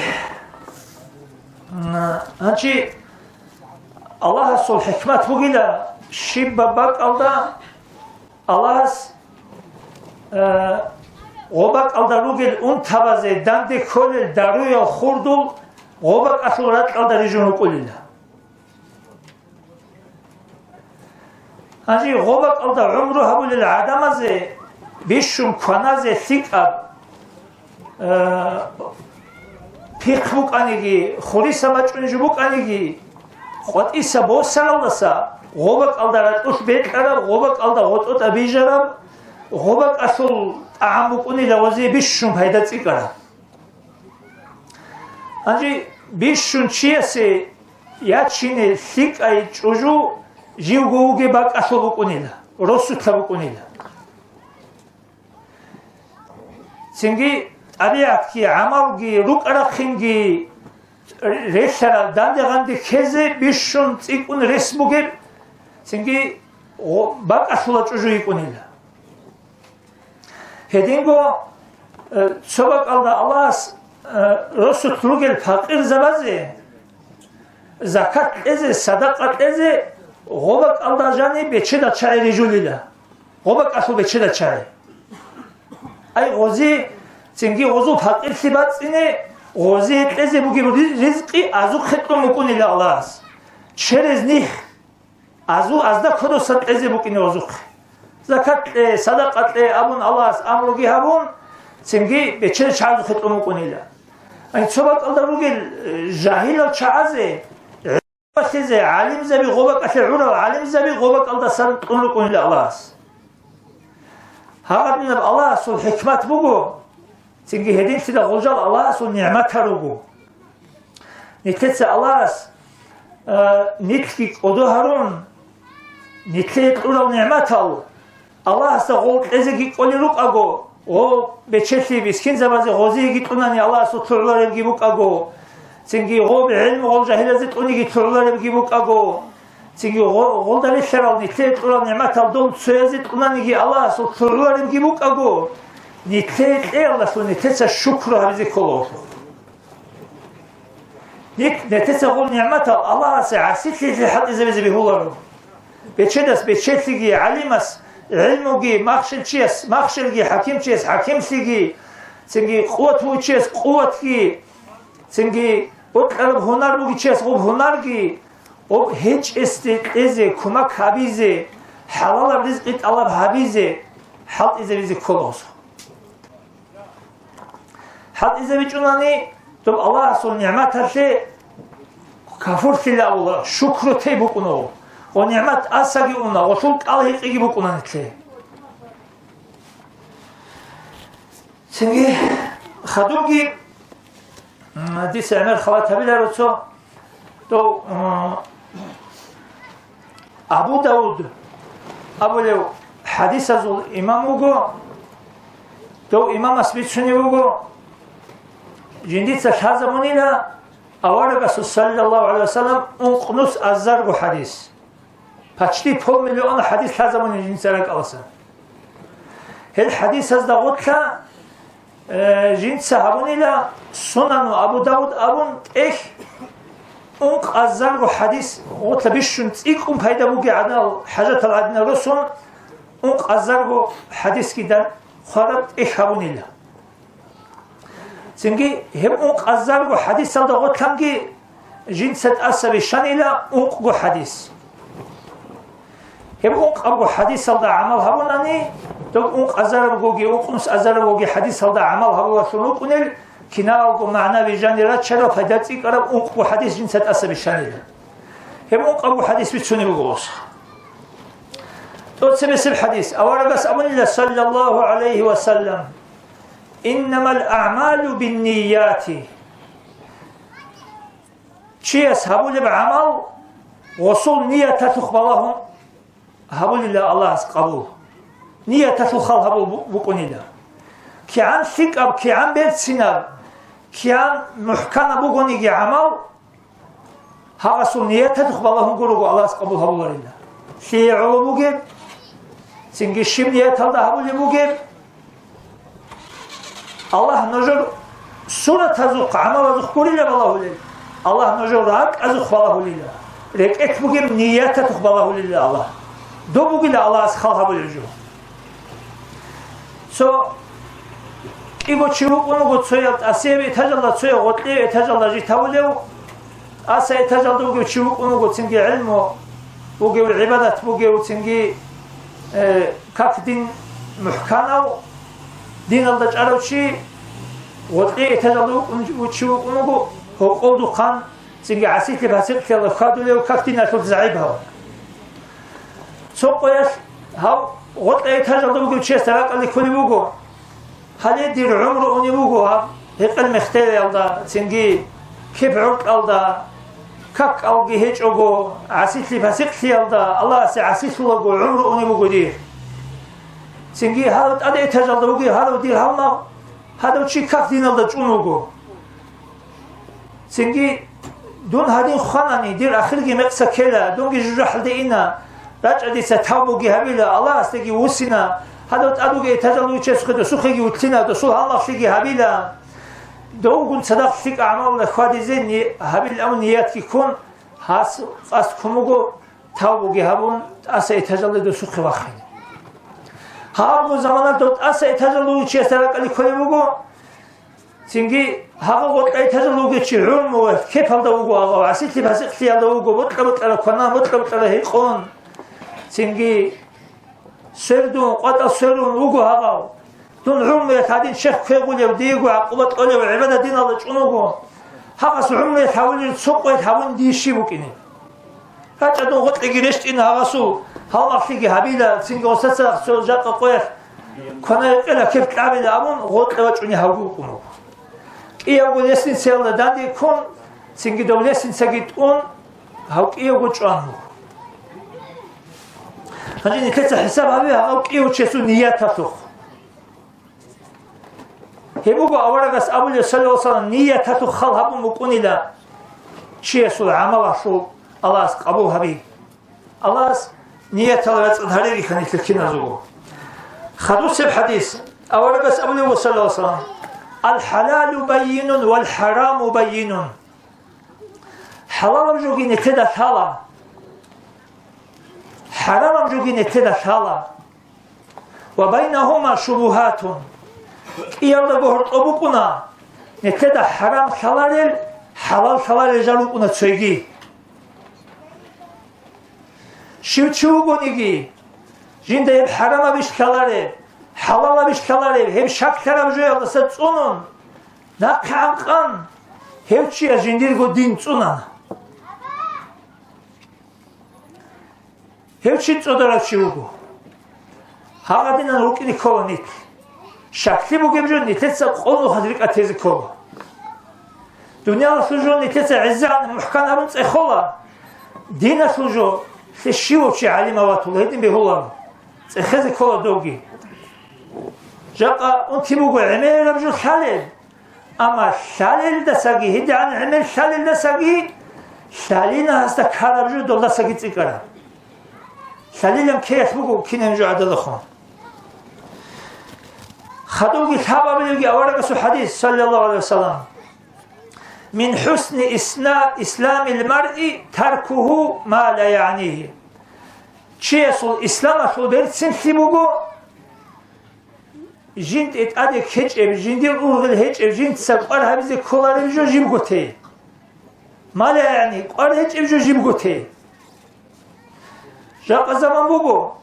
м, гьанчи Аллагьасул хӀикмат бугила, щибаб бакӀалда Аллагьас, э, гъо бакӀалда ругел унтабазе данде кколел даруял хурдул гъо бакӀалъул ракьалда рижун рукӀулила. Гьанже гъо бакӀалда гӀумру гьабулел гӀадамазе бищун кваназе лъикӀаб, э, пихъ букӀаниги, хуриса мачӀунжу букӀаниги, къватӀиса босаралдаса гъо бакӀалда ракьулъ бекьараб, гъо бакӀалда гъотӀотӀа бижараб, гъо бакӀалъул тӀагӀам букӀунила гъозие бищун пайда цӀикӀкӀараб. Гьанже бищун чиясе ячине лъикӀай чӀужу живго вугеб бакӀалъул букӀунила, росулъа букӀунила. Цинги тӀабигӀатги, гӀамалги, рукӀа-рахъинги релълъарал данде-гъанде ккезе бищун цӀикӀкӀун рес бугеб, цинги гъо-, бакӀалъула чӀужу йикӀунила. Гьединго, э, цо бакӀалда Аллагьас, э, росулъ ругел пакъирзабазе закат кьезе, садакъа кьезе, гъо бакӀалда жани бечедал чагӀи рижулила. Гъо бакӀалъул бечедал чагӀи. Ай гъози, цинги гъозул пакъирлъи бацӀцӀине, гъози кьезе бугеб ри-, ризкъи азухъе кьун букӀунила Аллагьас. Через них. Азу-, азда кодосан кьезе букӀине гъозухъе. Закат кье, садакъа кье абун Аллагьас амруги гьабун, цинги бечедал чагӀазухъе кьун букӀунила. Ай цо бакӀалда ругел, э, жагьилал чагӀазе, гӀилмалъизе, гӀалимзаби гъо бакӀалъе гӀурал гӀалимзаби гъо бакӀалдасан кьун рукӀунила Аллагьас. Гьабадинаб Аллагьасул хӀикмат буго, цинги гьединлъидал гъолжал Аллагьасул нигӀматал руго. Нилъеца Аллагьас, а, нилъги кӀодо гьарун, нилъее кьурал нигӀматал Аллагьасда гъол кьезеги кӀолел рукӀаго, гъо бечелъи мискинзабазе гъозиеги кьунани Аллагьасул лъугӀуларебги букӀаго, цинги гъо гӀилму гъол жагьилазе кьуниги лъугӀуларебги букӀаго, цинги гъо-, гъолда релълъарал нилъее кьурал нигӀматал дол цоязе кьунаниги Аллагьасул лъугӀуларебги букӀаго, нилъее кьеялдалъун нилъеца шукру гьабизе ккола. Нилъ-, нилъеца гъол нигӀматал Аллагьасе гӀасилъизе хӀалтӀизабизе бегьуларо. Бечедас бечелъиги, гӀалимас гӀилмуги, махщелчияс махщелги, хӀакимчияс хӀакимлъиги, цинги къуват бугев чияс къуватги, цинги бокьараб гьунар бугев чияс гъоб гьунарги, гъоб гьечӀесде кьезе, кумак гьабизе, хӀалалаб ризкъи тӀалаб гьабизе хӀалтӀизабизе ккола гъосул. ХӀалтӀизабичӀунани, доб Аллагьасул нигӀматалъе кафурлъила абула, шукру тей букӀунаго, ва нигӀмат асаги уна, гъолъул кӀал-гьекъиги букӀуна нилъее. Цинги хадубги, м, дица гӀемер халат гьабиларо цо, дов, м, Абу Давуд абулев хӀадисазул имам вуго, дов имамас бицунев вуго, жиндица лъазабунила аварагасул, саллаллагьу гӀалайгьи ва саллам, ункънус азарго хӀадис. Почти полмиллиона хӀадис лъазабуни жинца ракӀалдаса. Гьел хӀадисазда гъорлъа, э, жинца гьабунила Сунану Абу Давуд абун тӀехь ункъазарго хӀадис гъорлъа бищун цӀикӀкӀун пайда бугеб гӀадинал хӀажатал гӀадинал росун, ункъазарго хӀадисги дан хъвараб тӀехь гьабунила. Цинги гьеб ункъазарго хӀадисалда гъорлъанги жинца тӀаса бищанила ункъго хӀадис. Гьеб ункъабго хӀадисалда гӀамал гьабунани, доб ункъазарабгоги, ункънус азарабгоги хӀадисалда гӀамал гьабулалъун рукӀунел, киналго магӀнаби жанир рачарал пайда цӀикӀкӀараб ункъго хӀадис жинца тӀаса бищанила. Гьеб ункъабго хӀадис бицунеб буго гъос. ТӀоцебесеб хӀадис. Аварагас абунила, саллаллагьу гӀалайгьи ва саллам: «Иннамал аъмалу биннияти». Чияс гьабулеб гӀамал гъосул нияталъухъ балагьун гьабулила Аллагьас къабул. Нияталъухъ хал гьабул бу-, букӀунила. КигӀан лъикӀаб, кигӀан берцинаб, кигӀан мухӀканаб бугониги гӀамал, гьагъасул нияталъухъ балагьун гурого Аллагьас къабул гьабуларила. Лъие гӀоло бугеб, цинги щиб нияталда гьабулеб бугеб, Аллагь нужер суратазухъ, гӀамалазухъ гурила балагьулел, Аллагь нужер ракӀазухъ балагьулила, рекӀелъ бугеб нияталъухъ балагьулила Аллагь. Доб бугила Аллагьас хал гьабулел жо. Цо кӀиго чи вукӀун вуго, цояв тӀасияб этажалда, цояв гъоркьияб этажалда житавулев, тӀаса этажалда вугев чи вукӀун вуго, цинги гӀилму бугев, гӀибадат бугев, цинги, э, как дин мухӀканав, диналда чӀарав чи, гъоркье этажалда вукӀун, чи вукӀун вуго, гьоркьовдухъан, цинги гӀасилъи-пасикълъиялда хьвадулев, как диналъул загӀипав. Цо къоялъ гьав гъоркье этажалда вугев чиясда ракӀалде кколеб буго: «Гьале дир гӀумру унеб буго гьаб гьекъел-мехтелалда, цинги кеп-гӀоркьалда, как-кӀалги гьечӀого, гӀасилъи-пасикълъиялда, Аллагьасе гӀасилъулаго гӀумру унеб буго дир. Цинги гьал тӀаде этажалда вугев гьарав дир гьалмагъ, гьадав чи как диналда чӀун вуго. Цинги дун гьадин хванани, дир ахирги мекъса ккела, дунги жужахӀалде ина, рачӀа дица тавбуги гьабила, Аллагьасдаги вуссина, гьадав тӀад вугев этажалда вичесухъе досухъеги вутлъина, досул гьалмагълъиги гьабила. Довгун цадахъ лъикӀа гӀамалалда хьвадизе ни-, гьабилан абун ниятги ккун, гьас къасд ккун буго тавбуги гьабун, тӀаса этажалде досухъе вахине. Гьабун заманалда тӀаса этажалда вугев чиясда ракӀалде кколеб буго, цинги гьагъа гъоркьа этажалда вугев чи гӀумруялъ кепалда вуго гьагъав, гӀасилъи-пасикълъиялда вуго, бокьа-бокьараб кванан, бокьа-бокьараб гьекъон. Цинги свердун, къватӀал сверун вуго гьагъав. Дун гӀумруялъ гьадин черх квегъулев, диего гӀакъуба кьолев, гӀибадат диналда чӀун вуго. Гьагъас гӀумруялъ гьавулел цо къоялъ гьабун дие щиб букӀине? РачӀа дун гъоркьеги рещтӀина гьагъасул, гьалмагълъиги гьабила, цинги гъосаца цо жакъа къоялъ квана-гьекъела кеп кьабила абун, гъоркье вачӀуни гьавги вукӀун вуго. КӀиявго лестницаялда данде ккун, цинги дов лестницаги тӀун, гьав кӀиявго чӀван вуго. Гьанже нилъеца хӀисаб гьабе гьав кӀиявчиясул нияталъухъ. Гьеб буго аварагас абулеб, саллаллагьу гӀалайгьи ва саллам, нияталъухъ хал гьабун букӀунила чиясул гӀамалалъул Аллагьас къабул гьаби. Аллагьас ниятал рацӀцӀад гьареги ханилъа киназего. Хадусеб хадис, аварагас абулеб, саллаллагьу гӀалайгьи ва саллам: «Ал-хӀалалу баййинун вал-хӀараму баййинун». ХӀалалаб жоги нилъеда лъала, хӀарамаб жоги нилъеда лъала. «Ва байнагьума шубугьатун». КӀиялдаго гьоркьоб букӀуна, нилъеда хӀарам лъаларел, хӀалал лъаларел жал рукӀуна цойги. Щив чи вугониги, жинда гьеб хӀарамабищ лъалареб, хӀалалабищ лъалареб, гьеб щаклъараб жоялдаса цӀунун, нахъе гӀанкъан, гьев чияс жиндирго дин цӀунана. Гьев чи цӀодарав чи вуго. Гьагъадинан рукӀине ккола нилъ. Щаклъи бугеб жо нилъеца къо нухалъ рикӀкӀад тезе ккола. Дуниялалъул жо нилъеца гӀезегӀан мухӀкан гьабун цӀехола. Диналъул жо лъе щивав чи гӀалимав ватула гьедин бегьуларо. ЦӀехезе ккола довги. Жакъа унти буго гӀемераб жо лъалеб. Амма лъалелдасаги, гьедигӀан гӀемер лъалелдасаги, лъалина гьасда ккараб жо долдасаги цӀикӀкӀараб. Лъалилан ккеялъ буго кинаб жо гӀадалахун. Хадубги лъабабилебги аварагасул хадис, саллаллагьу гӀалайгьи ва саллам: «Мин хӀусни исна-, исламил маръи таркугьу ма ла ягӀнигьи». Чиясул исламалъул берцинлъи буго, жинде тӀаде ккечӀеб, жиндир ургъел гьечӀеб, жинца кӀвар гьабизе кколареб жо жибго те. Ма ла ягӀни, кӀвар гьечӀеб жо жибго те. Жакъа заман буго,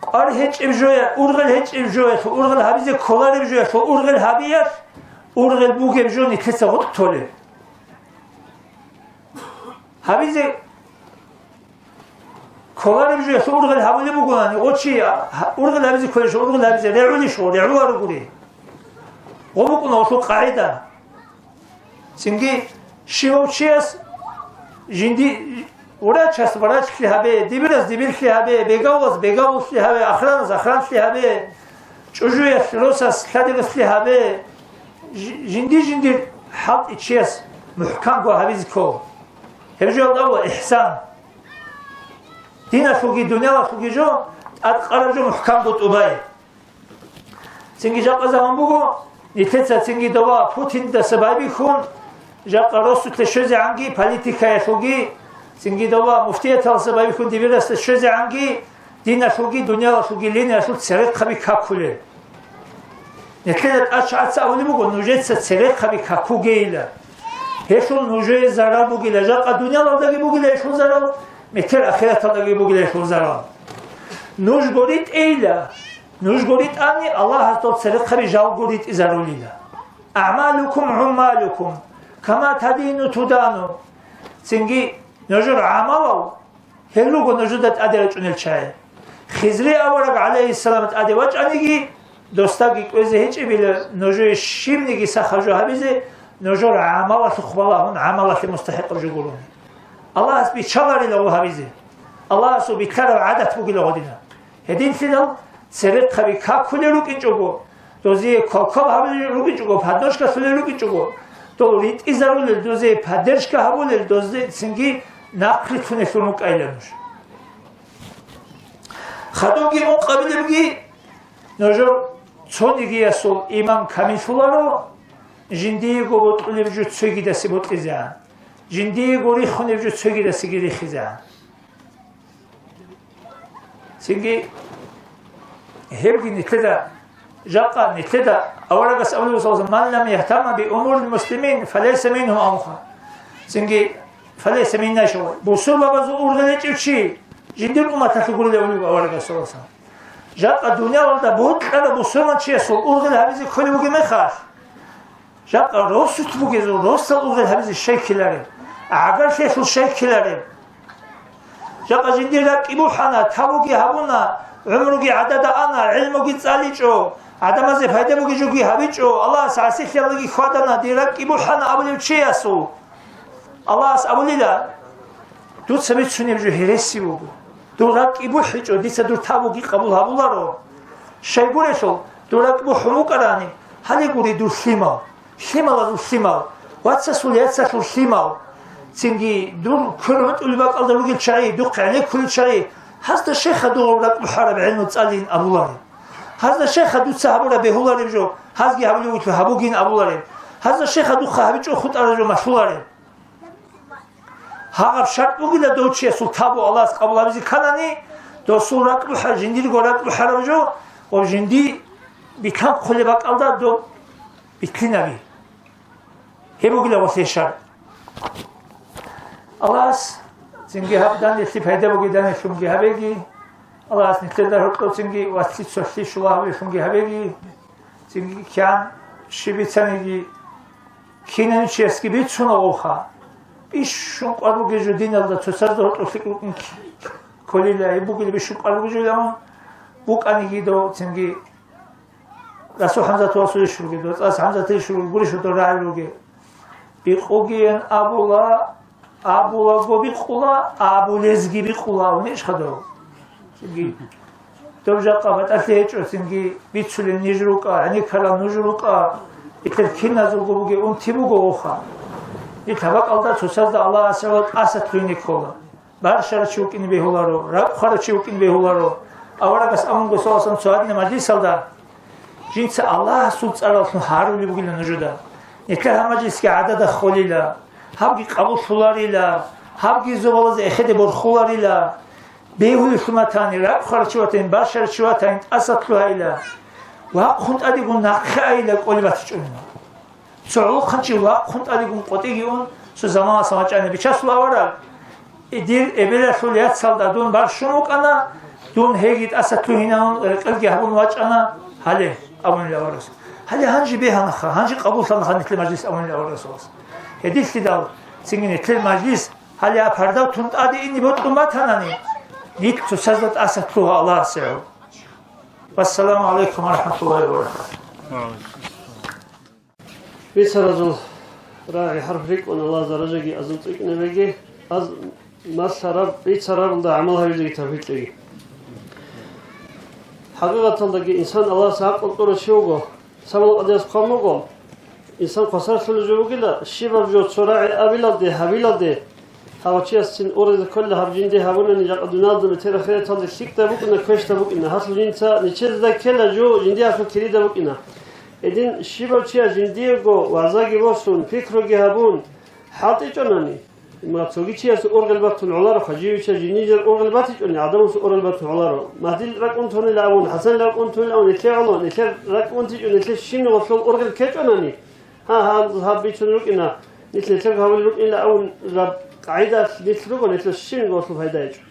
кӀвар гьечӀеб жоя-, ургъел гьечӀеб жоялъул, ургъел гьабизе кколареб жоялъул, ургъел гьабиялъ, ургъел бугеб жо нилъеца гъоркь толеб. Гьабизе кколареб жоялъул ургъел гьабулеб бугони, гъо чи, а, ургъел гьабизе кколеб жо, ургъел гьабизе регӀулищ гъо, регӀуларогури. Гъо букӀуна гъолъул къагӀида. Цинги щивав чияс жинди врачас врачлъи гьабе, дибирас дибирлъи гьабе, бегавулас бегавуллъи гьабе, охранас охранлъи гьабе, чӀужуялъ росас лъадибаслъи гьабе, жи-, жинди-жиндир хӀалтӀи чияс мухӀкамго гьабизе ккола. Гьеб жоялда абула ихсан. Диналъулги дуниялалъулги жо, тӀадкъараб жо мухӀкамго тӀубай. Цинги жакъа заман буго, нилъеца цинги дова Путиндаса байбихьун, жакъа росулъе щвезегӀанги политикаялъулги, цинги дова муфтияталдаса байбихьун дибирасда щвезегӀанги, диналъулги дуниялалъулги линиялъул церехъаби какулел. Нилъеда тӀач гӀаца абулеб буго, нужеца церехъаби какугейила. Гьелъул нужее зарал бугила, жакъа дуниялалдаги бугила гьелъул зарал, метер ахираталдаги бугила гьелъул зарал. Нужго ритӀейила, нужго ритӀани Аллагьас дол церехъаби жалго ритӀизарулила. «АгӀмалукум гӀуммалукум, кама тадину тудану». Цинги нужер гӀамалал гьел руго нужеда тӀаде рачӀунел чагӀи. Хизри авараг гӀалайгьиссалам тӀаде вачӀаниги, досдаги кӀвезе гьечӀебила нужее щибниги сахаб жо гьабизе, нужер гӀамалалъухъ балагьун гӀамалалъе мустахӀикъаб жо гурони. Аллагьас биччаларила гъо гьабизе. Аллагьасул битӀараб гӀадат бугила гъодина. Гьединлъидал церехъаби какулел рукӀинчӀого, дозие квалквал гьабулел рукӀинчӀого, поддержкалъулел рукӀинчӀого, дол ритӀизарулел, дозие поддержка гьабулел, дозие цинги нахърилълъунелъул рукӀайилан нуж. Хадубги ункъабилебги нужер цонигиясул иман камиллъуларо, жиндиего бокьулеб жо цогидасе бокьизегӀан, жиндиего рихунеб жо цогидасеги рихизегӀан. Цинги гьебги нилъеда, жакъа нилъеда аварагас абулеб буго: «Ман лам яхтамма би умурил муслимин, фалейса мингьум», амха. Цинги «фалейса минна», бусурбабазул ургъел гьечӀев чи жиндир умматалъе гурилев вуго аварагас, саллаллагьу гӀалайгьи ва саллам. Жакъа дуниялалда бокьараб бусурманчиясул ургъел гьабизе кколеб бугеб мехалъ, жакъа росулъ бугезул росдал ургъел гьабизе щай ккелареб? ГӀагарлъиялъул щай ккелареб? Жакъа жиндир ракӀги бухӀана, тавбуги гьабуна, гӀумруги гӀадада ана, гӀилмуги цӀаличӀо, гӀадамазе пайда бугеб жоги гьабичӀо, Аллагьас гӀасилъиялдаги хьвадана, дир ракӀги бухӀана абулев чиясул. Аллагьас абулила: «Дуца бицунеб жо гьереси буго. Дур ракӀги бухӀичӀо, дица дур тавбуги къабул гьабуларо». Щайгурелъул, дур ракӀ бухӀун букӀарани, гьале гури дур лъимал, лъималазул лъимал, вацасул яцалъул лъимал, цинги дур квер гьутӀулеб бакӀалда ругел чагӀи, духъ гӀенеккулел чагӀи, гьазда щайха дур ракӀ бухӀараб гӀелму цӀалин абулареб? Гьазда щайха дуца гьабураб бегьулареб жо, гьазги гьабулев вугелъул гьабугин абулареб? Гьазда щайха духъа гьабичӀого хутӀараб жо малъулареб? Гьагъаб шартӀ бугила дов чиясул тавбу Аллагьас къабул гьабизе кканани, досул ракӀ бухӀа-, жиндирго ракӀ бухӀараб жо ва жинди битӀун хъулеб бакӀалда доб битлъинаби. Гьеб бугила валъе шартӀ. Аллагьас цинги гьаб данделъи пайда бугеданилъунги гьабеги, Аллагьас нилъеда гьоркьоцинги вацлъи цолъи щулагьулелъунги гьабеги, цинги кигӀан щиб бицаниги, кинав чиясги бицуна гъоха. Бищун кӀвар бугеб жо диналда цоцазда гьоркьоб лъикӀ рукӀин кколила, гьеб бугила бищун кӀвар бугеб жо, амма букӀаниги дов цинги Расул ХӀамзатовасул иш ругел, ВацӀалъ ХӀамзатил иш ругел, гурищ дов рагӀи ругел. Бикъугиян абула, абулаго бикъула, абулезги бикъула, абуни иш хадур. Цинги дов жакъа батӀалъи гьечӀо, цинги бицулел ниж рукӀа, гӀенеккарал нуж рукӀа, итер киназулго бугеб унти буго гъоха. Ил гьаб бакӀалда цоцазда Аллагьас гьавал тӀаса лъугьине ккола. Баршарав чи вукӀине бегьуларо, ракӀ хъварав чи вукӀине бегьуларо. Аварагас абунго, саллаллагьу гӀалайгьи ва саллам, цо гьадинаб мажлисалда, жинца Аллагьасул цӀаралъун гьарулеб бугила нужеда. Нилъер гьаб мажлисги гӀадада холила, гьабги къабуллъуларила, гьабги зобалазда эхеде борхуларила. Бегьулелъун ватани, ракӀ хъварав чи ватани, баршарав чи ватани, тӀаса лъугьайила. Вахъун тӀадегун нахъе айила, кӀолеб батичӀони. Цо гӀолохъанчи вахъун тӀадегун къотӀиги ун, цо заманалъ вачӀана. Бичасул авараг, дир эбелалъул яцалда дун барщун вукӀана, дун гьейги тӀаса лъугьинавун, рекъелги гьабун вачӀана, гьале, абунила аварагас. Гьале гьанже бегьанаха, гьанже къабуллъанаха нилъер мажлис, абунила аварагас. Гьединлъидал цинги нилъер мажлис гьале а пардав тун тӀаде ине бокьун батанани, нилъ цоцазда тӀаса лъугьа Аллагьасе гӀо. Вассаламу гӀалайкум ва рахӀматуллагьи ва баракатугь. Бицаразул рагӀи хӀарп рикӀкӀун, Аллагьас даражаги азул цӀикӀкӀинабеги, аз малъараб, бицарабалда гӀамал гьабизеги тавфикъ кьеги. ХӀакъикъаталдаги инсан Аллагьас гӀакълу кьурав чи вуго, Сабал къадияс хъван буго, инсан хвасарлъулев жо вугила, щибаб жо цо рагӀи абилалде, гьабилалде, гьав чиясцин урезда кколила гьаб жинде гьабунани, жакъа дуниялда, метер ахираталда лъикӀда букӀина, квешда букӀина, гьалъул жинца нечеда ккела жо жиндиялъул кирида букӀина. Гьедин щибав чияс жиндиего вагӀзаги босун, пикруги гьабун, хӀалтӀичӀонани, ма цоги чияс ургъел батун гӀолароха, живича жинижер ургъел батичӀони, гӀадамас ургъел батун гӀоларо. Магьдил ракӀ унтунила абун, ХӀасан ракӀ унтунила абун, нилъе гӀоло, нилъер ракӀ унтичӀо, нилъе щиб гъолъул ургъел ккечӀонани, гьа, гьаб, гьаб бицун рукӀина, Нилъ нилъер гьавулел рукӀинилан абун раб къагӀидалъ нилъ руго, нилъер щиб гьелъул пайда гьечӀо.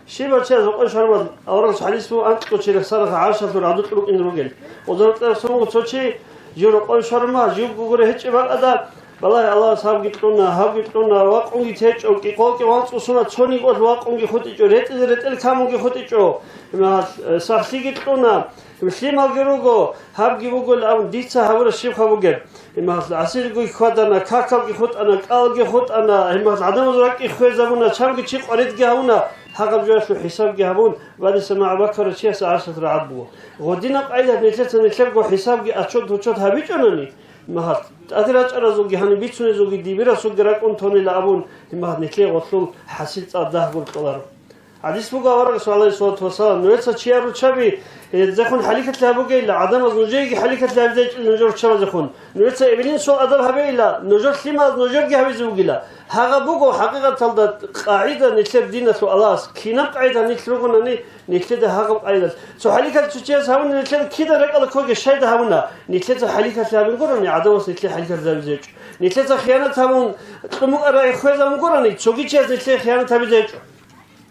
Щибав чияс гьоркьов шармал аварагас хӀадис буго, анкьго чи рехсаралъа гӀаршалъур гӀадукь рукӀин ругел. Гъоза рукьа рехсон буго цо чи, жив рокъов шарма, жив гугуре гьечӀеб бакӀада, балагье, Аллагьас гьабги кьуна, гьабги кьуна, вакъунги течӀо, кӀикъолги ванцӀусуна, цониги олъ вакъунги хутӀичӀо, ретӀизе ретӀел камунги хутӀичӀо, имагьал, э, сахлъиги кьуна, лъималги руго, гьабги бугел абун дица гьабураб щибха бугеб. Имагьал гӀасилги хьвадана, какалги хутӀана, кӀалги хутӀана, имагьал гӀадамазул ракӀги хвезабуна, чанги чи къваридги гьавуна, гьагъаб жоялъул хӀисабги гьабун, Бадиса магӀа баккарав чияс гӀаршалъ рагӀад буго. Гъодинаб къайдат нилъеца нилъерго хӀисабги отчет-гьучет гьабичӀонани, имагьал тӀаде рачӀаразулги гьаниб бицунезулги дибирасулги ракӀун тонила абун, имагьал нилъее гъолъул хӀасил цӀар дагь гуркьуларо. ХӀадис буго аварагас, гӀалайгьиссалату вассалам, нужеца чияр руччаби гьезехун хӀалихьалъи гьабугейилла, гӀадамаз нужееги хӀалихьалъи гьабизе гьечӀила нужер руччабазехун. Нужеца эбелинсул адаб гьабейилла, нужер лъималаз нужерги гьабизе вугила. Гьагъаб буго хӀакъикъаталда къагӀида нилъер диналъул Аллагьас. Кинаб къагӀида нилъ ругонани, нилъеда гьагъаб къагӀидалъ. Цо хӀалихьалъи цо чияс гьавуна нилъер кида рекӀала ккоги щайда гьавуна, нилъеца хӀалихьалъи гьабин гурони, гӀадамас нилъее хӀалихьалъи гьабизе гьечӀо. Нилъеца хиянат гьабун, кьумукъарагӀи хвезабун гурони, цоги чияс нилъее хиянат гьабизе гьечӀо.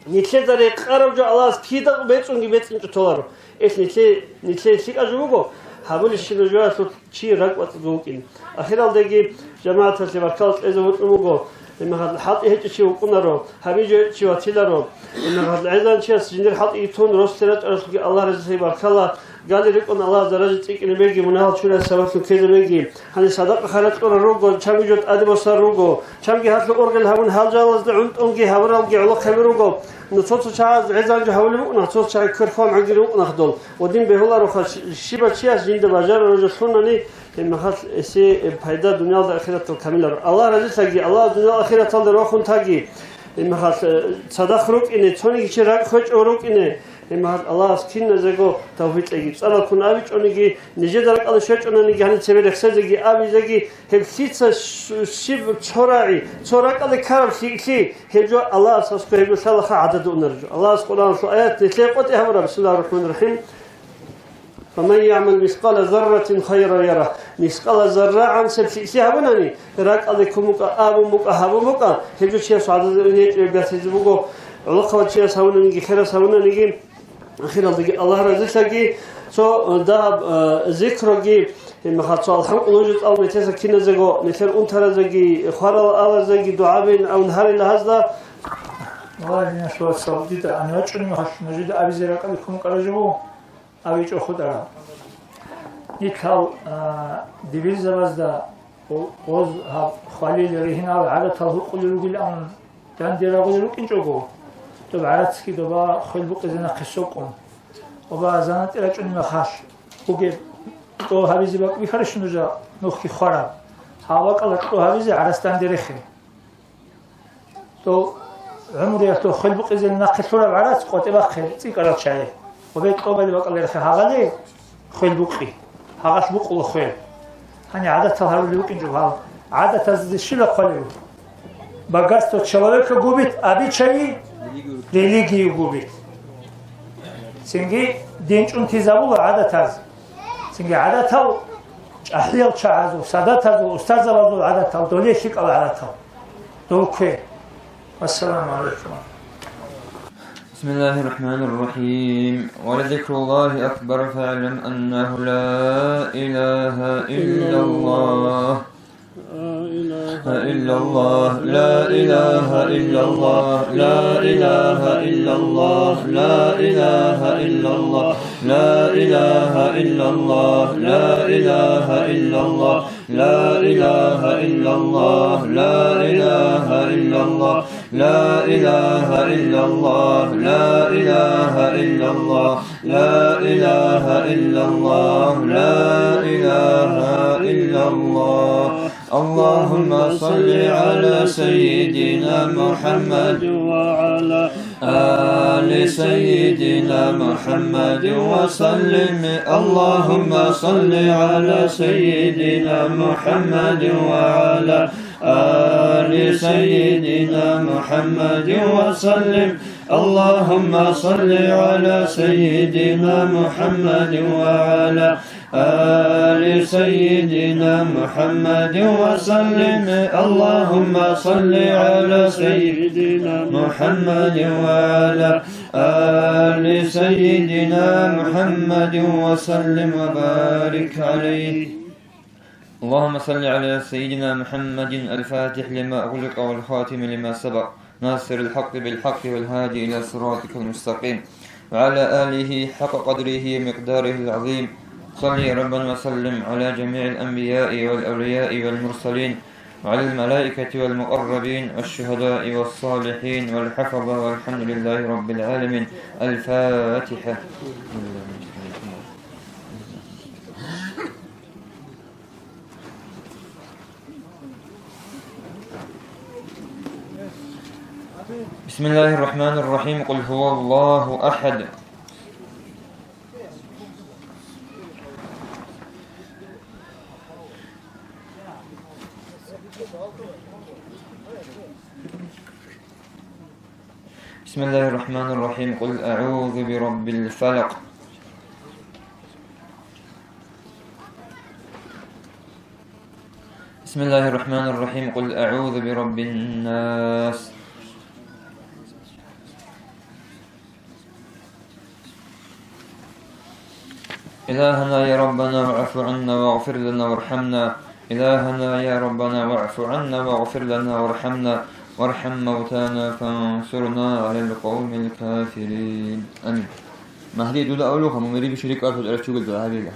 Нилъеда рекъараб жо Аллагьас кида бецӀунги бецӀинчӀо толаро. Ил нилъе-, нилъее лъикӀаб жо буго, гьабулебщинаб жоялъулъ чи ракӀбацӀцӀадго вукӀин. Ахиралдаги жамагӀаталъе баркала кьезе вукӀун вуго. Имагьал хӀалтӀи гьечӀев чи вукӀунаро, гьабизе гьечӀев чи ватиларо. Имагьал гӀезанчияс жиндир хӀалтӀиги тун, росулъе рачӀаралъулги Аллагь разилъи баркала. Гали рикӀкӀун Аллагьас даража цӀикӀкӀине беги, мунагьал чурай сабаблъун ккезе беги. Гьаниб садакъа-хайрат кьурал руго, чанги жо тӀаде босарал руго, чанги гьалъул ургъел гьабун, гьал жалазда гӀунтӀунги гьабуралги гӀолохъаби руго. Ну, цо-цо чагӀаз гӀезанчӀо гьавулеб букӀуна, цо-цо чагӀи кверхъван гӀагири букӀунахъ дол. Ва дин бегьулароха, щ-, щибаб чияс жинда бажарараб жо лъунани, гьеб махалъ эсе, э, пайда дуниялда ахиратал камиларо. Аллагь разилъаги, Аллагь дуниял ахираталда рохун таги, гьеб махалъ, э, цадахъ рукӀине, цониги чи ракӀ хвечӀо рукӀине, Гьеб мехалъ Аллагьас киназего тавфикъ кьеги. ЦӀалаккун абичӀониги, нижеда ракӀалде щвечӀонаниги, гьаниб цебе рехсезеги абизеги, гьеб лъица щ-, щиб цо рагӀи, цо ракӀалде ккараб лъикӀлъи, гьеб жо Аллагьас аскӀо гьеб жо лъалаха гӀадада унареб жо. Аллагьас Къуръаналъул аят нилъее къотӀи гьабураб, бисмиллагьир рахӀманир рахӀим. «Фаман ягӀмал мискъала зарратин хайран ярагь». Мискъала зарра гӀанасеб лъикӀлъи гьабунани, ракӀалде ккун букӀа, абун букӀа, гьабун букӀа, гьеб жо чияс гӀадада унечӀеб гасизе буго. ГӀолохъабаз чияс гьавунаниги, херас гьавунаниги, ахиралдаги Аллагь разилъаги, цо, э, дагьаб, э, зикруги, гьеб мехалъ цо алхӀам къулужи цӀал метеса киназего, нилъер унтаразеги, хварал алазеги дугӀабин абун гьарила гьазда. Валлагь, динаш вацал, дида ани вачӀунеб мехалъ нужеда абизе ракӀалде ккун букӀараб жо буго. АбичӀо хутӀараб. Нилъал, а, дибирзабазда гъо-, гъоз гьаб хвалил ригьинал гӀадатал гьукъулел ругилан данде рагъулел рукӀинчӀого, доб гӀарацги доба хвел букъизе нахъе сокӀун. Оба, занатӀи рачӀунеб мехалъ бугеб кьо гьабизе бакӀ бихьарищ нужа нухги хвараб? Гьаб бакӀалда кьо гьабизе гӀарац данде рехе. Дов гӀумруялъул хвел букъизе нахъе лъураб гӀарац къватӀе бахъе цӀикӀкӀарал чагӀи. Ва бекь тӀобалеб бакӀалда рехе гьагъали хвел букъи. Гьагъалъ букъула хвел. Гьаниб гӀадатал гьарулев вукӀинчӀо гьал. ГӀадатазде щиб хъвалев? Богатство человека губит, обычаи религию губит. Цинги дин чӀунтизабула гӀадатаз. Цинги гӀадатал чӀахӀиял чагӀазул, садатазул, устарзабазул гӀадатал, доле лъикӀал гӀадатал. Дов кве. Вассаламу гӀалайкум. بسم الله الرحمن الرحيم. ولذكر الله أكبر فاعلم أنه لا إله إلا الله. إلا الله، لا إله إلا الله، لا إله إلا الله، لا إله إلا الله، لا إله إلا الله، لا إله إلا الله، لا إله إلا الله، لا إله إلا الله، لا إله إلا الله، لا إله إلا الله، لا إله إلا الله، لا إله إلا الله. اللهم صل على سيدنا محمد وعلى آل سيدنا محمد وسلم. اللهم صل على سيدنا محمد وعلى آل سيدنا محمد وسلم. اللهم صل على سيدنا محمد وعلى آل سيدنا محمد وسلم. اللهم صل على سيدنا محمد وعلى آل سيدنا محمد وسلم وبارك عليه. اللهم صل على سيدنا محمد الفاتح لما أغلق والخاتم لما سبق، ناصر الحق بالحق والهادي إلى صراطك المستقيم، وعلى آله حق قدره ومقداره العظيم. صل ربنا وسلم على جميع الأنبياء والأولياء والمرسلين، وعلى الملائكة والمقربين والشهداء والصالحين والحفظة، والحمد لله رب العالمين. الفاتحة. بسم الله الرحمن الرحيم. قل هو الله أحد. بسم الله الرحمن الرحيم. قل أعوذ برب الفلق. بسم الله الرحمن الرحيم. قل أعوذ برب الناس. إلهنا يا ربنا واعف عنا واغفر لنا وارحمنا. إلهنا يا ربنا واعف عنا واغفر لنا وارحمنا، وارحم موتانا فانصرنا على القوم الكافرين. آمين. Магьди, дуда авлуха, мун мери бищун рикӀкӀад гьечӀарав чугел дугӀа гьабила.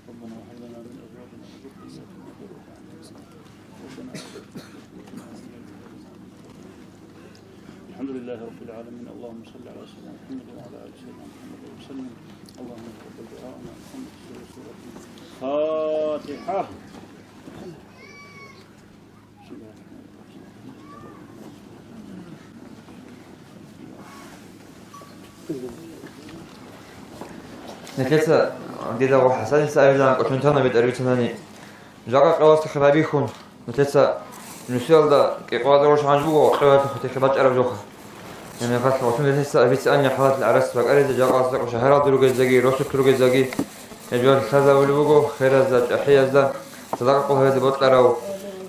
ربنا وهب لنا من أزواجنا وذرياتنا قرة أعين واجعلنا للمتقين إماما. ربنا الحمد لله رب العالمين. اللهم صل على سيدنا محمد وعلى آل سيدنا محمد وسلم. اللهم تقبل دعاءنا. محمد سورة، سورة الفاتحة. Нилъеца дида ва ХӀасаница абилан кӀочон тана бетӀер бицунани. Жакъа къавасда хабабихьун, нилъеца нусиялда кӀикъоялда гъош гьанж буго къоялъухъ бачӀараб жоха. Гьеб мехалъ гъосун нилъеца абицианни хӀалат гӀарац бакӀаризе жакъасда къо шагьаралда ругездаги, росулъ ругездаги, гьеб жо лъазабулеб буго, херазда, чӀахӀиязда, садакъа къулгьаризе бокьарав,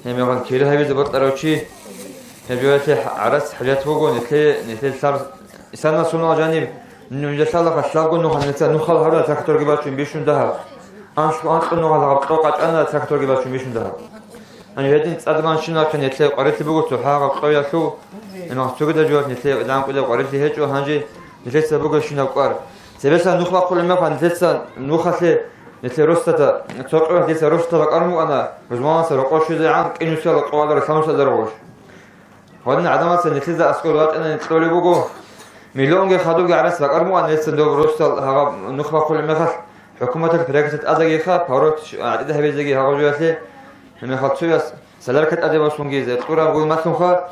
гьеб мехалъ кири гьабизе бокьарав чи, гьеб жоялъе гӀарац хӀажат буго, нилъее, нилъее лъар исана сунал жаниб, нух нилъалаха лъабго нуха нилъеца нухал гьаруна тракторги бачун бищун дагьаб. Анлъ-, анкьун нуха лагъаб кьо къачӀана тракторги бачун бищун дагьаб. Гьанже гьедин цӀадабанщинахъе нилъее къварилъи буго цохӀо гьаб кьоялъул, гьеб мехалъ цогидаб жоялъ нилъее гӀилан кӀудеб къварилъи гьечӀо, гьанже нилъеца бугебщинаб кӀвар. Цебеса нух бахъулеб мехалъ нилъеца нухалъе, нилъер росдада, цо къоялъ дица росдада бакӀарун букӀана, рузманалъа рокъов щвезегӀан кӀинусиялда къоялда ралъанусиялда гъош. Гьадин гӀадамаца нилъеда аскӀор вачӀанани кьолеб буго. Миллионги хадубги гӀарац бакӀарун букӀана нилъеца доб росдал гьаб нух бахъулеб мехалъ, хӀукуматалъ проекталъ тӀадегиха, паврот гӀатӀида гьабизеги гьаб жоялъе, гьеб мехалъ цояс солярка тӀаде босунги, зекъураб гуй малъунха,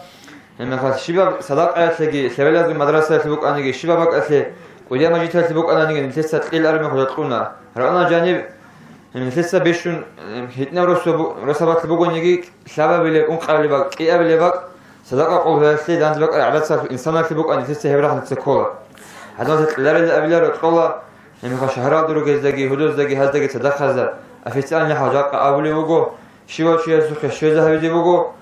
гьеб мехалъ щибаб садакъаялъеги, лъебелазул мадрасаялъе букӀаниги, щибаб бакӀалъе, кӀудияб мажгиталъе букӀананиги, нилъеца кьел араб мехалъ кьуна. Рагьана жаниб, нилъеца бищун, гьитӀинаб росу-, росабалъ бугониги, лъабабилеб, ункъабилеб бакӀ, кӀиабилеб бакӀ, садакъа къулгьаялъе данде бакӀараб гӀадаталъул инсаналъе букӀана, нилъеца гьеб рахъалъе ккола. ГӀадамазда кьеларел абиларо кьола, гьеб мехалъ шагьаралда ругездаги, гьудаздаги, гьаздаги цадахъазда официальный хӀал жакъа абулеб буго, щивав чиясухъе щвезе гьавизе буго,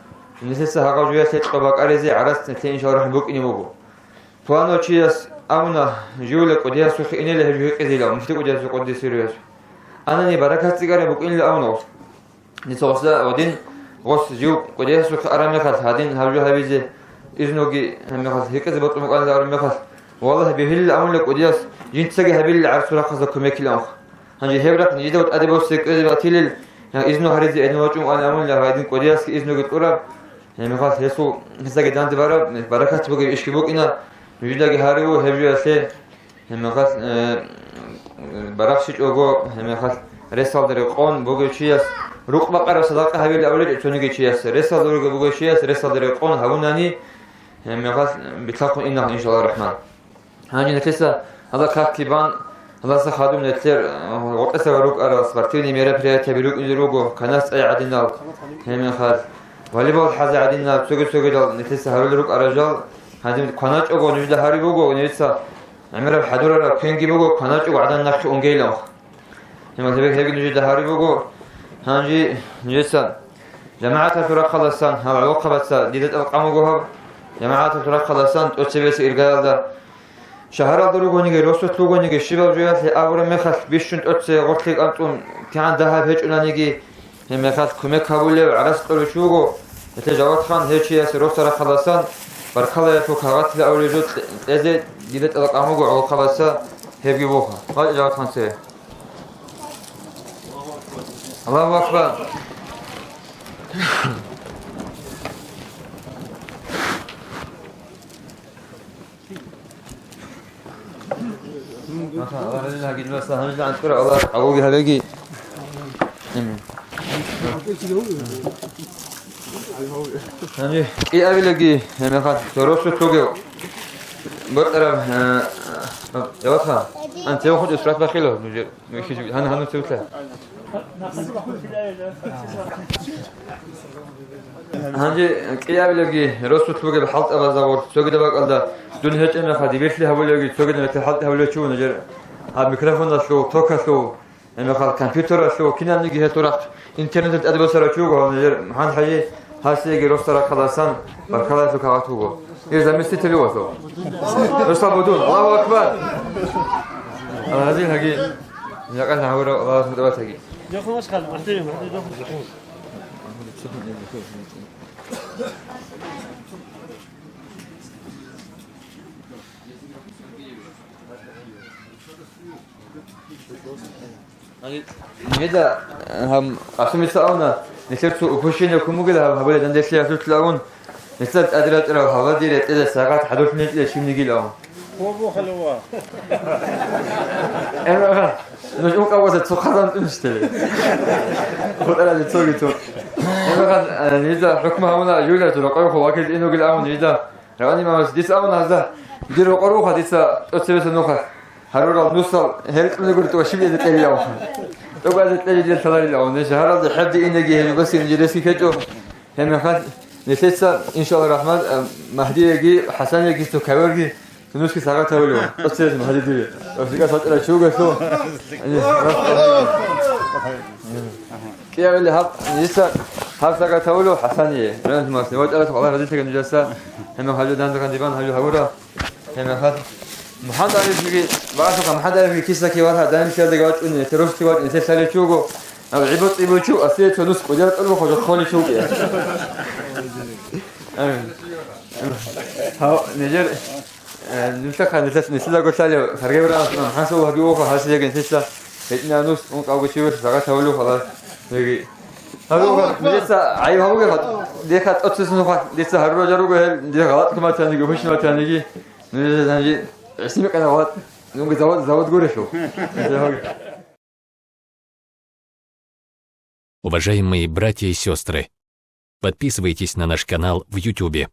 нилъеца гьагъав жоялъе кьо бакӀаризе гӀарац нилъее иншаллагь рахӀун букӀине буго. Пуланав чияс абуна, живила кӀудиясухъе инела гьеб жо гьикъизилан, муфти кӀудиясухъе къуддиса сирругьу. Анани баракат цӀикӀкӀараб букӀинилан абуна гъос. Дица гъосда гьадин, гъос жив кӀудиясухъе араб мехалъ гьадин гьаб жо гьабизе, Изноги гьеб мехалъ гьикъизе бокьун букӀанила абураб мехалъ, валлагь, бегьилила абула кӀудияс, жинцаги гьабилила гӀарцул рахъазда кумекилан. Гьанже гьеб рахъ нижеда тӀаде босе кӀвезе батилел, изну гьаризе эдин вачӀун вукӀанила абула гьадин кӀудиясги изноги кьураб. Гьеб мехалъ гьесул гьесдаги данде бараб, баракат бугеб ишги букӀина, нужедаги гьарив гьеб жоялъе. Гьебмехалъ, э, барахщичӀого, гьебмехалъ ресалда рекъон бугев чияс рукъ бакъараб садакъа гьабилин абулеб цониги чияс, ресалда ругев бугев чияс ресалда рекъон гьабунани, гьебмехалъ битӀахъун инахъ, иншаллагь рахман. Гьанже нилъеца гьала какги бан, гьаласа хадуб нилъер, э, гъоркьаса рукӀарал спортивный мероприятияби рукӀине руго, канас цӀай гӀадинал, гьебмехалъ волейбол хӀазе гӀадинал, цоги-цогидал нилъеца гьарулел рукӀарал жал, гьадин кваначӀого нужда гьари буго, нилъеца ГӀемераб хӀадурараб квенги буго, кваначӀого гӀадан нахъе унгейилан. Гьеб гьебги нужеда гьари буго. Гьанже нужеца жамагӀаталъул рахъаласан гьаб гӀолохъабаца дида тӀалкъан буго гьаб. ЖамагӀаталъул рахъаласан тӀоцебесеб иргаялда, шагьаралда ругониги, росулъ ругониги, щибаб жоялъе абураб мехалъ бищун тӀоцебе гъорлъе кӀанцӀун кигӀан дагьаб гьечӀонаниги, Гьебмехалъ кумек гьабулев гӀарац кьолев чи вуго, гьелъе жаваб хан гьев чиясе росарахъаласан баркалаялъул кагъатила авлежо кьезе дида тӀалкъан буго гӀолохъабаца гьебги буха. Гъай жаваб хан цее. Аллагьу акбар! Маха, Аллагь разилъагилваса, гьанжи анцӀура Аллагь къабулги гьабеги. Амин. Гьанжи кӀиабилаги, гьебмехалъ, росулъ ругев бокьараб, э, э, яватха, ан цевухъун сурат бахило, нужер. Гьанна гьанур цевлъа. Гьанже кӀиабилебги росулъ бугеб хӀалтӀабазда гъор, цогидаб бакӀалда дун гьечӀеб мехалъ дибирлъи гьабулевги, цогидаб мехалъ хӀалтӀи гьабулев чи вуна, жер гьаб микрофоналъул, токалъул, гьебмехалъ компьютерлъул, кинабниги гьелъул рахъ интернеталъ тӀаде босарав чи вуго, гьав нижер МухӀаммад-хӀажи. Гьасиеги росарахъаласан баркалаялъул кагъат буго. Ир заместитель вуго. Росла будун. Аллагьу акбар! Алгьазил гьаги. Жакъа гьавурав Аллагьас мутӀабат гьаги. Гьанже нилъеда, гьаб, Къасумица абуна, нилъер цо упущение ккун бугила гьаб, гьабулеб данделъи гьасулъила абун, нилъеда тӀаде рачӀарал гьавади ретӀеда сагъат хӀадурлъун гьечӀила щибнигила абун. Гьобо халава. Эмагъа, нуж ункъавазда цо хъазан тӀунщтили. ХутӀаразе цоги цо. Эмагъа, э, нилъеда хӀукму гьабуна, юлдасул рокъовехъо вакил иногил абун нилъеда. Равани имамас, дица абуна гьазда, дир рокъор вуха, дица тӀоцебесеб нухалъ гьарурал нусал гьел кьуна гуритӀ ва щиб эзе кьелилавха. ТӀокӀазе кьели дир лъаларилавун, ниж гьаралда хӀеб диинеги гьеб басин жиреси ккечӀо. Гьебмехалъ нилъеца, иншалла рахман, а, Магьдиеги, ХӀасанеги, цо каверги, нусги сагъат гьавулев. ТӀоцебесеб Магьди дире. Ва сикас вачӀарав чи вугелъул. КӀиабили гьаб, дица гьаб сагъат гьавулев ХӀасание. Рахматуллагь, вачӀарас Аллагь разилъаги нужеца. Гьебмехалъ гьанже дандагъан дибан гьалу гьавура. Гьебмехалъ МухӀаммад-Арифги, варасухъа МухӀаммад-Арифги киса-ки варха, Даймишкиялдаги вачӀунев, Теросги вачӀунев, те лъалев чи вуго. Гьав гӀибо-цӀибо чи, асие цо нус кӀудиял тӀолбохъо жо холев чи вукӀине. Амин. Гьав, нижер Э, нилъехъа, нилъеца, нилъедаго лъалев, Сергей Варавович, МухӀаммад Саллагьги вуго, гьасиеги нилъеца, гьединав нус, ункъавго чи вугес, сагъат гьавулев халас. Гьеги. Гьавуга, нилъеца гӀайиб гьавуге хат, дихъа тӀоцесунха, дица гьарурал жал руго гьел, дица гъалатӀ батаниги, ухӀущин батаниги, нилъеца гьанже гӀисин бекъана гъалатӀ, нунги завод, завод гурелъул. Уважаемые братья и сестры, подписывайтесь на наш канал в Ютубе.